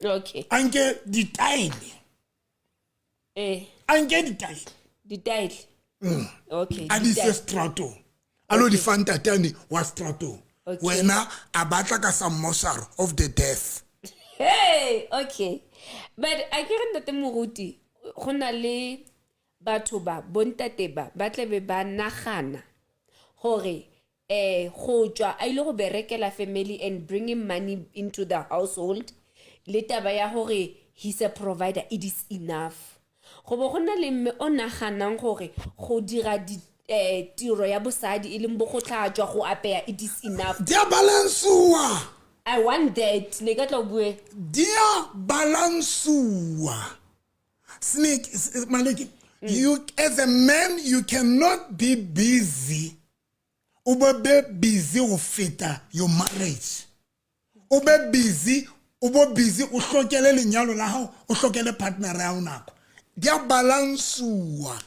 Okay. A nke ditaele. A nke ditaele. Ditaele. Okay. A di ise stratong, a lo di fa ntatane wa stratong. Okay. Wena a batla ka sa mosharo of the death. Hey, okay, but a ke re, ntate moruti, go na le batho ba bontate ba ba tlabe ba nagana gore go tswa a ile go berekela family and bringing money into the household, le taba ya gore he's a provider, it is enough. Go bo go na le mme o naganang gore go dira di tiro ya bosadi, e leng bo go tlhatswa, go apeya, it is enough. Di a balansuwa. I want that ne ka tla o bue. Di a balansuwa, snake maleki. You as a man, you cannot be busy, o be busy go feta your marriage, o be busy, o bo busy, o hlokele lenyalo la hao, o hlokele partner ya hao nako. Di a balansuwa.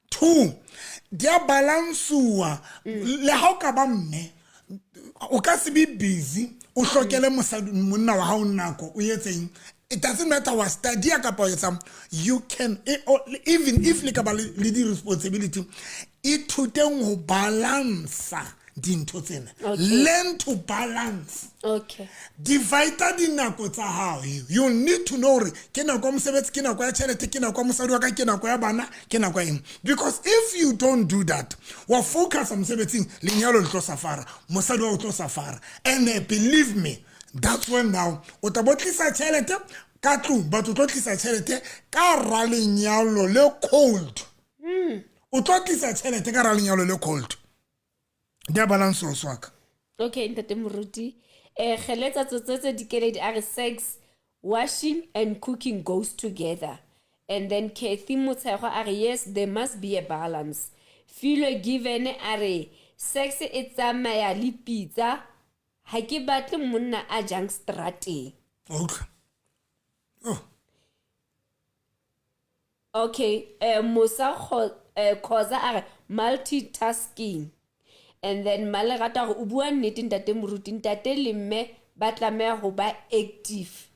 Two, di a balansuwa. Le ha o ka ba mme, o ka se be busy, o hlokele mosadi, monna wa hao nako, o etseng, it doesn't matter wa study kapa o etsang. You can even if le ka ba le di-responsibility, ithuteng ho balansa dintho tsena. Learn to balance. Divide dinako tsa hao. You need to know hore ke nako ya mosebetsi, ke nako ya tjhelete, ke nako ya mosadi wa ka, ke nako ya bana, ke nako ya eng. Because if you don't do that, wa focus mosebetsing, lenyalo le tlo safara, mosadi wa o tlo safara. And believe me, that's when now o tla bo tlisa tjhelete ka tlung, but o tlo tlisa tjhelete ka ra lenyalo le cold. O tlo tlisa tjhelete ka ra lenyalo le cold. Di a balance wa ka. Okay, ntate moruti, kgeletsa tsotsotse dikeledi a re sex, washing and cooking goes together. And then Kathy Motshego a re yes, there must be a balance. Philo Given a re sex e tsamaya le pitsa, ha ke batle monna a jang strateng. Okay. Oh. Okay, Musa Khoza a re multitasking. And then Malerato a re o bua nnete ntate moruti, ntate le mme ba tlameha ho ba active.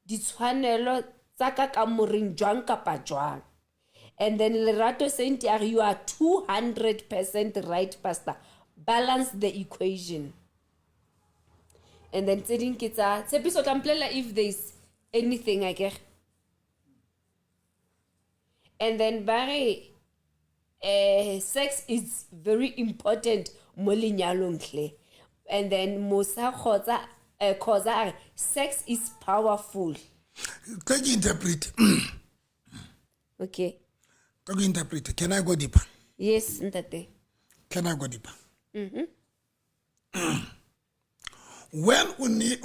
Ditshwanelo tsa ka kamoreng jwang kapa jwang. And then Lerato Senti a re you are 200% right, pastor. Balance the equation. And then tse ding ke tsa Tshepiso, tla mpolelela if there is anything akere. And then ba re sex is very important mo lenyalong hle. And then Musa Khoza Khoza a re sex is powerful. Tla ke interpret. Okay. Tla ke interpret. Can I go deeper? Yes, ntate. Can I go deeper? When only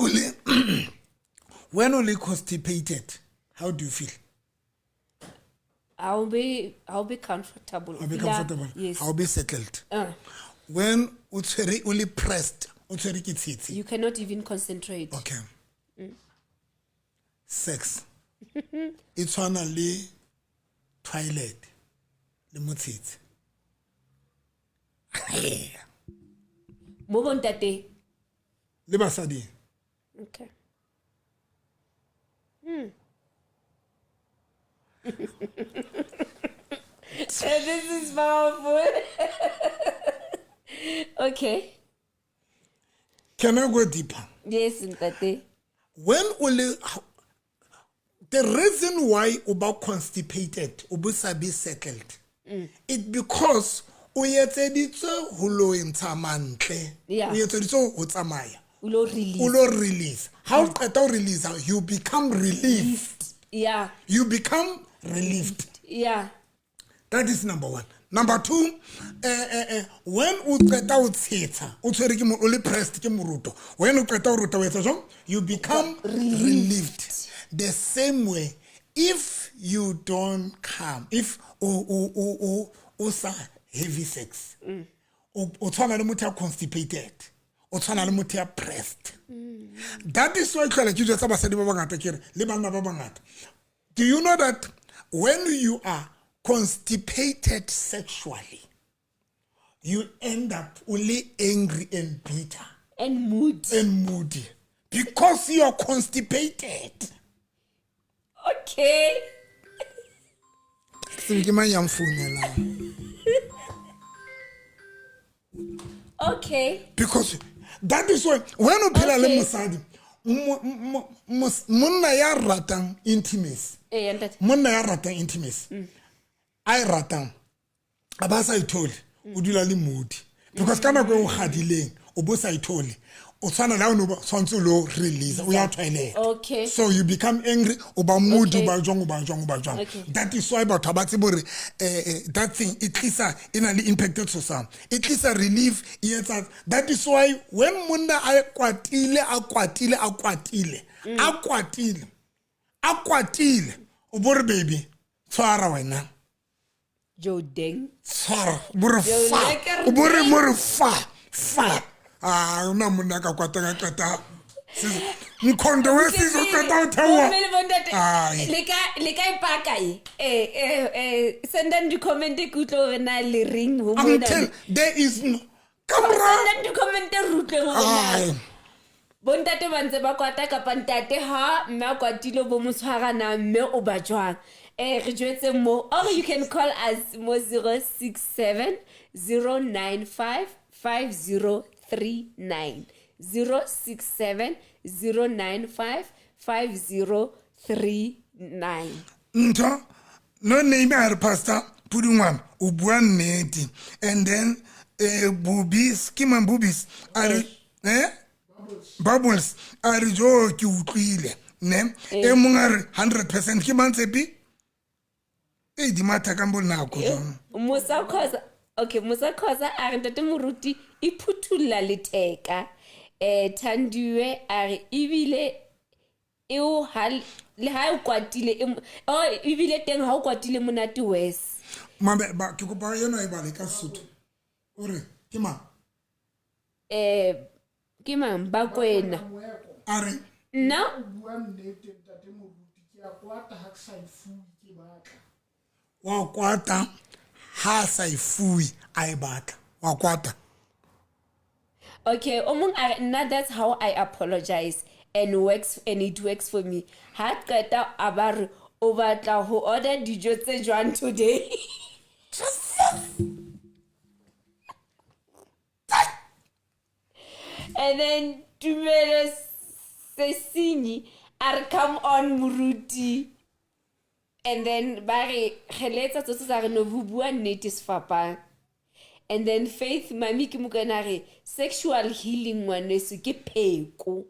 when only constipated, how do you feel? I'll be comfortable. I'll be Feel comfortable. Yes. I'll be settled. When o tshwere, o le pressed, o tshwere ke tshitshi. You cannot even concentrate. Okay. Sex e tshwana le toilet le motshitshi. Mo bontate. Le basading. Okay. This is powerful. Okay. Can I go deeper? Yes, ntate. When o le, the reason why o ba constipated, o bo sa be settled, it because o etseditswe ho lo ntsha mantle. O etseditswe ho tsamaya. O lo release. O lo release. Ha o qeta ho release, you become relieved. You become relieved. That is number one. Number two, when o qeta o tshetsa, o tshwere ke o le pressed ke moruto. When o qeta o ruta, o etsa jwang? You become relieved. The same way, if you don't come, if o sa heavy sex, o tshwana le motho ya constipated. O tshwana le motho ya pressed. That is why tlhola ke jwetsa basadi ba bangata ke re le banna ba bangata, do you know that when you are constipated sexually, you end up only angry and bitter And mood. And moody because you are constipated. Okay. Tsebe ke mang ya mfounelang. Okay. Because that is why when o phela le mosadi, monna ya ratang intimacy, Eh, ntate. monna ya ratang intimacy, a e ratang, a ba sa ithole, o dula le moody because ka nako e o gadileng o bo sa ithole, o tshwana le ha o ne o tshwanetse o lo release, o ya toilet. So you become angry, o ba moody. O ba jwang, o ba jwang, o ba jwang. That is why batho ha ba tsebe hore that thing e tlisa, e na le impact e tshosang, e tlisa relief, e etsa. That is why when monna a kwatile, a kwatile, a kwatile, a kwatile, a kwatile, o bo re, "Baby, tshwara wena." Joe Deng. Tshwara, o bo re Yo, fa, lekker o bo re ding. mo re fa fa. A ona monna a ka kwatang a qeta mkhondo wesizwe o qeta ho theoha. Bomme le bontate, Ai. le ka e paka e. Sendang di-comment ke utlwe hore na le reng ho I'm mona. tell there is no ka mora. Sendang di-comment re utlwe hore na Ai. bontate ba ntse ba kwata kapa ntate ha mme a kwatile bo mo tshwara na, mme o ba jwang. Re jwetse mo, or you can call us mo 067 095 5039, 067 095 5039. Ntho no name a re, "Pastor Pudungwana, o bua nnete." And then Bobis, ke mang Bobis a re, Bubbles a re, "Jo, ke utlwile ne." E mong a re 100%. Ke mang Tshepi e di matha ka bonako jwang? Musa Khoza, okay, Musa Khoza a re, "Ntate moruti, e phuthulla letheka." Thandiwe a re, "Ebile e o le ha o kwatile oh, ebile teng ha o kwatile monate wes." Mabe ba ke kopa yena e bale ka Sesotho, o re ke mang? Ke mang, Bakwena. A re Nna O bua nnete, ntate moruti, ke a kwata ha ke sa e fuwe ke batla. Wa kwata ha a sa e fuwe a e batla, wa kwata. Okay, o mong a re, "Nna, that's how I apologize and works and it works for me." Ha qeta a ba re, "O batla ho order dijo tse jwang today?" And then Tumelo Sesinyi a re, "Come on, moruti." And then ba re kgeletsa tsotsi tsa re no bo bua nnete sefapang. And then Faith Mami ke mokana re, "Sexual healing, ngwaneso, ke pheko."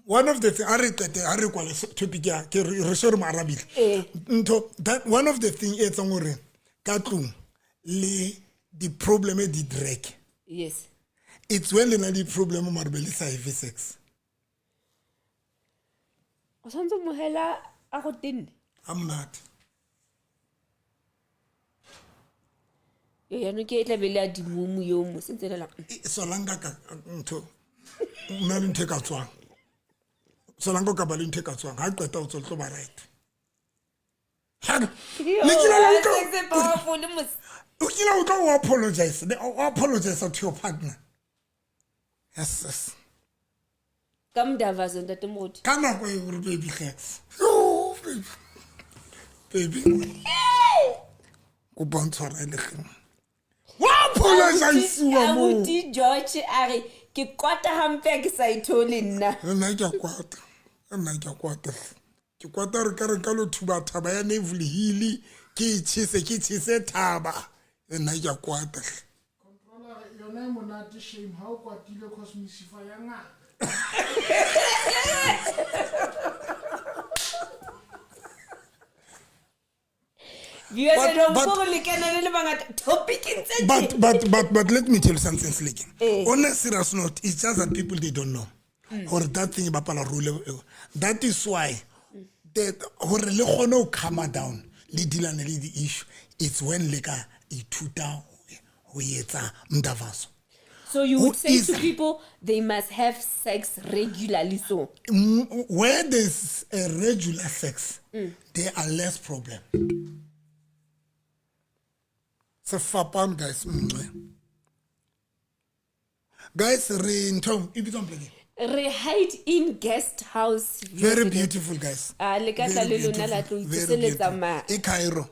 One of the thing, a re qete, a re kwale topic ya ke re se re mo arabile. Ntho that one of the thing e etsang hore ka tlung le di-problem e di drag, it's when le na le di-problem mare be le sa have sex. O tshwanetse o mohela a go tenne. Ha monate. Yo yaanong ke e tlabe le a dimumu yo mo sentse le la. Solanka ka ntho o na le ntho e ka tswang, solanka o ka ba le ntho e ka tswang, ha qeta o tswa, o tlo ba right. Le kile la utlwa- Powerful mos. O kile o tlo o apologize, o apologize to your partner, yes. Ka modavazo, ntate moruti. Ka nako e gore, "Baby hle, yo baby, baby, kopa o ntshwarele hle." Wa apologisiwa moo. Abuti George a re, "Ke kwata hampe ha ke sa ithole nna." Le nna ke a kwata, le nna ke a kwata hle. Ke kwata re ka lo thuba thaba ya Naval Hill, ke e tjhese, ke tjhese thaba, le nna ke a kwata hle. Controller a re, "Yona e monate shame ha o kwatile cause mesifa ya ngaka." Viewers at home, But- ko le kena le le bangata topicing tse But let me tell you something, Slick. Eh. On a serious note, it's just that people, they don't know gore that thing e bapala role eo. That is why that gore le kgone ho calm down, le dealane le di-issue, it's when le ka ithuta ho etsa mdavaso. So you Who would say is to people they must have sex regularly so. Where there's a regular sex, there are less problem. Sefapano guys, nngwe. Guys, re ntho e bitswang pleke? Re hide in guest house. Very beautiful guys. Ah, le ka tla Very le lona la tlo beautiful, very itsoseletsa beautiful. ma. E Cairo.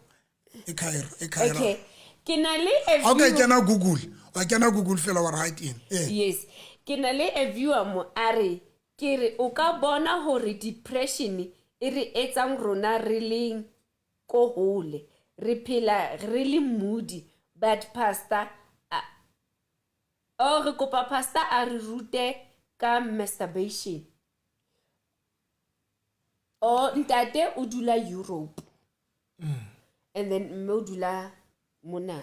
E Cairo, e Cairo. Okay. Ke na le a Ha o ka view- kena Google, wa kena Google fela wa re hide in. Eh. Yes. Ke na le a viewer mo a re ke re o ka bona hore depression e re etsang rona re leng ko hole. Re phela re le moody but pastor oh re kopa pastor a re rute ka masturbation. Oh ntate o dula Europe. And then mme o dula mona.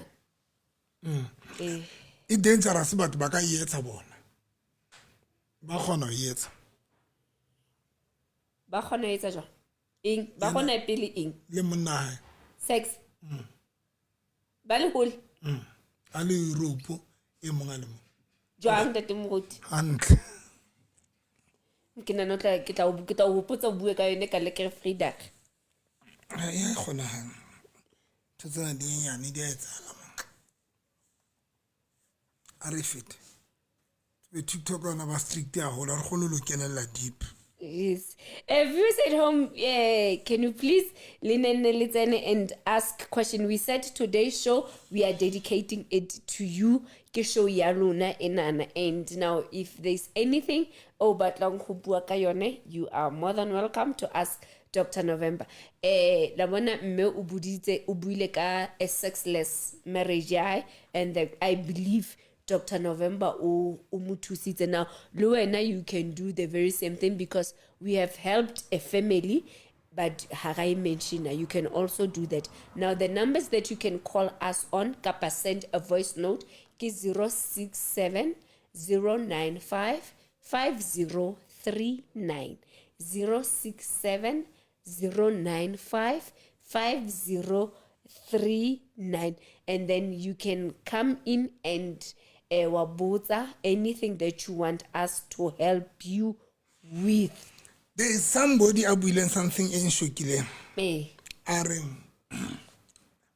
Eh. E dangerous batho ba ka e etsa bona. Ba kgona ho e etsa. Ba kgona ho etsa jwang? Eng? Ba kgona pele eng? Le monna hae. Sex. Ba le hole. A le Europe e mong a le mong. Jwang ntate Moruti? Hantle. Ke nahana o tla ke tla o ke tla o hopotsa o bue ka yone ka Lekker Vrydag. Ya kgonahala. Ntho tsena di nyenyane di a etsahala man. A re fete. Be TikTok yona ba strict haholo, ha re kgone ho lo kenella deep. Yes. Viewers at home, can you please listen and ask question? We said today's show, we are dedicating it to you. Ke show ya lona enana. And now, if there's anything o batlang ho bua ka yone, you are more than welcome to ask Dr. November. La bona mme o boditse, o buile ka a sexless marriage ya hae, and I believe Dr. November o mo thusitse. Now, le wena you can do the very same thing because we have helped a family, but ha ra e mention. You can also do that. Now, the numbers that you can call us on, kapa send a voice note, ke 067 095 5039. 067 095 5039. And then you can come in and wa botsa anything that you want us to help you with. There is somebody a buileng something e nshokileng. A re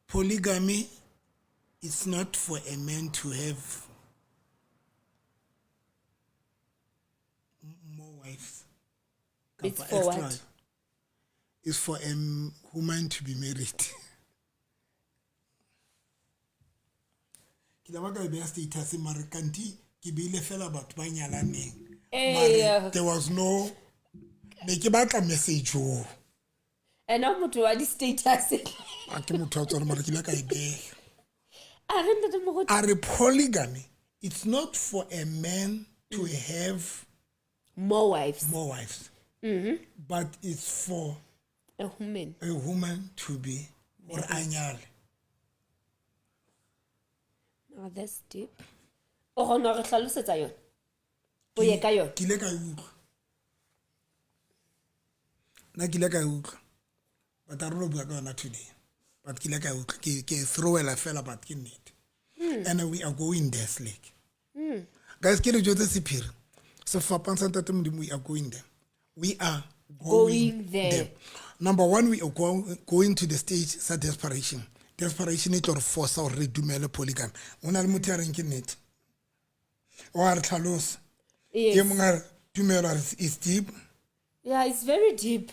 polygamy is not for a man to have more wives. It's Kapa for extra. what? It's for a woman to be married. Ke la ba ka e beha status mare kanti ke beile fela batho ba nyalaneng. Mare there was no, ne ke batla message oo. Ena motho wa di-status. A ke motho wa tsona mare ke ile ka e beha. A re ntate Moruti. A re polygamy, it's not for a man to have more wives. More wives. But it's for a woman. A woman to be or a nyale. Oh, that's deep. O kgona ho re hlalosetsa yona? O ye ka yona? Ke ile ka e utlwa. Nna ke ile ka e utlwa. But a re no bua ka yona today. But ke ile ka e utlwa. Ke e throwela fela, but ke nnete. And we are going there, Slake. Guys, ke le jwetse sephiri. Sefapano sa Ntate Modimo, we are going there. We are going Going there. there. Number one, we are going to the stage sa desperation. Desperation e tlo re force hore re dumele polygamy. Ho na le motho ya reng ke nnete. Wa re tlhalosa. Yes. E mong a re, tumelo a re, it's deep. Yeah, it's very deep.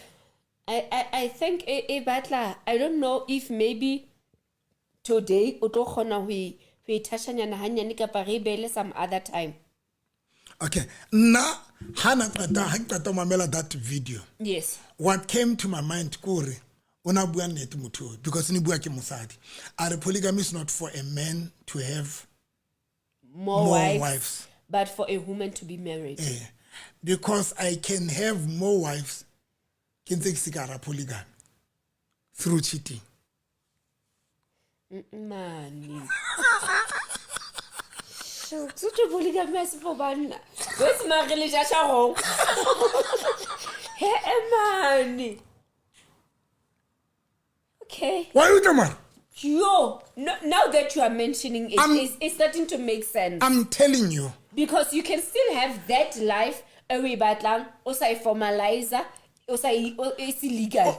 I think e batla, I don't know if maybe today o tlo kgona ho e thashanyana hanyane kapa re e beele some other time. Okay. Nna ha na qeta, ha ke qeta ho mamela that video. Yes. What came to my mind ke hore o na bua nnete motho oo, because ne bua ke mosadi. A re polygamy is not for a man to have more, more wives, wives. but for a woman to be married. Because I can have more wives ke ntse ke se ka hara polygamy through cheating. Mane. Sotho polygamy ha se for banna. Wetse mare le ja sharong. He mane. Okay. Why you tell mara? Yo, no, now that you are mentioning it, it's starting to make sense. I'm telling you. Because you can still have that life e o e batlang o sa e formalizer, o sa e e se legal.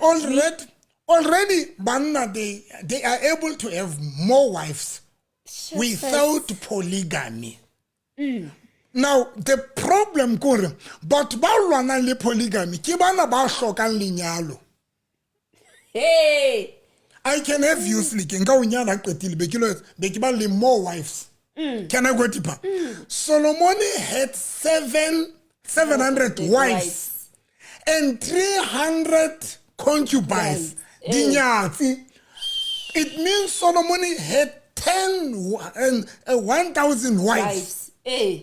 Already banna they are able to have more wives without polygamy. Now the problem kore batho ba lwanang le polygamy ke bana ba hlokang lenyalo. Hey. I can have you sleek nka o nyala qetile be ke lo be ke ba le more wives. Can I go deeper? Solomon had 700 wives and 300 concubines. Dinyatsi. It means Solomon had 10 and 1,000 wives. Wives. Eh.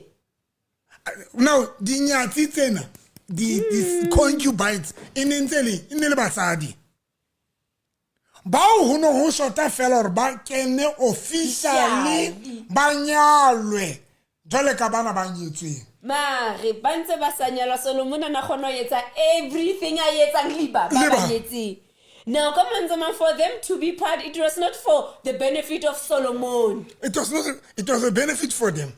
Now, dinyatsi tsena, the concubines, e ne ntse le e ne le basadi. Bao ho no ho shota fela hore ba kene officially ba nyalwe jwale ka bana ba nyetsweng. Mare ba ntse ba sa nyalwa, Solomon a na kgona ho etsa everything a etsang le ba ba Le ba. ba nyetseng. Now ka mantswe a mang, for them to be part, it was not for the benefit of Solomon. It was not, it was a benefit for them.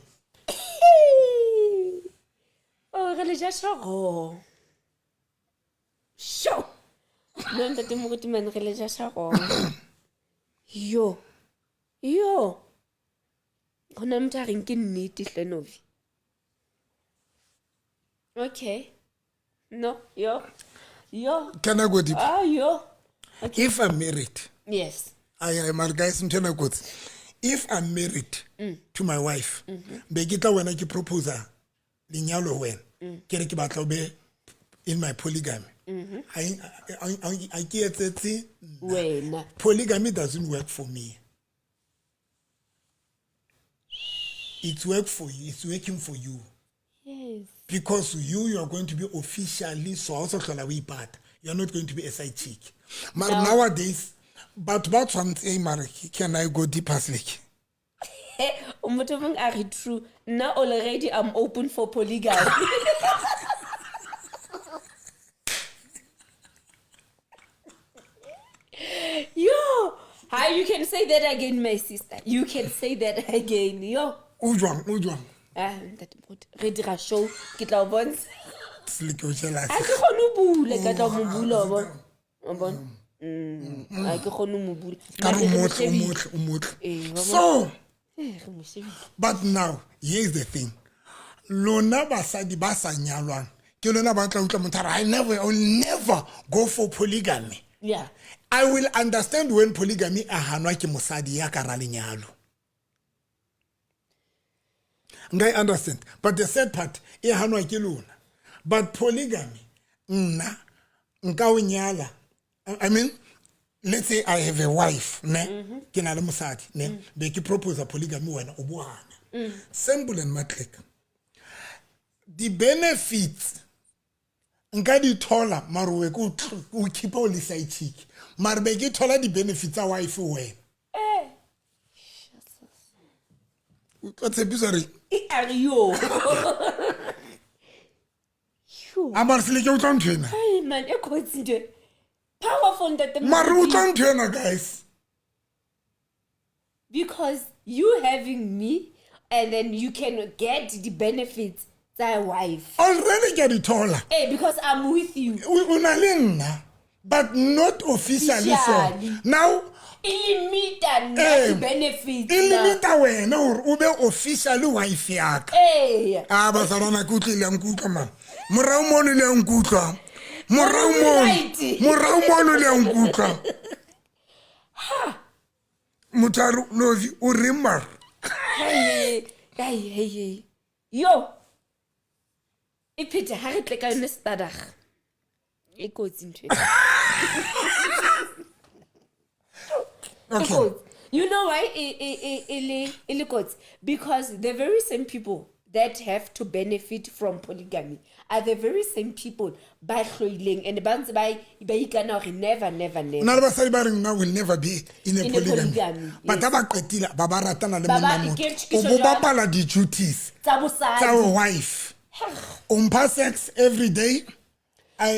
Oh, re le ja shago. Sho. No, ntate Moruti man, re le ja shago. Yo. Yo. Ho na le motho a reng ke nnete hle, Novi. Okay. No, yo. Yo. Can I go deep? Ah, yo. If I'm married, Yes. I am guys ntho ena e kotsi. If I'm married to my wife, be ke tla wena ke proposa lenyalo ho wena. Ke re ke batla o be in my polygamy. I ke etsetse Wena. Polygamy doesn't work for me. It's work for you. It's working for you. Yes. Because you are going to be officially so also hlola o ipata. You are not going to be a side chick. Mara nowadays, batho ba tshwanetse mara can I go deeper slick? O motho mong a re true. Nna already I'm open for polygamy. Yo, how you can say that again, my sister? You can say that again. Yo. O jwang, o jwang? Ah, ntate Moruti, re dira show, ke tla o bontsha. Slick o jealous. Ha ke kgone ho bula, ke tla mo bula, wa bona? Wa bona? Ha ke kgone ho mo bula. Ka re Mare re mo o motle, o shebile. motle, o motle. Eh, wa bona? So, Eh, re mo shebile. but now, here's the thing. Lona basadi ba sa nyalwang, ke lona ba tla utlwa motho a re, I will never go for polygamy. Yeah. I will understand when polygamy a hanwa ke mosadi ya ka ra lenyalo. Nka e understand. But the sad part, e hanwa ke lona. But polygamy, nna, nka o nyala. I mean, let's say I have a wife, ne? Ke na le mosadi, ne? Be ke propose polygamy wena o bo hana. Simple and matric. The benefits nka di thola mare we ke o keep o le side chick. Mare be ke thola di benefits tsa wife wena. O tlo tshepisa re E a re yo. Yo. a mare sele ke utlwa ntho ena. Ai man, e kotsi ntho e. Powerful ntate Mare Moruti. utlwa ntho ena guys. Because you having me and then you can get the benefits tsa wife. Already ke a di thola. Eh, because I'm with you. O na le nna but not officially so. Officially. Now E limita nna Eh, the benefits. e na. limita wena hore o be officially wife ya ka. Eh. A bazalwana ke utlwile ya nkutlwa mara. Morao mono le ya nkutlwa. Morao mono. Right. Morao mono le ya nkutlwa. Motho a re Novi o reng mara? Hey, hey, hey, hey. Yo. E phete ha re tle ka yone stadag. E kotsi ntho ena. E Okay. kotsi. You know why e le kotsi? Because the very same people that have to benefit from polygamy are the very same people ba hloileng and ba ntse ba ikana hore never, never, never. Na le basadi ba reng nna will never be in a In a polygamy. polygamy, But yes. ha ba qetile ba ba ratana le Ba ba- monna motho. ke O tjho bo jwalo. bapala di-duties Tsa bosadi. tsa wife. O mpha sex every day.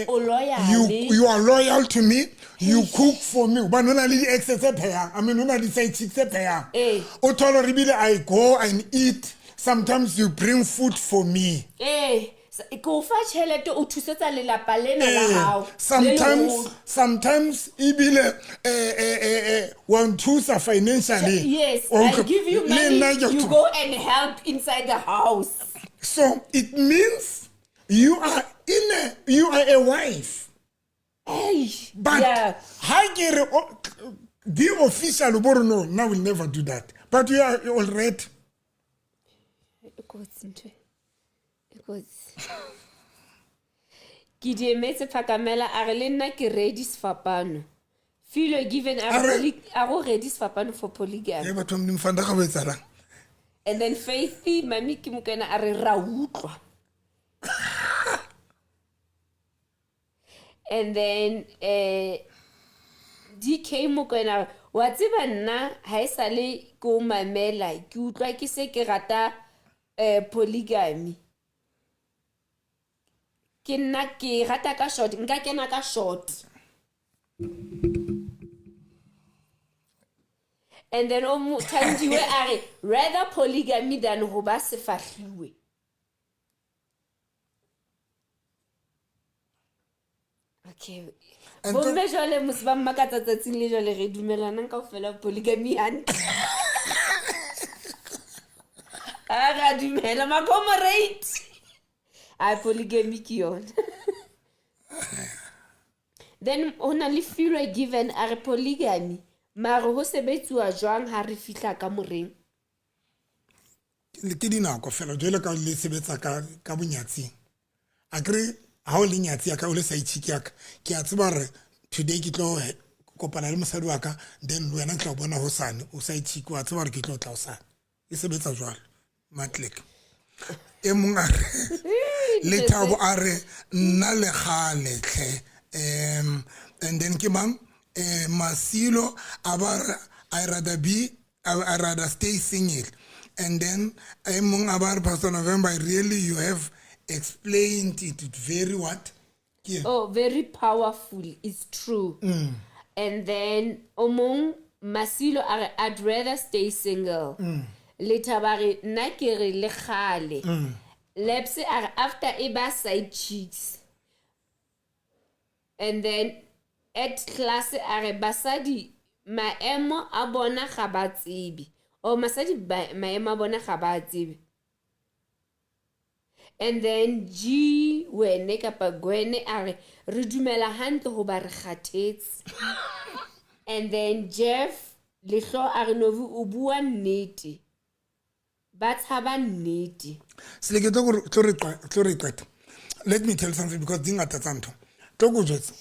O loyal. You are loyal to me. You cook for me. Hobane ho na le di-ex tse phehang. I mean, ho na le di-side chick tse phehang. Eh. O thole hore ebile I go and eat Sometimes you bring food for me. Ee, ke o fa tšhelete o thusetsa lelapa lena la gago le Sometimes leholo. sometimes ebile wa nthusa financially. Yes, I Okay. give you Le money, nna ke a you go and help inside the house. So it means you are in a you are a wife. Hey, But yeah. ha ke re be official bo re no, now we'll never do that. But you are already E kotsi ntho e. E kotsi. Ke di emetse phakamela a re le nna ke ready sefapano. Filo given a A re re- a go ready sefapano for polygamy. e batho ba Modimo fanda ga bo etsahalang. And then Faithy mami ke mokena a re ra utlwa. And then DK Mokoena wa tseba nna ha e sale ke o mamela ke utlwa ke se ke rata polygamy. Ke nna ke rata ka short, nka kena ka short. And then o mo Thandiwe a re rather polygamy than ho ba sefahliwe. Okay. And Bomme jwale mose ba mmakatsa tsatsing le jwale re dumelanang kaofela polygamy hantle. A ra dumela ma-comrade. A polygamy ke yona. Then ho na le Filwe given a re polygamy mare ho sebetsuwa jwang ha re fihla ka moreng? Ke dinako fela jwale ka le sebetsa ka bonyatsing. Akere ha o le nyatsi ya ka o le side chick ya ka, ke a tseba hore today ke tlo kopana le mosadi wa ka, then le wena ke tla o bona hosane, o side chick wa tseba hore ke tlo tla hosane. E sebetsa jwalo, Matlek. E mong a re, Lethabo a re, nna le kgale tlhe. And then ke mang? Masilo a ba re, I rather be, I rather stay single. And then e mong a ba re, Pastor November, really you have explained it very what? Ke Oh, very powerful. It's true. And then omong Masilo a re, I'd rather stay single. Lethabo a re, nna ke re le kgale. Lepse a re, after e ba side chicks. And then at class a re, basadi maemo a bona ga ba tsebe. Oh, basadi maemo a bona ga ba tsebe. And then G wene kapa Gwene a re, re dumela hantle hoba re kgathetse. And then Jeff Lehlo a re, Novi o bua nnete. Ba tshaba nnete. Seleke tlo re tlo re qeta. Let me tell you something because di ngata tsa ntho. Tlo ko jwetsa.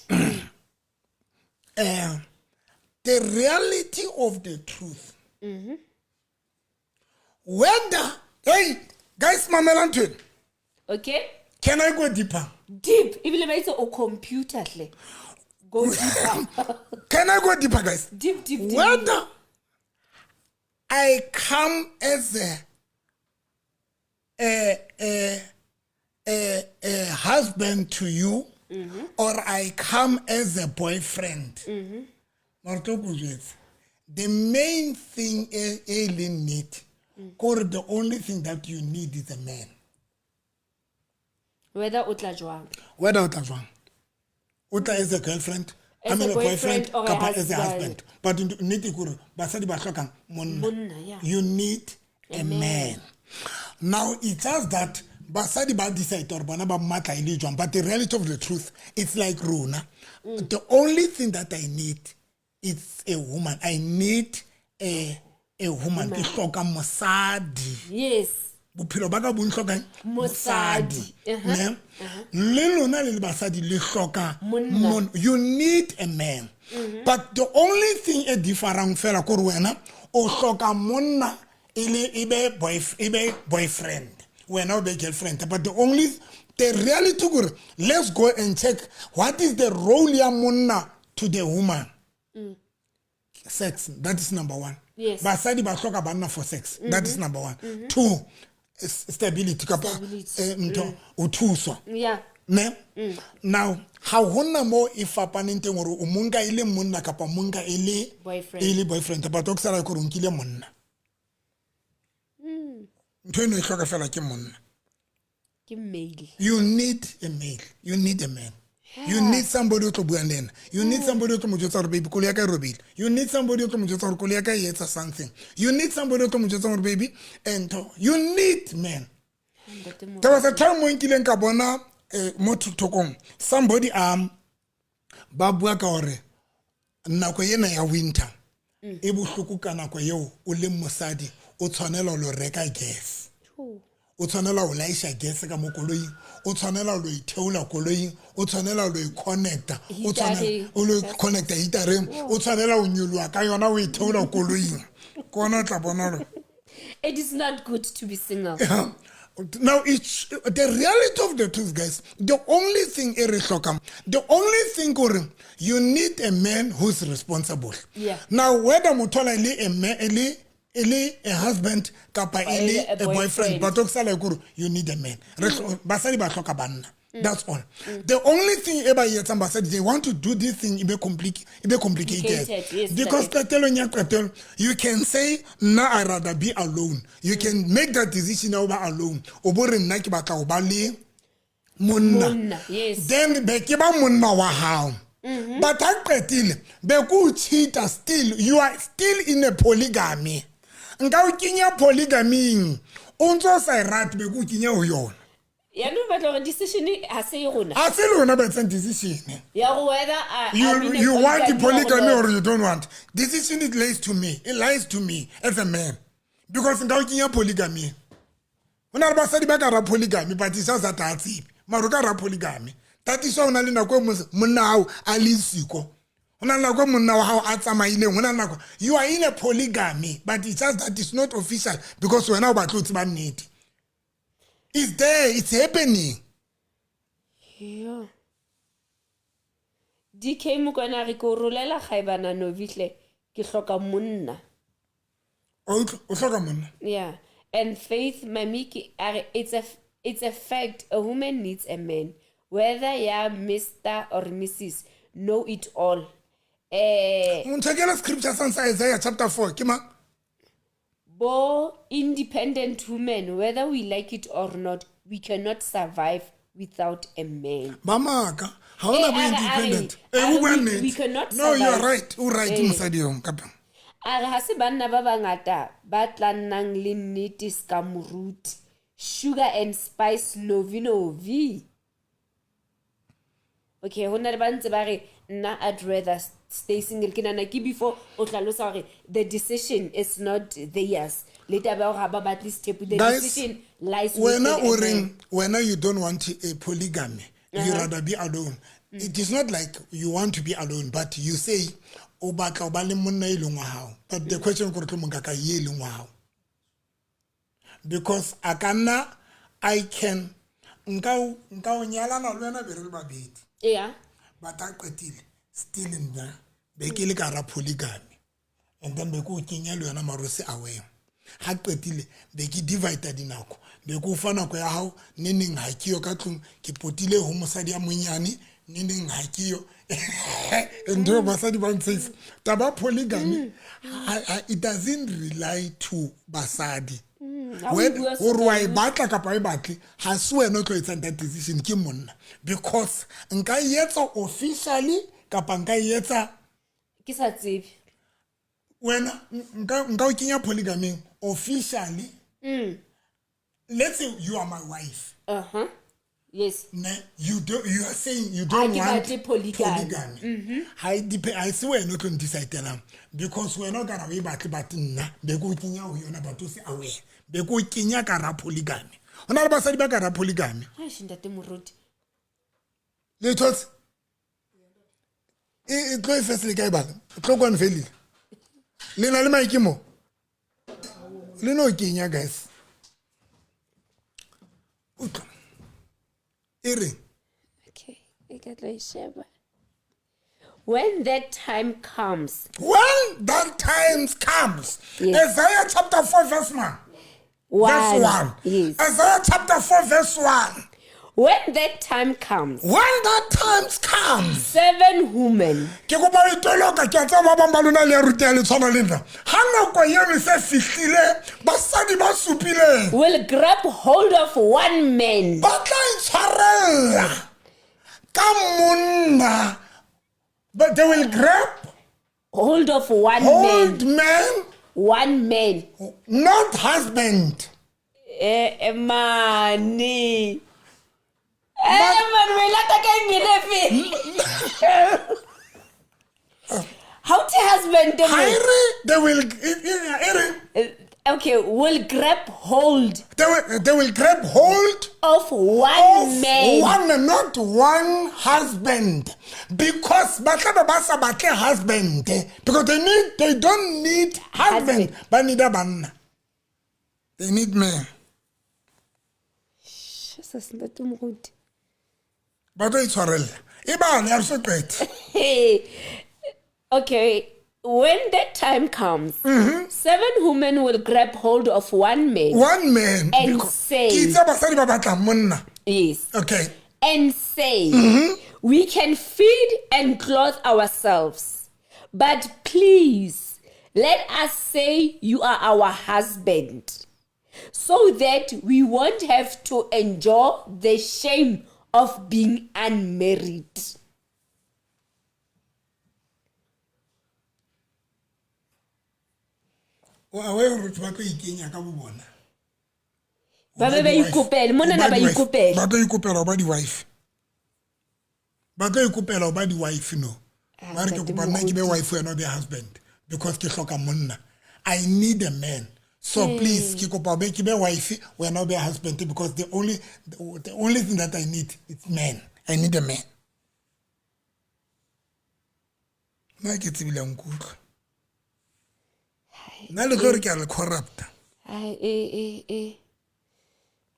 The reality of the truth. Whether, hey, guys, mamela ntho ena. Okay? Can I go deeper? Deep. Ebile ba itse o computer hle. Go deeper. Can I go deeper, guys? Deep, deep, deep. Whether I come as a husband to you, or I come as a boyfriend. Mara tlo ko jwetsa, the main thing e leng nnete, kore the only thing that you need is a man. Whether o tla jwang. Whether o tla jwang. O tla as a girlfriend, As I mean a a boyfriend, boyfriend or a kapa as a husband. husband. But nnete ke hore basadi ba hlokang monna. Monna, yeah. You need a man. Now, it's just that basadi ba decide hore bona ba mmatla e le jwang, but the reality of the truth, it's like rona. The only thing that I need is a woman. I need a woman. Ke hloka mosadi. Yes. Bophelo ba ka bo ntlhokang Mosadi. mosadi. Ne? Le lona le le basadi le hloka Monna. you need a man. But the only thing e differang fela ke hore wena o hloka monna e le e be e be boyfriend. Wena o be girlfriend. But the reality ke hore let's go and check what is the role ya monna to the woman. Sex, that is number one. Yes. Basadi ba hloka banna for sex. That is number one. Two, stability kapa, Stability. Ntho, o thuswa. Yeah. Ne? Now, ha hona mo e fapaneng teng hore o monka e le monna kapa monka e le Boyfriend. e le boyfriend, but o sala gore o nkile monna. Ntho eno e hloka fela ke monna. Ke male. You need a male, you need a man, you need somebody o tlo buang le ena, you need somebody o tlo mo jwetsa gore, "Baby, koloi ya ka e robile." You need somebody o tlo mo jwetsa gore koloi ya ka e etsa something. You need somebody o tlo mo jwetsa gore, "Baby," ntho. You need man. Ntate Moruti. There was a time mo nkileng ka bona mo TikTokong somebody ba bua ka gore nako ena ya winter e bohloko, ka nako eo o leng mosadi o tshwanela ho lo reka gas, o tshwanela ho laisha gas ka mo koloing, o tshwanela ho lo itheola koloing, o tshwanela ho lo i-connecta, o tshwanela Heater-eng. o lo connecta heatereng, o tshwanela ho nyoloha ka yona, o itheola koloing, ke ona o tla bona hore It is not good to be single. Now it's the reality of the truth, guys. The only thing e re hlokang, the only thing kore you need a man who's responsible. Now whether motho ona e le a man, e le a husband kapa e le a a boyfriend, boyfriend. But o sala kore you need a man. Basadi ba hloka banna. That's all. The only thing e ba e etsang basadi, they want to do this thing e be complicated. Complicated, yes, because correct. Qetelong ya qetelo you can say, "Nna, I rather be alone." You can make that decision ya ho ba alone, o bo re, "Nna ke batla ho ba le monna." Monna, yes. Then be ke ba monna wa hao, but ha qetile be ke o cheata, still you are still in a polygamy. Nka o kenya polygaming o ntse o sa e rate, be ke o kenya ho yona. Yaanong batla gore decision ha se e rona. Ha se lona ba etsang decision. Ya gore whether I'm You in a you want the polygamy or polygamy not. Or you don't want. Decision, it lies to me, it lies to me as a man, because nka o kenya polygamy. Ho na le basadi ba ka ra polygamy, but it's just that ha tsebe mara o ka ra polygamy. That is why o na le nako e monna hao a le siko, ho na le nako e monna wa hao a tsamaileng, ho na le nako you are in a polygamy, but it's just that it's not official because wena o batla o tseba nnete. It's there, it's happening. Yo. DK Mokoena re ke o rolela kgaebana Novihle, ke hloka monna. O hloka monna. Yeah. And Faith Mamiki a re it's a fact, a woman needs a man, whether ya Mr or Mrs know it all. Nthekela scripture sa Isaiah chapter 4 ke mang? Bo independent women, whether we like it or not, we cannot survive without a man. Ba maaka, ha ona Eh, bo independent. a re o bua we nnete. cannot No, you are survive. right, o right. Mosadi eo kapa A re ha se banna ba bangata ba tla nnang le nnete ska moruti. Sugar and spice, novi novi. Okay, ho na le ba ntse ba re, "Nna I'd rather stay single." Ke nahana ke before o hlalosa hore the decision is not theirs, le taba ya hore ha ba batle sethepu, the Guys, decision lies wena within o a man. reng wena you don't want a polygamy, you rather be alone. It is not like you want to be alone, but you say o batla o ba le monna e leng wa hao, but the question kore tlo monka ka ye e leng wa hao, because a ka nna, I can nka o nyalana le wena be re le babedi, but a qetile still nna be ke le ka ra polygamy and then be ke o kenya le yona mare o se aware. Ha qetile be ke divida dinako, be ke o fa nako ya hao, ne neng ha ke yo ka tlung, ke potile ho mosadi ya monyane, ne neng ha ke yo ntho eo basadi ba ntshehisa. Taba ya polygamy it doesn't rely to basadi. Ha o bua Gore wa e batla kapa o e batle, ga se wena o tlo etsang that decision, ke monna, because nka e etsa officially kapa nka e etsa ke sa tsebe. Wena nka o kenya polygaming officially. Let's say you are my wife. Yes. Ne, you do, you are saying you don't Ha ke want batle polygamy. Polygamy. Ha e ha se wena o tlo ndecidelang, because wena o ka ra o e batle, but nna be ke o kenya ho yona, but o se aware be ke o kenya ka ra polygamy. Ho na le basadi ba ka ra polygamy. Eish, ntate Moruti. Le thotse e tlo e fesele ka e bala, tlo kwane felile le na le maike mo le no kenya, guys. Utlwa e re Okay, e ka tlo e sheba when that time comes. When that time comes. Yes. Isaiah chapter 4 verse 1. Verse 1. Yes. Isaiah chapter 4 verse 1. When that time comes, When that time comes, seven women ke kopa ho itoloka, ke a tseba ba bang ba lona le ya ruteha le tshwana le nna. Ha nako eno e se fihlile, basadi ba supileng will grab hold of one man ba tla itshwarella ka monna. But they will grab hold of one hold man, man, one man. Not husband. Eh, eh, mane. Eh, man, o e lata ka eng efe? How to husband Ha e re they will e re Okay, will grab hold they will grab hold of one of man. one man, not one husband, because ba tla be ba sa batle husband, because they don't need husband, Husband. ba need banna, they need men. Jesus, ntate moruti. Ba tlo itshwarella e bale a re so qete. Hey. Okay, when that time comes, seven women will grab hold of one man. One man. And Ke itse basadi ba batlang monna. Yes. Okay. And say, we can feed and clothe ourselves, but please let us say you are our husband, so that we won't have to endure the shame of being unmarried. O aware hore batho ba tlo ikenya ka bo bona. Ba be ba ikopele monana, ba ikopele. Ba tlo ikopela ho ba di-wife, ba tlo ikopela ho ba di-wife, no. Ba re ke Ntate kopa nna ke be Moruti. wife, wena o be husband, because ke hloka monna, I need a man, so please ke kopa be ke be wife, wena o be husband, because the only thing that I need is man. I need a man. Nna ke tsebile nkutlwa, nna le tlo re ke a le corrupta. Ai, eh, eh, eh.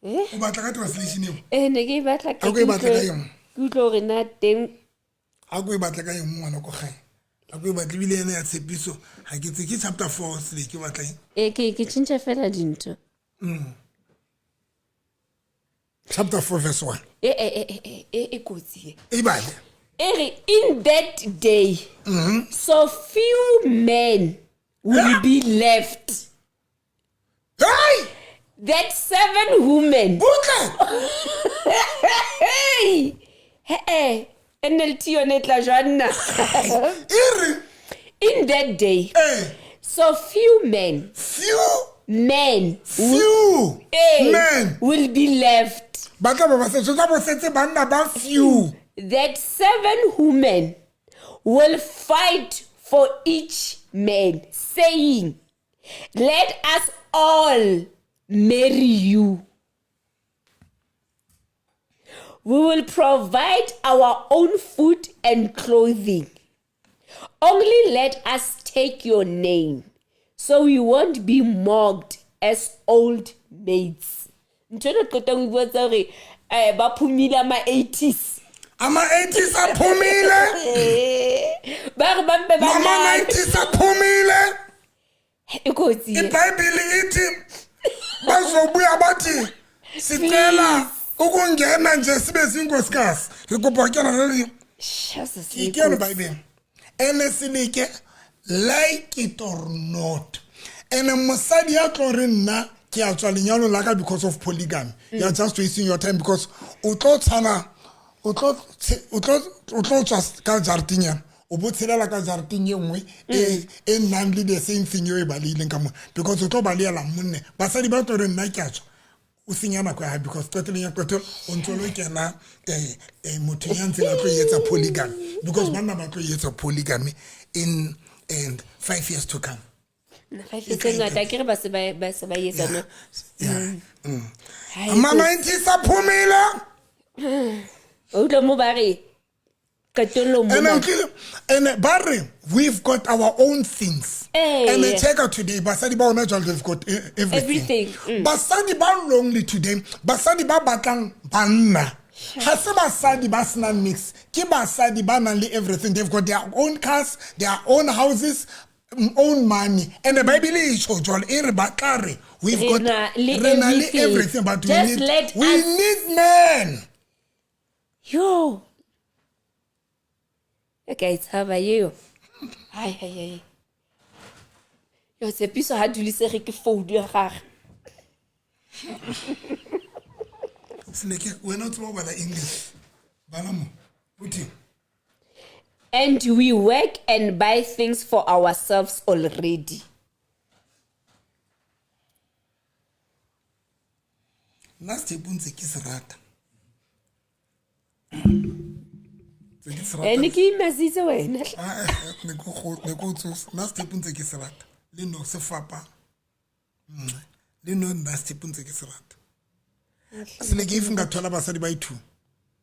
O batla ka translation eo? Eh, ne ke e batla Ha ko e batla ka eng? Ke utlwe hore na teng. A ko e batla ka eng, ngwana ko gae? A ko e batle ebile ene ya tshepiso, ga ke tse ke chapter 4 sele ke batla eng. Eh, ke tjhentjha fela dintho. Chapter 4 verse 1. Eh, eh, eh, eh, eh, e kotsi e. E bale. E re, in that day, so few men will be left Hey! that seven women Butle! Hey, hey, NLT yone e tla jwang na? E re In that day, eh so few men few men few eh, men will be left ba tla ba ba setse tla bo setse banna ba few that seven women will fight for each man, saying, "Let us all marry you. We will provide our own food and clothing. Only let us take your name so we won't be mocked as old maids." Ntho eno qetang ho bua tsa hore ba phomile ama-80s. Ama-80s aphumile. Ba re ba mpe ba Mama nyale. 90s aphumile. E kotsi e. Ibhayibhile ithi bazobuya bathi sicela ukungena nje sibe zinkosikazi, re kopa ho kena le Jesus, e ke yona kotsi. Bible ene seleke, like it or not, ene mosadi ya tlo re nna ke a tswa lenyalo la ka because of polygamy, you are just wasting your time, because o tlo tshwana o tlo tswa ka jarateng yana, o bo tshelela ka jarateng e nngwe e nnang le the same thing eo e baleileng ka mona, because o tlo baleela monne. Basadi ba tlo re nna ke a tswa, o senya nako ya hae, because qetelong ya qetelo o ntse o lo kena motho ya ntseng a tlo e etsa polygamy, because banna ba tlo e etsa polygamy in and 5 years to come. 5 years e ngata, akere ba se ba etsa no. Yeah. Hai, Ama-90s aphumile. O utlwa mo ba re qetellong And mona. And ba re we've got our own things. Eh. And check out today, basadi ba hona jwale, they've got everything. Everything, mm. Basadi ba lonely today, basadi ba batlang banna ha se basadi ba senang mix, ke basadi ba nang le everything. They've got their own cars, their own houses, own money, and the Bible e tjho jwalo, e re ba tla re we've Re got na le re na le everything. everything, but we Just need let we us- need men. Ka e tshaba eo. Hai hai hai. Yo tshepiso ha dulisege ke founu ya gage. Seleke wena o tseba go bala English. Bala mo. Uthi And we work and buy things for ourselves already. Nna sethepu ntse ke se rata. Ntse ke se rata. Ene ke imazitse wena. Ah, eh, ne ko go ne ko tsosa. Nna sethepu ntse ke se rata. Le no se fapa. Le no nna sethepu ntse ke se rata. Seleke if nka thola basadi ba i-two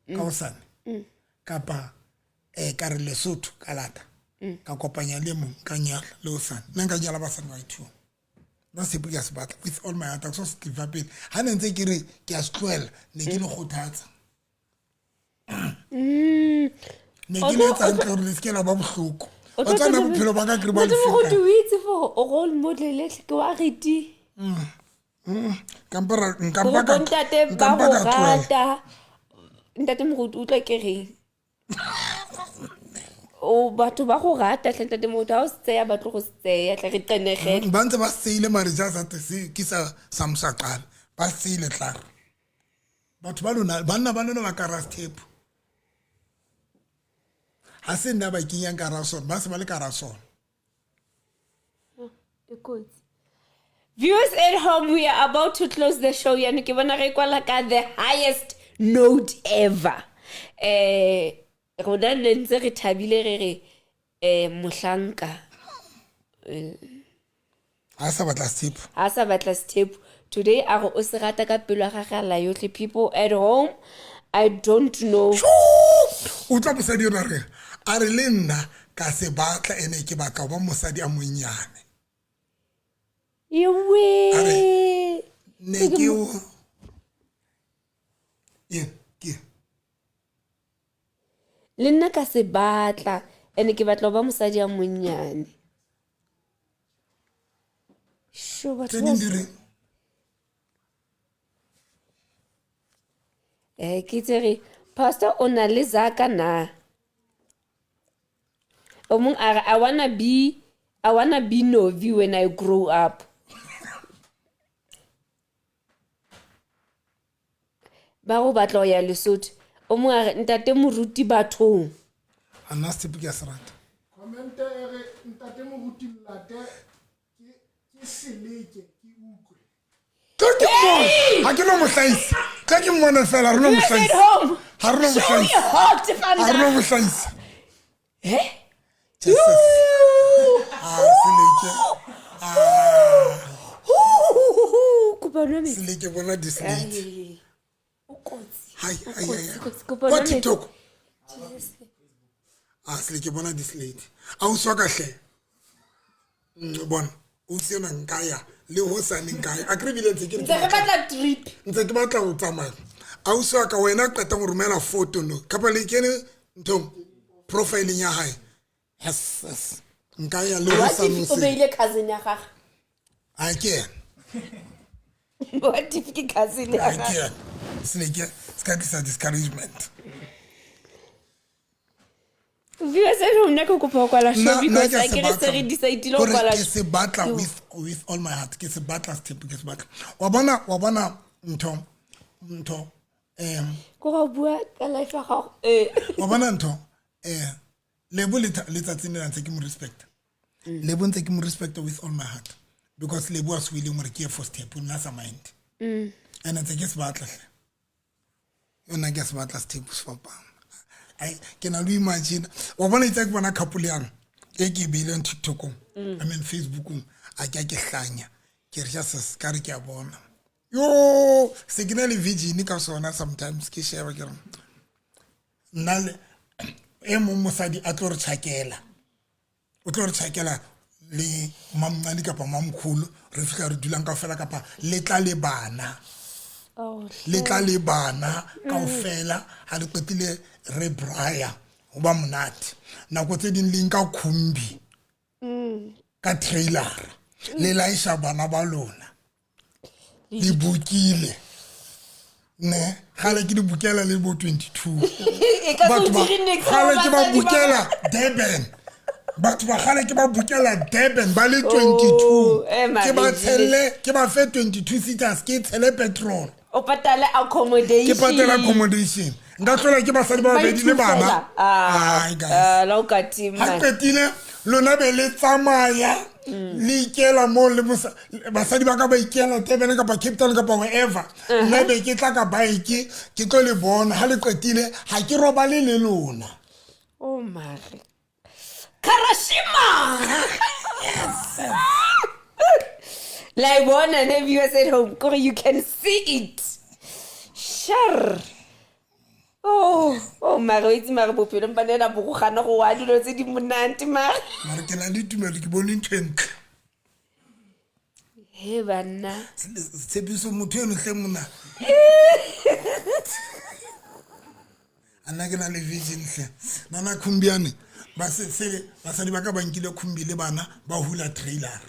ka hosane kapa ka re Lesotho ka lata ka kopanya le mong ka nyala le hosane nna nka nyala basadi ba i-two. Nna sethepu ke a se batla with all my heart, a ke so se give pele. Ha ne ntse ke re ke a se tlohela, ne ke le kgothatsa. Ne ke le etsa hantle hore le se ke la ba bohloko. Wa tseba nna bophelo ba ka ke re ba Motho lefika. o itse for o role model ke wa reti. Nkampa ra- nkampa Gore ka- bontate ba nkampa go ka tlohela. rata. Ntate moruti utlwa ke reng? O batho ba go rata tlhe ntate moruti, ha o se tseya ba tlo go se tseya tle re qenegele. Ba ntse ba se tseile mare ja sa se ke sa sa mosaqala. Ba se tseile tlar. Batho ba lona, banna ba lona ba ka ra sethepu. Ha se nna ba kenyang ka ra sona, ba se ba le ka ra sona. E kotsi. Viewers at home, we are about to close the show. Yana ke bona re kwala ka the highest note ever. Rona ne ntse re thabile re re mohlanka. Ha sa batla sethepu. Ha sa batla sethepu. Today a re o se rata ka pelo ya gagwe a la yotlhe. People at home, I don't know. O tla mosadi yona re a re le nna ka se batla ene ke batla ho ba mosadi a monnyane. Ewe. Are, ne ke o ye ke Le nna ka se batla ene ke batla ho ba mosadi a monnyane. Sho batho tse ba ding di re Ke itse re pastor o na le zaka na. O mong a re I wanna be Novi when I grow up. Ba go batla ho ya Lesotho. O mong a re ntate moruti bathong. A nna sethepu ke a se rata. Comment e re ntate moruti late ke seleke ke utlwe. Tlo ke mmone. Ha ke no mo hlahisa. Tla ke mmone fela, ha re no mo Viewers at hlahisa. home. Ha re no mo Show me hlahisa. hot, Ha re no Fanda. mo hlahisa. Eh? Jesus. Ah, seleke. Ah. Kopa nwa metsi. Seleke bona di-slate. Ai, o kotsi. Hai, O hai, kotsi, hai. kotsi. Kopa Kwa nwa metsi. TikTok. Ah, seleke bona di-slate. A o swa ka hle. Bona, o se yona nka ya le hosane nka ya. A ke re bile ntse ke re Ntse re batla trip. ntse ke batla ho tsamaya. Ausi wa ka wena qetang ho romela photo no. Kapa le kene nthong profileng ya hae. Yes, yes. Nka ya le What hosane if o hoseng. beile cousin ya gagwe? Ha ke yena. What if ke cousin ya Ha ke gagwe? yena. Seleke se ka tlisa discouragement. Viewers at home, nna ke kopa ho kwala show Nna because ke a a se ke re se batla. re decide-ile ho Kore kwala ke se batla with all my heart. Ke se batla sethepu, ke se batla. Wa bona ntho Ko go bua ka life ya gago. Wa bona ntho Lebo letsatsing lena ntse ke mo respect. Lebo ntse ke mo respect with all my heart because Lebo a se willing hore ke ye for step nna sa mind. And ntse ke se batla hle. Yona ke se batla step se fapana. Ai ke na le imagine wa bona itse ke bona couple yang e ke beileng TikTokong. I mean Facebookong a ke ke hlanya. Ke re just ka re ke a bona. Yo se ke na le virgin ka sona sometimes ke sheba ke re nna le e mong mosadi a tlo re tjhakela. O tlo re tjhakela le mamncane kapa mamkhulu re fihla re dulang kaofela kapa le tla le bana. Le tla le bana kaofela ha le qetile re braya ho ba monate. Nako tse ding le nka khumbi ka trailer le laisha bana ba lona. Le bukile. Ne. Gale ke di bukela le bo 22. E ka se o Batho ba dire niks gale ke ba basadi ba- bukela Durban. Batho ba gale ke ba bukela Durban ba le 22. Oh, eh, Ke ba mare, tshelle, ke ba fe 22 seaters, ke tshele petrol. O patale accommodation. Ke patela accommodation. Nka tlola ke basadi ba Ba babedi le bana. ithusela. Ah, Ai, guys. ah, la o ka tima. Ha qetile lona be le tsamaya le ikela moo le basadi ba ka ba ikela Durban kapa Cape Town kapa wherever. Nna be ke tla ka bike ke tlo le bona ha le qetile ha ke robale le lona. Oh mare. Karashima. La e bona ne viewers at home kore you can see it. Sure. Oh, oh mare o itse mare bophelong ba nena bo go gana go wa dilo tse di monate mare. Mare ke na le tumelo ke bone ntho e ntle. He banna. Tshepiso motho eno hle mona. A nna ke na le vision hle. Nana Khumbiane ba se se basadi ba ka ba nkile Khumbi le bana ba hula trailer.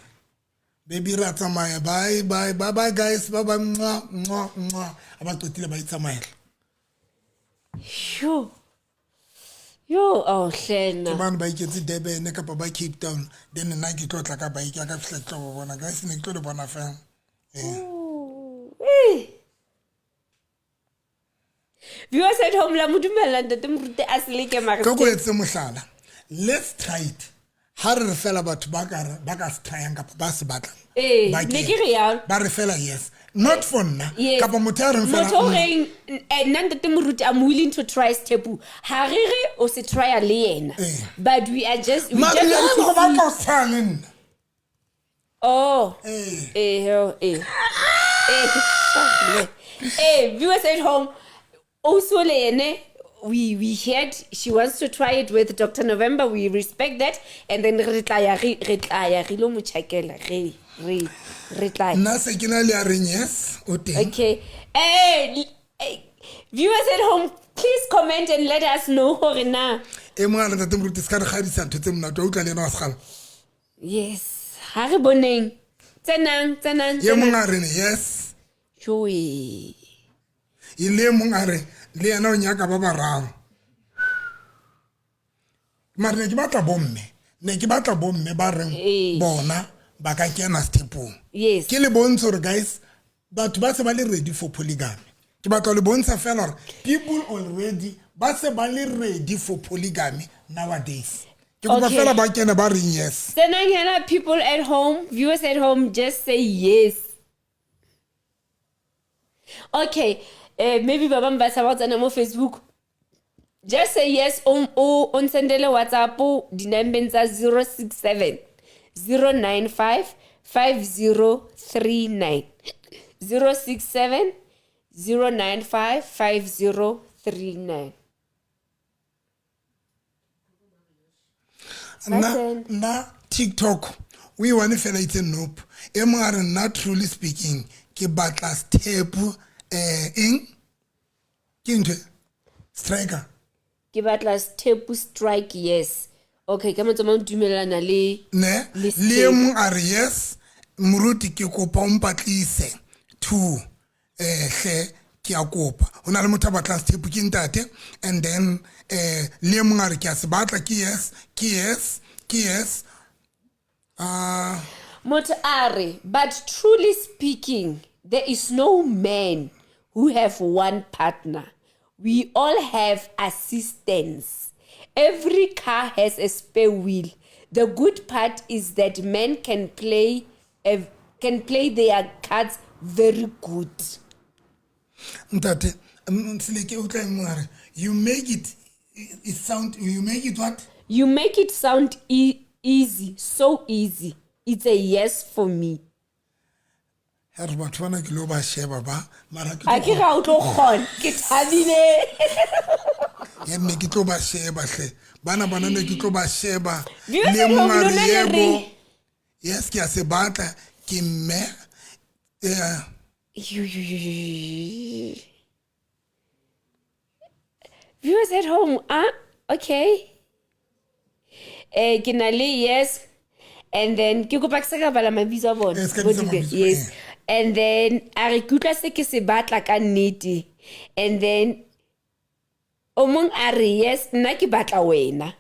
Baby ra tsamaya bye bye bye bye guys ba ba nwa nwa nwa a ba qetile ba itsamaela. Yo. Yo, oh hlena. Ke bane ba iketse Durban kapa ba Cape Town then nna ke tlo tla ka bike ya ka fihla ke tlo ba bona guys ne ke tlo le bona fela. Eh. Viewers at home la mo dumella ntate Moruti a se leke mare. Ka ko etse mohlala. Let's try it. Ha re re fela batho ba ka ba ka se tryang kapa ba se batlang. Eh, Ba ne kene. ke re yalo. Ba re fela yes. Not for nna. Yes. Kapa motho ya reng fela. Motho o reng nna ntate Moruti I'm willing to try step ha re re o se trya le yena. Eh. But we are just we Mare just le want go to see. batla ho se try le nna. Oh. Eh. Eh, oh, eh. Eh. Eh, viewers at home, also le yene we heard she wants to try it with Dr. November. We respect that. And then re tla ya re re tla ya re lo mo chakela re re re tla ya. Nna se ke na le ya reng yes o teng. Okay. Viewers at home, please comment and let us know hore na. E mong a re ntate Moruti se ka re kgadisa ntho tse monate wa utlwa le yena wa sekgala. Yes. Ha re boneng. Tsenang, tsenang. Ye mong tsenang. a re yes. Joe. E le mong a re le yena o nyaka ba bararo. Mare ne ke batla bomme. Ne ke batla bomme ba reng Ee. bona ba ka kena stepong. Yes. Ke le bontshe hore guys batho ba se ba le ready for polygamy. Ke batla ho le bontsha fela hore people already ba se ba le ready for polygamy nowadays. Ke kopa Okay. fela ba kene ba reng yes. Tsenang hela people at home, viewers at home, just say yes. Okay. Maybe ba bang ba sa ba tsena mo Facebook. Just say yes o o o nsendele WhatsApp dinambeng tsa 067 095 5039. 067 095 5039. Nna tsena. nna TikTok o e one fela itse nope. E mong a re nna truly speaking ke batla step eng ke ntho e? Striker. Ke batla step strike yes. Okay, ka matsomo dumellana le Ne Le le e step. mong a re yes moruti ke kopa o mpatlise two hle ke a kopa ho na le motho a batlang step ke ntate and then le e mong a re ke a se batla ke yes ke yes ke yes Motho a re, but truly speaking, there is no man who have one partner. We all have assistance. Every car has a spare wheel. The good part is that men can play their cards very good. Ntate Seleke o tla e mong a re you make it it sound you make it what You make it sound easy, so easy. It's a yes for me. Ha re batho bana ke lo ba sheba ba mara ke A tlo ke ga o tlo kgona, ke thabile. ye mme ke tlo ba sheba hle bana bana ne ke tlo ba sheba Viewers le at home, mong a re lona le yebo reng? yes ke a se batla ke mme Yo, yo, yo, yo, yo. Viewers at home, ah, okay. Ke na le yes, and then ke kopa ke se ka bala mabitso a bona. Eh, se ka Bo bitsa Dibe, mabitso, yes. And then a re ke utlwa se ke se batla ka nnete. And then o mong a re yes, nna ke batla wena.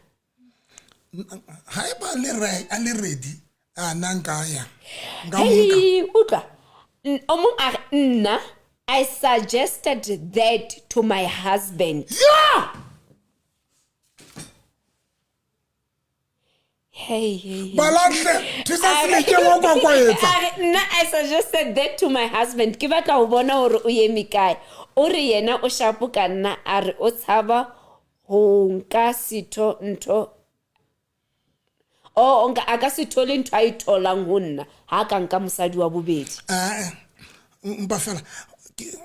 Haeba le re a le ready, a nna nka ya. Nka mo nka. Hey, utlwa. O mong a re nna I suggested that to my husband. Yeah! Hey, hey, hey. Balahle, thusa Seleke wa kwakwaetsa. A re, nna I suggested that to my husband. Ke batla ho bona hore o eme kae. O re yena o shapo ka nna, a re o tshaba ho nka setho ntho. O nka a ka se thole ntho a e tholang ho nna ha ka nka mosadi wa bobedi. Ah, mpa fela ho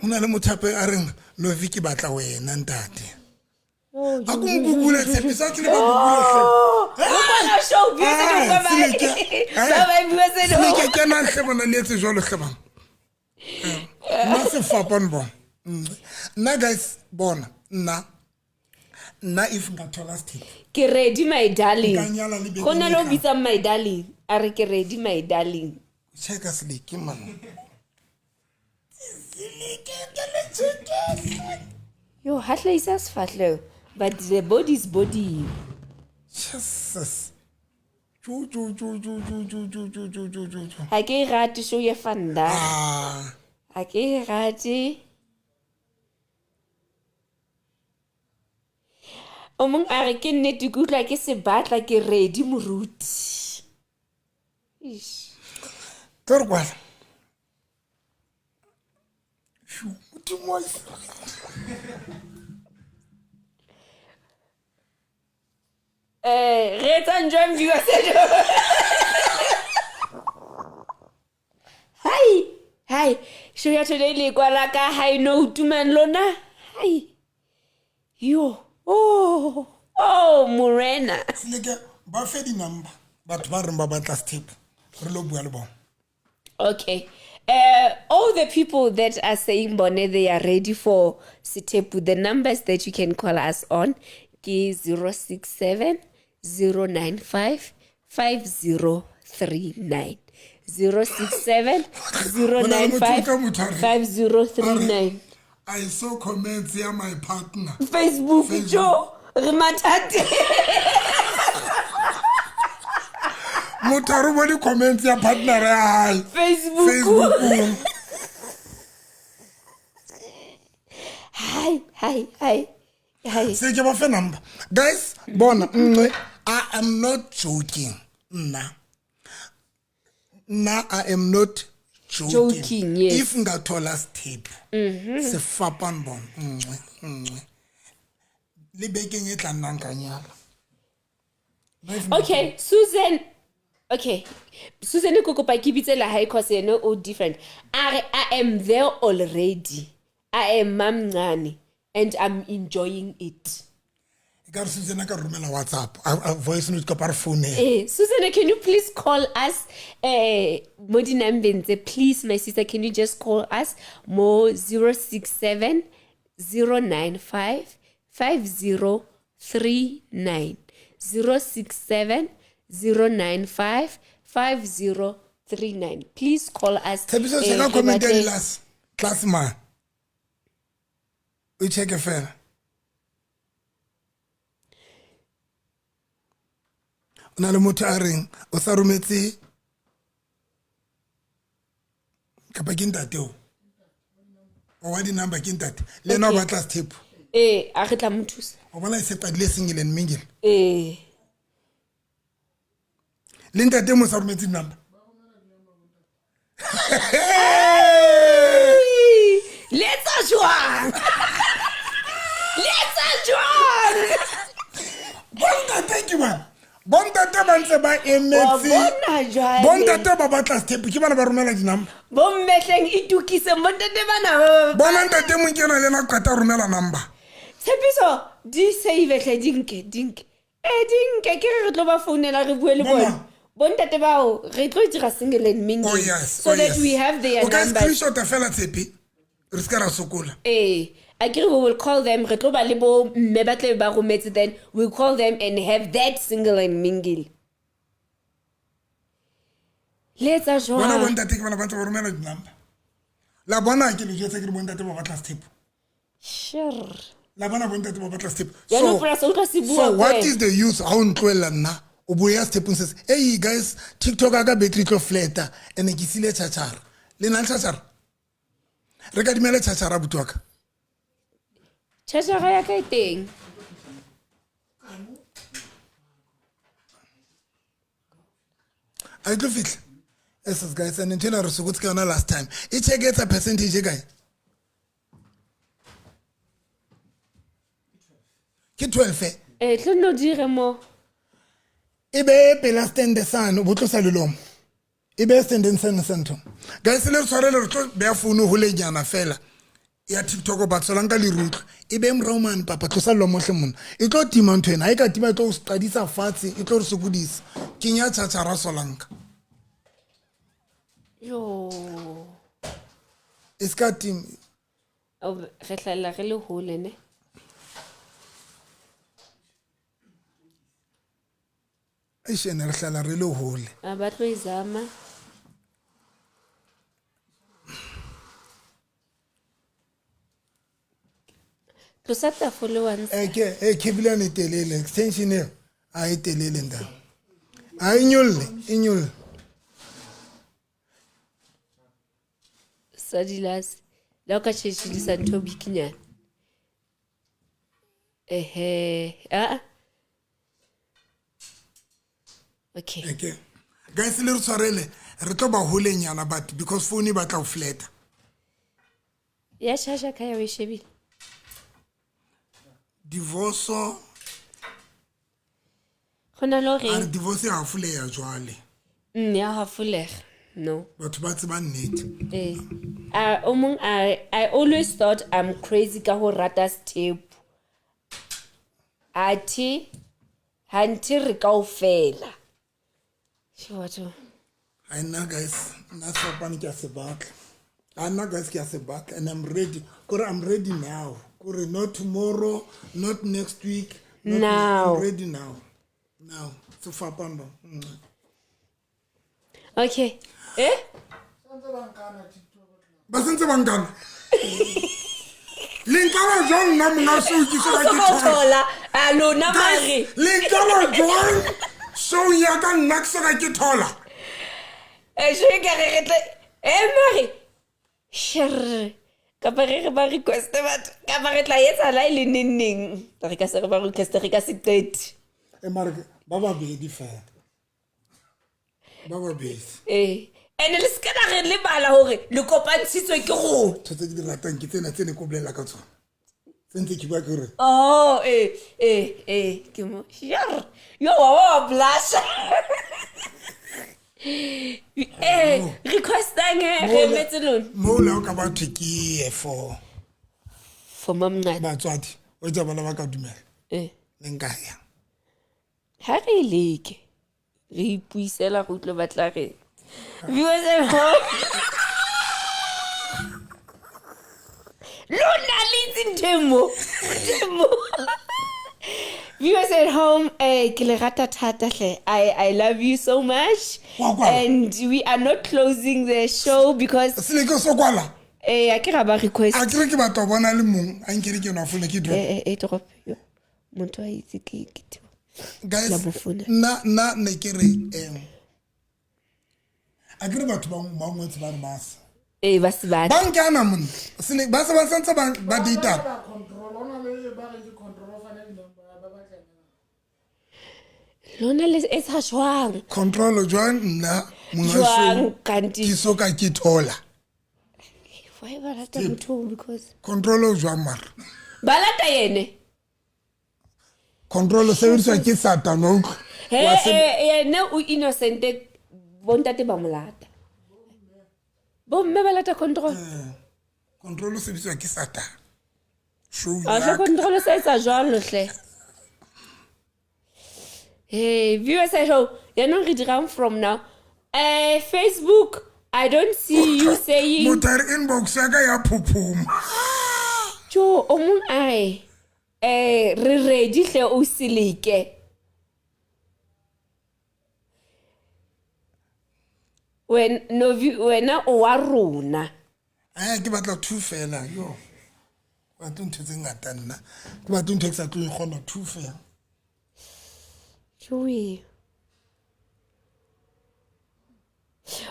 na le motho hape a reng Novi ke batla wena ntate. A ko nkukule tshepiso a tlile ba kukule hle. Ho bona show busy Ah, le ba Seleke, ba ba bua seno. Seleke kenang hle bona le etse jwalo hle bana. Nna sefapano bona. Nna guys bona nna nna if nka thola sethepu Ke ready my darling. Nka nyala le beke Go na le o e tlang. bitsang my darling. A re ke ready my darling. Checka Seleke man. Seleke ke le cheke. Yo, ha hlahisa sefahleho, but the body is body. Jesus. Jo jo jo jo jo jo jo jo jo jo jo jo. Ha ke e rate show ya Fanda. Ah. Ha ke e rate. O mong a re ke nnete ke utlwa ke se batla ke ready moruti. Eish. Tlo re kwala. Shu, Modimo wa Israel. Re etsang jwang viewers? Hai, hai, show ya today le kwala ka high note man lona. Hai. Yo. Oh, oh Morena. Seleke ba fe di-number batho ba reng ba batla sethepu re lo bua le bona. Okay. All the people that are saying bone they are ready for Sethepu, the numbers that you can call us on ke 067 095 5039. 067 095 5039. I saw comments ya my partner. Facebook, Joe, re mathateng. Motho a re bone comments ya partner ya hae. Facebook. Facebookong. Hi, hi, hi. Hi. Se ke ba fe number. Guys, bona nngwe I am not joking. Nna. Nna I am not joking. Joking, yes. If nka thola sethepu. Sefapano bona nngwe nngwe. Le bekeng e tla nna nka nyala. Nna if nka Okay, Susan. Okay. Susan ke kopa ke bitse la hae cause yena o different. A re I am there already. I am mamncane and I'm enjoying it. E ka re Susan a ka romela WhatsApp, a voice note kapa re founele. Susan, can you please call us mo dinambeng tse, please my sister, can you just call us mo 067 095 5039. 067 095 5039. Please call us. Tshepiso checka Re comment ya batle- di-last class ma. O checke fela. O na le motho a reng o sa rometse kapa ke ntate o. O wa di-number ke ntate. Le ena o Okay. batla sethepu. A re tla mo thusa. O bona e se qadile single and mingle. Le ntate mo sa rometse di-number. Le etsa jwang? Le etsa jwang? Bontate ke bana. Bontate ba ntse ba Wa emetse. bona jwale. Bontate ba batla sethepu ke bana ba romela di-number. Bommehleng itokise bontate bana ba- Bona ntate mong ke ena le ena a qeta ho romela number. Tshepiso di save hle di nke di nke. Di nke ke re re tlo ba founela re bue le Bona. bona. Bontate bao re tlo dira single and mingle. Oh yes. So oh, that yes. we have their O ka numbers. screenshot fela Tshepi. Re se ka ra sokola. A ke re we will call them re tlo ba le bo mme ba tlabe ba rometse, then we call them and have that single and mingle. Le etsa Bona jwang? bontate ke bana ba ntse ba romela di-number. La bona ke le jwetsa ke re bontate ba batla sethepu. Sure. La bona bontate ba batla sethepu. Jaanong polase o tlo se bua So what ko is the use ha o ntlohella nna o boya sethepung se se? Hey guys, TikTok a ka battery tlo fleta ene ke sile charger. Le na le charger? Re ka dimela charger abuti wa ka. Chargera ya ka e teng. A e tlo fihla. Eses guys, and ntho ena re sokotse ka yona last time. E check etsa percentage e kae? Ke 12 eh? Eh, tlo nno dire mo. E be pela stand sane o bo tlosa lelomo. E be standeng sane sa ntho. Guys, le re tshwarele re tlo beya phone holenyana fela ya TikTok ba tswelang ka lerutlo. E be morao mane papa tlosa lelomo hle monna. E tlo tima ntho ena. Ha e ka tima e tlo qadisa fatshe, e tlo re sokodisa. Kenya charger solanka. Yo. E ska tima. Re hlahella re le hole ne. Eish, ene re hlala re le hole. A ba tlo e zama. Tlosa tafole wa ntsha. Eh ke cable yane e telele, extension eo a e telele nda. A e nyolle, e nyolle. Sa dilase. Le ha o ka tjhetjhedisa ntho bikinyana. Ehe, a. Okay. Okay. Guys, le re tshwarele, re tlo ba holenyana but because phone e batla ho fleta. Ya charger ka ya o e shebile. Divorce. Go na le hore A re divorce ya hafoleha jwale. Ya hafoleha. No. Batho ba tseba nnete. Eh. O mong I always thought I'm crazy ka ho rata sethepu. Athe hanthe re kaofela. Batho. Ai nna guys, nna sefapano ke a se batla. A nna guys ke a se batla and I'm ready. Kore I'm ready now. Kore not tomorrow, not next week. Not Now. I'm ready now. Now. Sefapano. Okay. Eh? Ba sentse ba nkana. Le nkana jwang nna monga show ke soka ke O thola? thola. A lona Guys, mare. le nkana jwang show ya ka nna ke soka ke thola? Eh, je ke re re tle. Eh mare. Sher. Kapa re re ba request batho. Kapa re tla etsa la e le neng neng. Re ka se re ba request re ka se qete. Eh mare ba babedi fela. Ba babedi. Eh. Ene le se ka la re lebala hore le kopantshitswe ke rona. Ntho tse ke di ratang ke tsena tse ne ke o bolella ka tsona. Tse ntse ke bua ke hore Oh, eh, ke mo. Sure. Yo wa wa blush. Eh, requestang re emetse lona. Mo le o ka ba thwe ke ye for For mamncane. Batswadi, o itse bana ba ka dumela. Eh. Ne nka ya. Ha re leke. Re ipuisela go utlwe batla re. Viewers at home. Lona le itse ntho e mo. Ntho e mo. Viewers at home, ke le rata thata hle. I love you so much. Wa kwala. And we are not closing the show because Seleke o so kwala. A ke ra ba request. A ke re ke batla ho bona le mong, a nkere ke nwa phone ke drop. Eh, drop. Yo. Motho a itse ke theo. Guys, La bofona. nna ne ke re, a ke re batho ba ngwetse ba re ba sa. Eh, ba se batla. Ba nkana monna. Sele, ba se ba santse ba date-ana. Ba control, ho na le ba reng ke control, ba fana di-number, ba batla Lona le etsa jwang? Control jwang nna monga Jwang show kanti? Ke so ka ke thola. Why ba rata motho because Control jwang mara? Ba lata yene. Control sebediswa ke Satan wa utlwa. He, Wa se- yene o innocent, bontate ba mo lata. Bomme ba lata control. Control sebediswa ke Satan. Show A hle ya ka. control sa etsa jwalo hle. Hey, viewers at home, yaanong re dirang from now. Facebook, I don't see you saying Motho a re inbox ya ka ya phophoma. Jo, o mong a re, re ready hle o silike. Wena, no, wena o wa rona. Ae, ke batla two fela yo. Ke batle ntho tse ngata nna. Ke batle ntho e ke sa tlo e kgona two fela. Joey.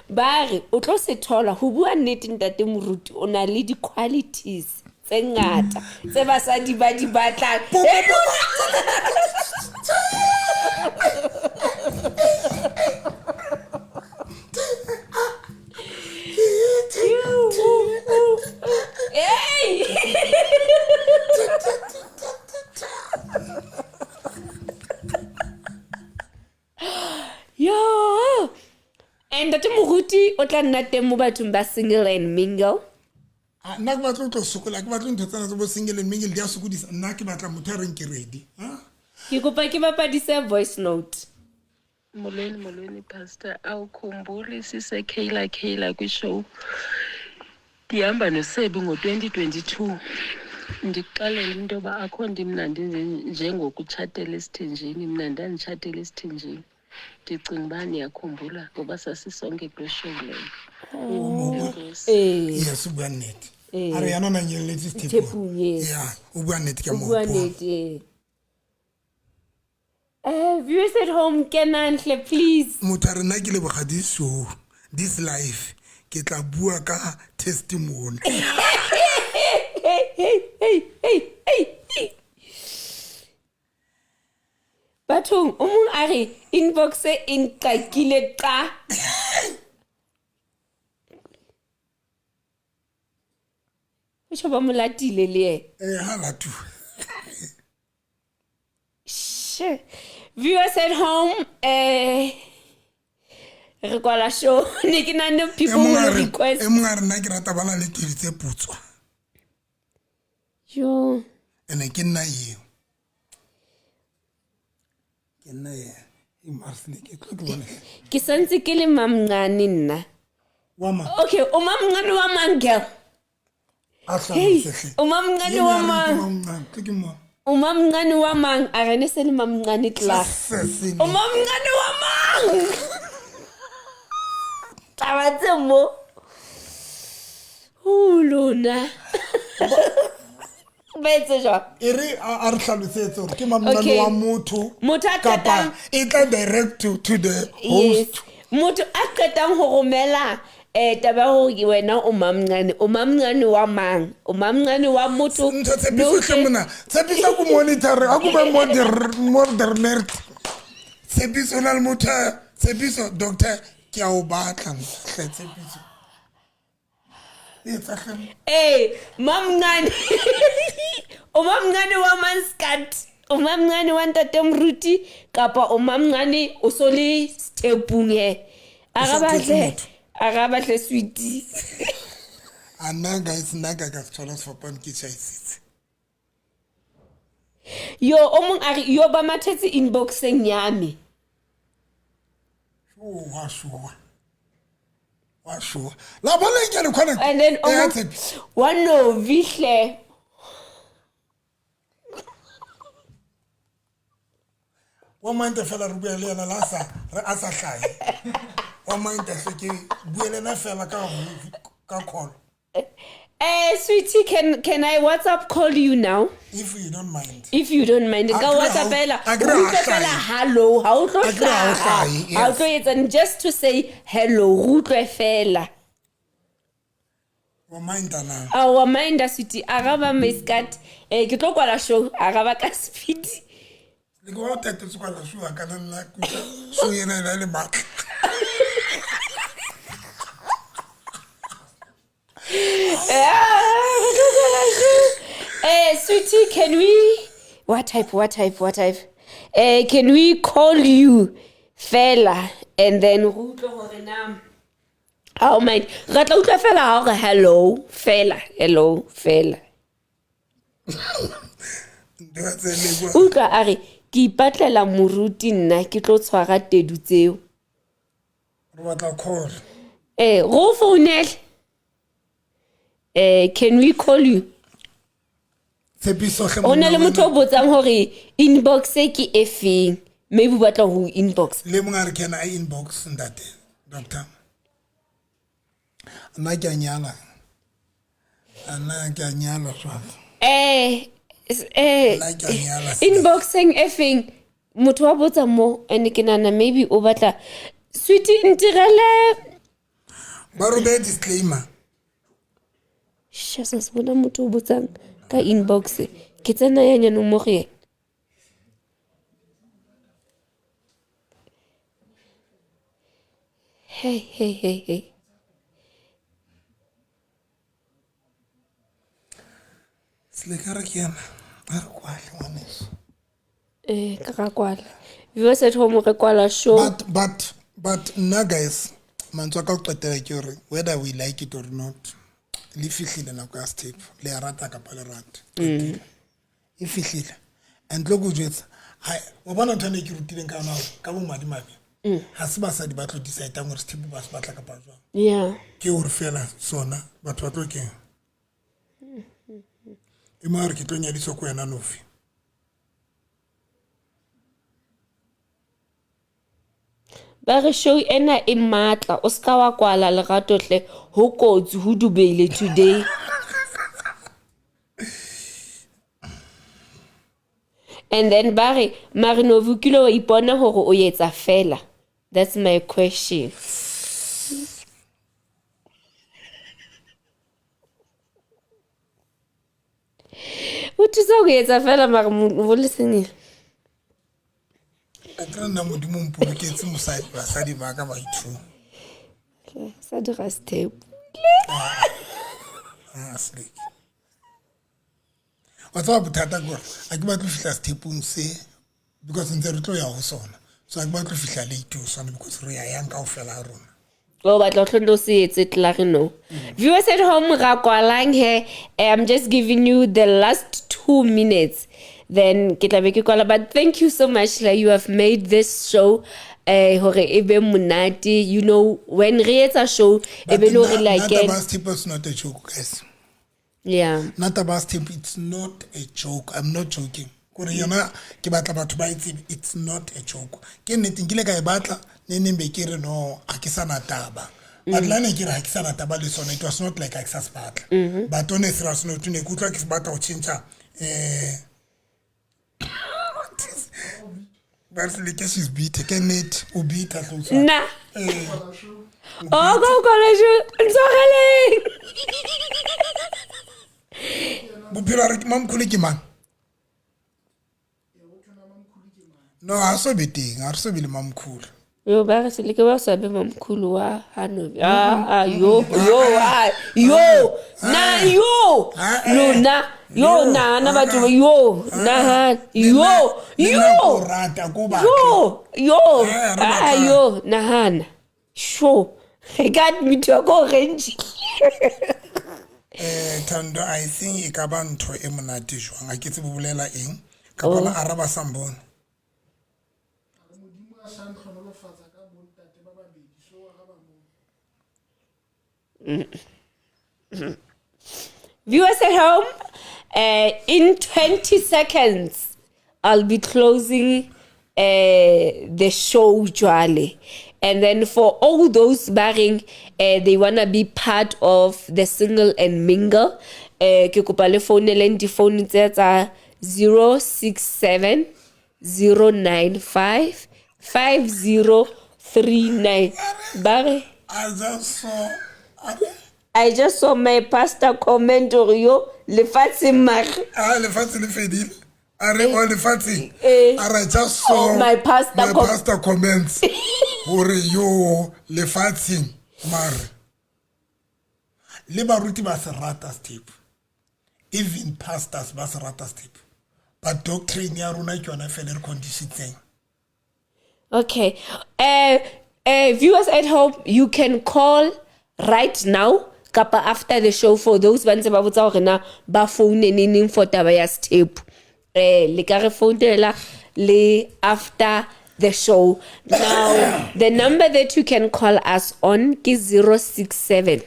Ba re o tlo se thola ho bua nnete ntate moruti o na le di-qualities tse ngata tse basadi ba di batlang. Hey! Yo! And ntate moruti o tla nna teng mo bathong ba single and mingle. Ah, nna ke batla ho tlo sokola ke batla ntho tsena tsa bo single and mingle di a sokodisa nna ke batla motho a reng ke ready. Ha? Ke kopa ke bapadise voice note. Molweni, molweni, Pastor. Awukhumbuli siseKhayla Khayla kwishow. Ndihamba noSebi ngo-2022. Ndikuxelele into yoba akho nto imnandi njengokutshatela esithenjini. Mna ndanditshatela esithenjini. Ndicinga uba niyakhumbula ngoba sasisonke kule show leyo. Enkosi. Eh, Yes, o bua nnete. Eh. A re yana o na nyeletse sethepong. Thepong, yes. Yeah, o bua nnete ke a O mo bua hopola. nnete, eh. Viewers at home, kenang hle please. Motho a re nna ke leboga this show, this life, ke tla bua ka testimony. Hey, hey, hey, hey, hey, hey. Bathong, o mong a re inbox e nqakile qa. O tjho ba mo latile le yena. Eh, ha latuwa. Shit. Viewers at home, re kwala show. Ne ke nahane E people mong a will re, request. e mong a re nna ke rata ba na le tedu tse putswa. Yo. Ene ke nna eo. Ke nna eo. E Marsile, ke tlo ke bone. Ke santse ke le mamncane nna. Wa mang? Okay, o mamncane wa mang girl? A Hey, hlalose hle. o mamncane Yena wa a reng ke mang? mamncane, tlo ke mo. O mamncane wa mang? A re ne se le mamncane klaar. Se se O mamncane wa mang? Taba tse mo. O lona. Ba etse jwang? E re a re hlalosetse hore ke mamncane Okay. wa motho. Motho a Kapa qetang e tla direct to the Yes. host. Motho a qetang ho romela taba ya hore wena o mamncane, o mamncane wa mang? O mamncane wa motho. Ntho tshepiso hle mona. Tshepiso ko monitor, a ko be moderator. Tshepiso o na le motho tshepiso doctor ke a o batla hle tshepiso. Etsa hle. Eh, mamncane. O mamncane wa manskat. O mamncane wa ntate Moruti kapa o mamncane o so le stepung he. A O ga sa batle. thetse motho. A ga batle sweetie. A nna guys nna ka ka se thola sefapano ke tjhaisitse. Yo o mong a re yo ba mathetse inboxeng ya me. Oh, wa showa. Wa showa. La bona ke le connect. And then o Eh, mong Tshepiso. wa Novi hle. Wa mante fela re bua le yena la sa re a sa hlahe. Wa mante hle ke bue le yena fela ka call. Sweetie, can I WhatsApp call you now? If you don't mind. If you don't mind. Ka Akere ha WhatsApp o- fela. akere O ha utlwe fela hlahe. hello, ha o tlo Akere ha o hlaha. hlahe, Ha o yes. tlo etsang just to say hello, re utlwe fela. Wa minda na. A wa minda sweetie, araba meskat. Ke tlo kwala show, araba ka speed. Le ke wa o tatetse kwala show a kana nna ke utlwa show ena e na le matla. Re tlo kwala show. Sweetie, can we what type, what type, what type? Can we call you fela and then re utlwe hore na ha o mind. Re tla utlwa fela ha o re hello, fela, hello, fela. Ntho tse le kwa. Utlwa a re ke ipatlela moruti nna ke tlo tshwara tedu tseo. Re batla call. Ro founele. Can we call you? Tshepiso hle Ho na le monna motho o wena. botsang hore inbox e ke e feng. Maybe o batla ho inbox. Le mong a re can I inbox ntate doctor. Nna ke a nyala. A nna ke a nyala jwale. Eh Nna ke a nyala. Inboxeng e feng motho wa botsa mo, and ke nana maybe o batla sweetie ntirele. Ba robe disclaimer. Jesus, bona motho o botsang ka inbox, ke tsena ya nyanong mo go yena. Hey, hey, hey, hey. Seleka re ke ena a re kwale ngwaneso. Eh, ka ra kwala. Viewers at home, re kwala show. But nna guys, mantswe a ka ho qetela ke hore whether we like it or not, le fihlile nako ya step, le a rata kapa le rate. E fihlile. And tlo ko jwetsa, wa bona ntho ene e ke rutileng ka yona hore ka bomadimabe ha se basadi ba tlo decide-ang hore sethepu ba se batla kapa jwang. Ke hore fela sona batho ba tlo keng. E mo a re ke tlo nyadiswa ko wena Nofi. Ba re show ena e matla, o ska wa kwala lerato hle, ho kotsi ho dubeile today. And then ba re mare Novi o kile wa ipona hore o etsa fela. That's my question. O thusa ho etsa fela mare bo le senyehile. A kry nna Modimo o mpoloketse mosadi, basadi ba ka ba ithu. Sa dira step. Ah, seleke. Wa tseba bothata ke hore ha ke batle ho fihla sethepung se, because ntse re tlo ya ho sona. So ha ke batle ho fihla late ho sona because re ya yang kaofela ha rona. O batla ho hlonto o se etse klaar no. Viewers at home, ra kwalang he. I'm just giving you the last 2 minutes. Then ke tla be ke kwala. But thank you so much, la, you have made this show hore e be monate. You know, when re etsa show, e be le hore like Not about step is not a joke, guys. Yeah. Not about step, it's not a joke. I'm not joking. Kore yona ke batla batho ba e tsebe, it's not a joke. Ke nnete nkile ka e batla, ne neng be ke re no, ha ke sa na taba. But la ne ke re ha ke sa na taba le sona, it was not like ha ke sa se batla. But on a serious note, ne ke utlwa ke se batla ho tjhentjha, ba re leke she's bitter, ke nnete, o bitter hle o tshwana. Nna. Oh, go kwala show, ntshwareleng. Bophelo a re mamkhulu ke mang? No, ha so be teng, ha re so be le mamkhulu. Yo, ba re seleke ba sa be mamkhulu wa Hanovi. Ah, ah, yo, yo, ah, yo, na, yo, lona, yo, nahana batho ba, yo, nahana, yo, Le nna yo, ko o rata, ko o batle. yo, yo, Eh, re ah, batlang. yo, nahana, sure, re ka admit-iwa ko Orange. Thando, I think e ka ba ntho e monate jwang, ha ke tsebe ho bolela eng, kapa la araba sa mbone. Modimo a sa ntlhonolofatsa ka bontate ba babedi, so araba moo. Viewers at home, in 20 seconds, I'll be closing the show jwale. And then for all those barring, they want to be part of the single and mingle, ke kopa le founeleng difounu tse tsa 067 095 5039. Bare, I just saw, I just saw my pastor comment hore yo lefatshe mare. Ah, lefatshe le fedile. A re, oh, lefatshe. Eh. A re, I just saw Oh, my pastor my pastor comments hore yo lefatsheng mare. Le baruti ba se rata step. Even pastors ba se rata step. But doctrine ya rona ke yona fela e re conditiontseng. Okay. Viewers at home, you can call right now kapa after the show for those ba ntse ba botsa hore na ba phone neneng for taba ya step. Le ka re founela le after the show. Now, the number that you can call us on ke 067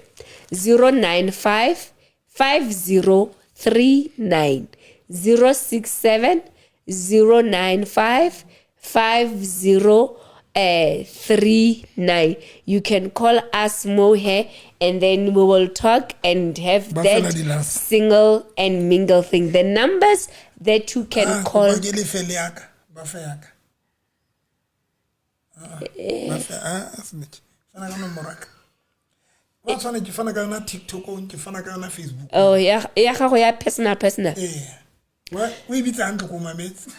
095 5039. 067 095 50 39. You can call us mo here and then we will talk and have Ba fela that di-last. single and mingle thing. The numbers that you can Ah, call. kopa ke lefe le yaka ba fe yaka Ah, ba fe ah snitch fana ka nomoro ya ka ba tshwane ke fana ka yona tiktokong ke fana ka yona facebook. Oh, ya ya gago ya personal personal. Ee, o e bitsa hantle ko mametse.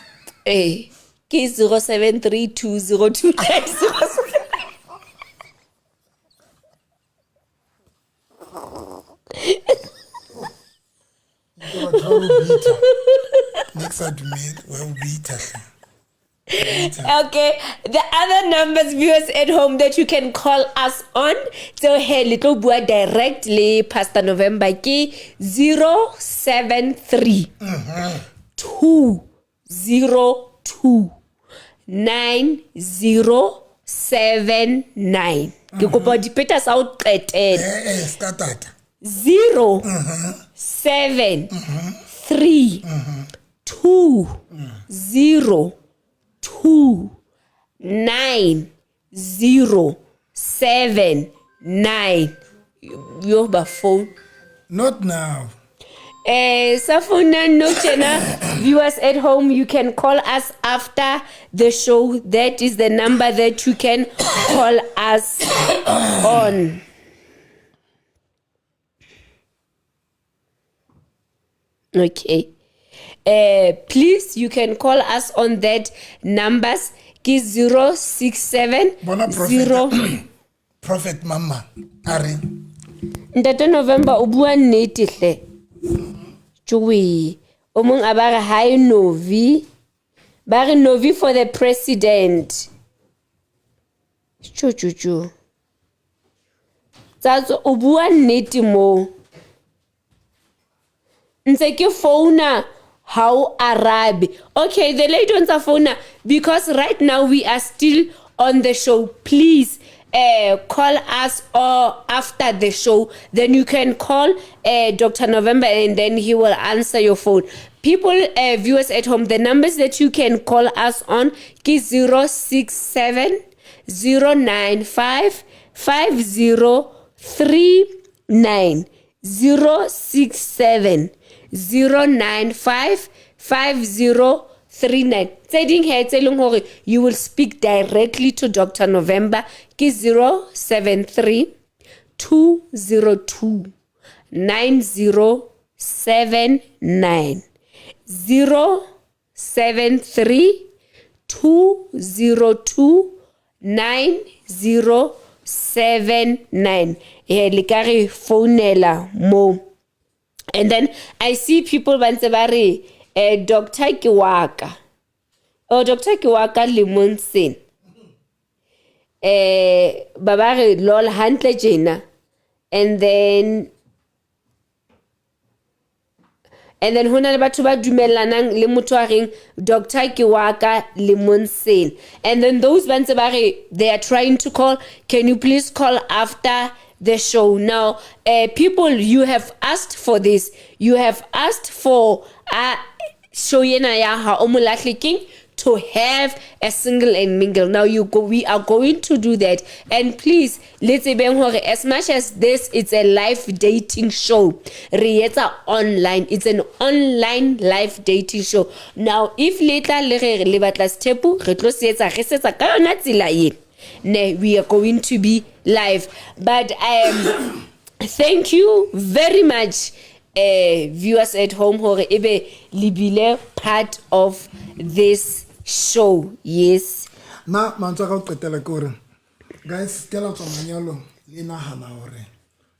Eh, ke 07320290. Ke batho ba o bitsa ne ke sa dumele wa o bitsa hle. Okay, the other numbers, viewers at home, that you can call us on. So hey, little bua direct le Pastor November ke 073 202 9079. Ke kopa dipeta sa o qetela. Eh, se ka tata. 0 7 3 2 0 2 9 0 7 9. Yo ba phone. Not now. Sa founa no tjena, viewers at home, you can call us after the show. That is the number that you can call us on. Okay. Please, you can call us on that numbers. Ke 067 Bona prophet. 0 Prophet mama a re Ntate November o bua nnete hle. Joey. O mong a ba re hi Novi. Ba re Novi for the president. Tjo tjo tjo. Tsatso o bua nnete mo. Ntse ke founa ha o arabe. Okay, the lady o ntsa founa because right now we are still on the show. Please call us or after the show. Then you can call Dr. November and then he will answer your phone. People, viewers at home, the numbers that you can call us on ke 067 095 5039 067 095 5039. Tse ding he tse leng hore you will speak directly to Dr. November ke 073 202 9079 073 202 9079. Le ka re founela mo. And then I see people ba ntse ba re doctor ke wa ka. Oh, doctor ke wa ka lemong sena. Ba ba re lol hantle tjena. And then hona le batho ba dumellanang le motho a reng doctor ke wa ka lemong sena. And then those ba ntse ba re they are trying to call, can you please call after the show? Now, people, you have asked for this. You have asked for show yena ya ha o molahle keng to have a single and mingle. Now you go, we are going to do that. And please, le tsebeng hore as much as this it's a live dating show, re etsa online. It's an online live dating show. Now if le tla le re le batla sethepu, re tlo se etsa, re setsa ka yona tsela e. Ne, we are going to be live. But thank you very much, viewers at home, hore ebe le bile part of this show. Yes. Na mantswe a ka ho qetela ke hore guys, ke la tswa manyalong le nahana hore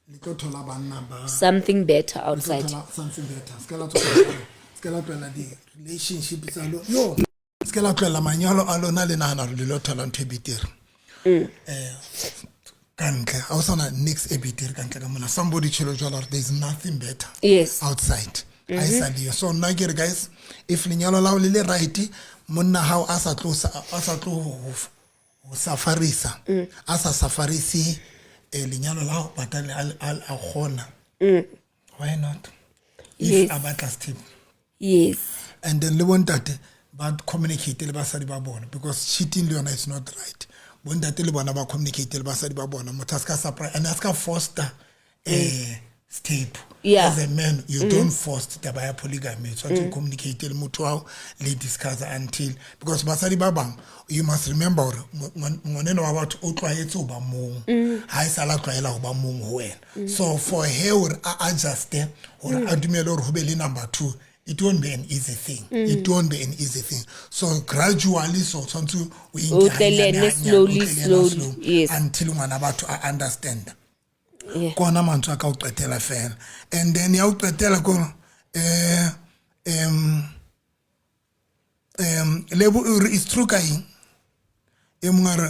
le tlo thola banna ba something better le tlo outside. thola something better. Se ke la tswa manyalong, se ke la tlohela di-relationship tsa lona. Yo, se ke la tlohela manyalo a lona le nahana hore le lo thola ntho e betere. Ka ntle ha o sana nix e betere ka ntle ka mona. Somebody tjhelo jwalo hore there is nothing better Yes. outside. Ha e sa leyo. So nna ke re guys, if lenyalo la hao le le right, monna hao a sa tlo a sa tlo ho safarisa, a sa safarise, lenyalo la hao but a kgona. Why not? If Yes. a batla sethepu. Yes. And then le bontate, Ba communicate le basadi ba bona, because cheating le yona is not right. Bontate le bona ba communicate le basadi ba bona. Motho a se ka surprise and a se ka foster step. As a man, you don't force taba ya polygamy. Tshwanetse o communicate le motho wa le discuss until, because basadi ba bang, you must remember hore ngwaneno wa batho o tlwaetse ho ba mong, ha e sala tlwaela ho ba mong ho wena. So for her hore a adjuste hore a dumele hore ho be le number two, it won't be an easy thing. It won't be an easy thing. So gradually, so tshwanetse o e nke O tle le hanyane, ene hanyane, o slowly, tle le ena slowly. slow, until ngwana batho a understand. Ke ona mantswe a ka o qetela fela. And then ya o qetela ko Lebo o re it's true ka eng? E mongwe a re,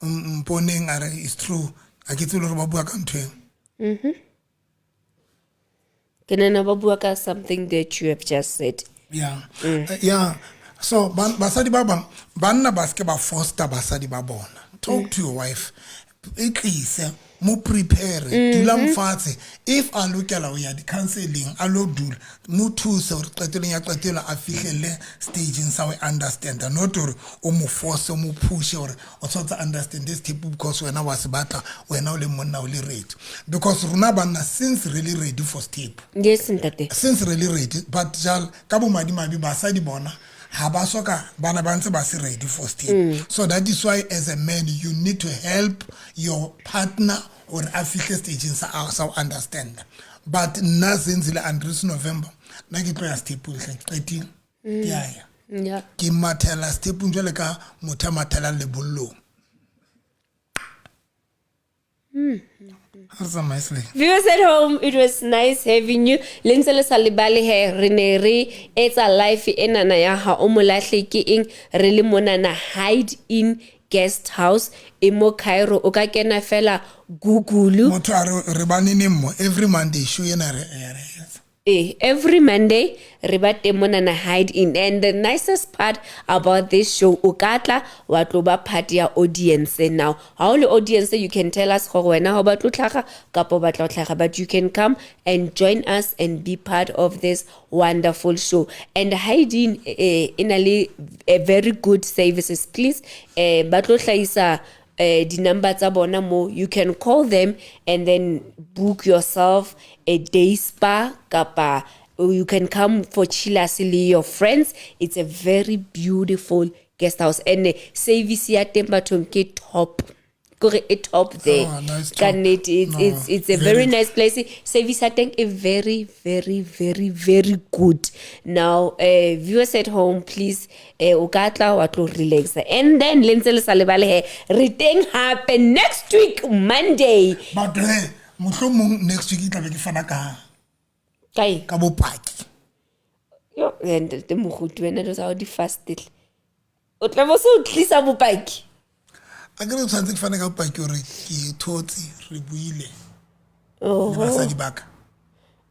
mponeng a re it's true. Ha ke tsebe le hore ba bua ka ntho eng. Ke nahana ba bua ka something that you have just said. Yeah. Yeah. So basadi ba bang, banna ba se ke ba foster basadi ba bona. Talk to your wife. E tlise, mo prepare, dulang fatshe. If a lokela ho ya di-counseling, a lo dula, mo thuse hore qetellong ya qetelo a fihlelle stageng sa ho understand. Not hore o mo force, o mo push hore o tshwanetse understand this step because wena wa se batla, wena o le monna o le ready. Because rona banna since really ready for step. Yes, ntate. Since really ready, but jal ka bomadimabe basadi bona ha ba soka bana ba ntse ba se ready for step. So that is why as a man you need to help your partner or a fihle stageng sa ho understand. But nna Zenzile Andries November nna ke tlo ya stepong hle, ke qetile. Ke a ya. Ke mathela stepong jwale ka motho a mathelang lebollong. Ha re tsamaye Sele. Viewers at home, it was nice having you. Le ntse le sa lebale he, re ne re etsa life enana ya ha o molahle ke eng, re le monana Hide In Guest House e mo Cairo. O ka kena fela Google. Motho a re ba neneng mo every Monday show ena re etsa. Every Monday re ba teng monana Hide In. And the nicest part about this show, o ka tla wa tlo ba part ya audience now. Ha o le audience, you can tell us gore wena ha o batle ho tlhaga kapa o batla ho tlhaga, but you can come and join us and be part of this wonderful show. And Hide In, e na le a very good services. Please, ba tlo hlahisa di-number tsa bona mo. You can call them and then book yourself a day spa kapa you can come for chillers le your friends. It's a very beautiful guest house and service ya teng bathong ke top. Kore e top there. Oh, nice Ka top. nnete, No, it's a very very nice place. Service ya teng e very, very, very, very good. Now, viewers at home, please, o ka tla wa tlo relaxa. And then, le ntse le sa lebale he, re teng hape next week, Monday. But hey, mohlomong next week e tla be ke fana ka Kae? Ka bopaki. Yo, ntate Moruti, wena dilo tsa hao di fast hle. O tla bo se o tlisa bopaki. A ke re tshwanetse ke fane ka bopaki hore ke thotse, re buile le Oho. basadi ba ka.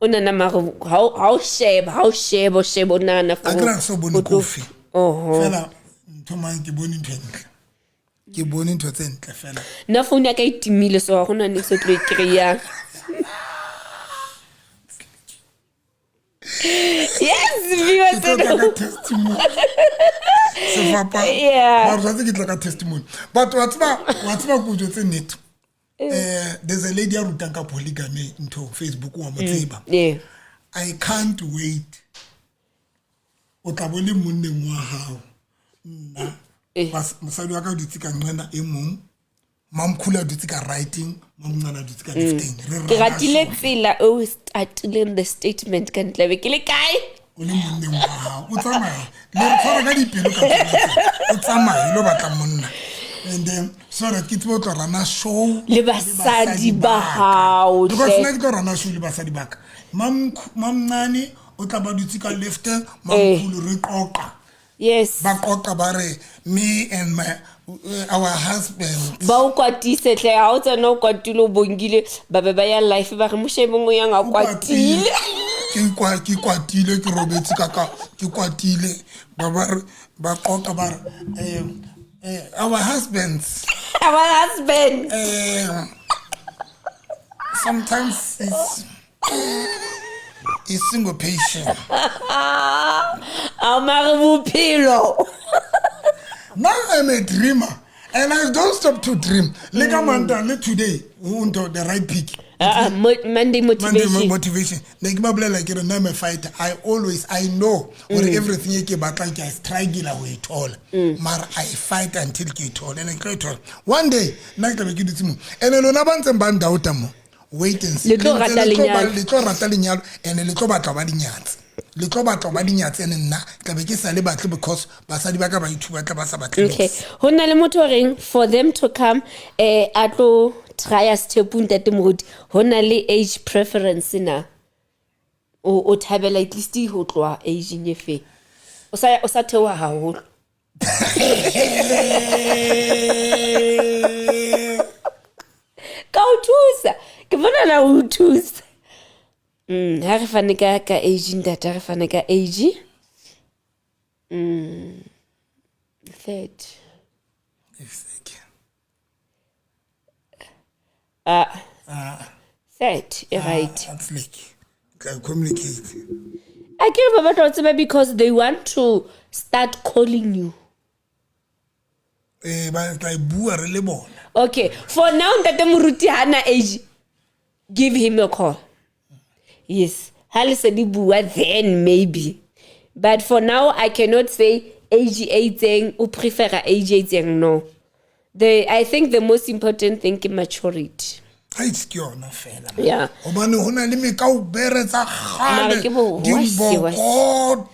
O nahana mare ha o sheba, ha o sheba, o sheba, o nahana A ke re ha ke so bone o tlo kofi. Oho. Fela ntho mang ke bone ntho e ntle. Ke bone ntho tse ntle fela. Nna phone ya ka e timile, so ha hona niks o tlo e kry-ang. Yes, viewers Ke tlo at tla ka home. testimony. Sefapano. Yeah. Mara tshwanetse ke tla ka testimony. But wa tseba ko jwetse nnete. There's a lady ya rutang ka polygamy ntho Facebook wa mo tseba. I can't wait. O tla bo le monneng wa hao. Nna. Mosadi wa ka o dutse ka nqena e mong. Mamkhulu a dutse ka writing, mamncane a dutse ka lefting. Re Ke rana ratile show. tsela o startileng the statement ka ntle be ke le kae? O le monneng wa hao. O tsamaye. Le re tshwara ka dipelo ka tsela tse. O tsamaye lo batla monna. And then so that ke tsebe ho tlo rana show Le basadi ba hao, Because hle. nna ke tlo rana show le basadi ba ka. Mamncane o tla ba dutse ka left, mamkhulu re qoqa. Yes. Ba qoqa ba re me and my our husband. Ba o kwatise hle, ha o tsena o kwatile o bongile, ba be ba ya life ba re moshemong o yang a kwatile. Ke kwa, ke kwatile, ke robetse ka ka, ke kwatile. Ba ba re, ba qoqa ba re, our husbands. Our husband. Sometimes it's single patient. A mare bophelo. Now I'm a dreamer and I don't stop to dream. Le ka manta le today o ntho the right pick. Monday Monday motivation. Motivation. Ne ke ba bolela ke re nna I'm a fighter. I always, I know gore everything e ke batlang ke a struggle ho e thola. Mara I fight until ke e thole, and ke tlo e thola. One day nna ke tla be ke dutse mo. And lona ba ntseng ba ndauta mo. Wait and see. Le tlo rata lenyalo. Le tlo rata lenyalo and le tlo batla ba dinyatse. Le tlo batla ba dinyatse, and nna tla be ke sa le batle because basadi ba ka ba ithuba tla ba sa batle. Okay, ho na le motho o reng for them to come a tlo try sethepu ntate Moruti, ho na le age preference na? O thabela at least ho tloha age-eng e feng? O sa theoha haholo. Ka o thusa. Ke bona na o thusa. Ha re fane ka age ntate, ha re fane ka age. Third. Third, right. That's like, can communicate. I can't remember what to because they want to start calling you. Ba tla bua re le bona. Okay, for now ntate Moruti hana age, give him a call. Yes, ha le se di bua then maybe. But for now I cannot say age e itseng o prefera age e itseng, no. I think the most important thing is maturity. Ha itse ke yona fela. Yeah. Hobane ho na le mekaubere tsa kgale, Mara ke bo dimbokoto,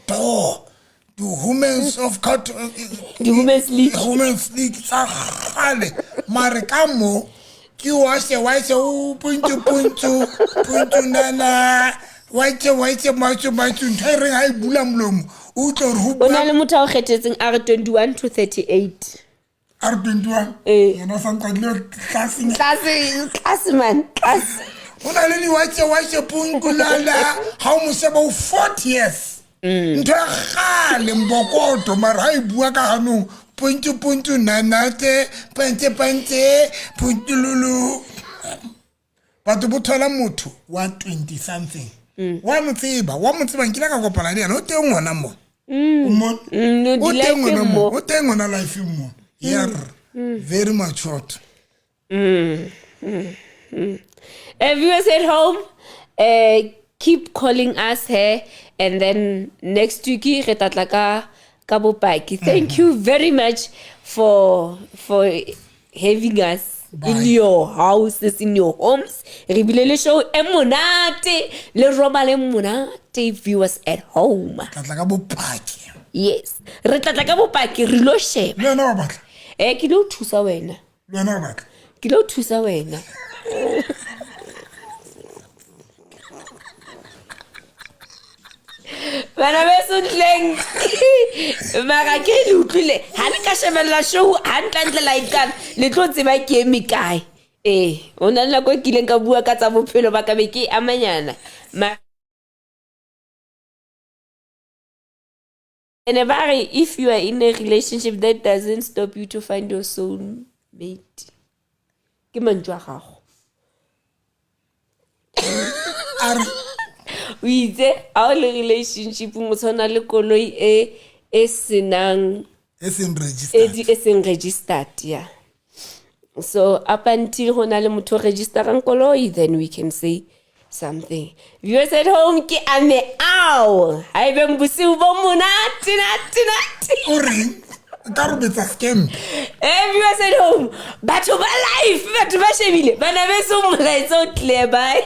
the women's of cut, The women's league. The women's league tsa kgale. Mare ka mo ke wa se wa se o puntu puntu puntu nana wa tse wa tse matso matso ntho e reng ha e bula molomo o utlwe hore ho O na bua le motho a o kgethetseng a re 21 to 38. A re 21. Eh. Yena o sa nqadile tlaseng. Tlase, tlase man, tlase. Ho na le di-watse watse punku lala ha o mo sheba o 40 years. Ntho ya kgale mbokoto mara ha e bua ka hanong puntu puntu nanate pente pente puntu lulu. Batho bo thola motho wa 20 something. Wa mo tseba, wa mo tseba nkile ka kopana le yena o teng hona mo. O mo No, o teng di-life hona mo, mo. o teng hona life mo. Yeah, very matured. Viewers at home, keep calling us here, and then next week re tla tla ka bopaki. Thank you very much for having us in Bye. your houses, in your homes. Re bile le show e monate, le robale monate, viewers at home. Tla tla ka bopaki. Yes, re tla tla ka bopaki, re lo sheba. Le wena wa batla? Ke lo thusa wena. Le wena wa batla? Ke lo thusa wena. Bana beso ntleng. Mara ke le utlwile. Ha le ka shebella show hantlentle la iqala, le tlo tseba ke eme kae. Ho na le nako e kileng ka bua ka tsa bophelo ba ka be ke amanyana. Ene ba re, if you are in a relationship that doesn't stop you to find your soulmate. Ke mantswe a gago. A re O itse ha o le relationship o tshwana le koloi e senang E seng registered. E seng registered, yeah. So up until ho na le motho o registerang koloi, then we can say something. Viewers at home, ke ame ao. Ha ebe bosiu bo monate, nate, nate. O reng? Ka robetsa scam. Viewers at home, batho ba life, batho ba shebile. Bana beso molaetsa o clear, bye.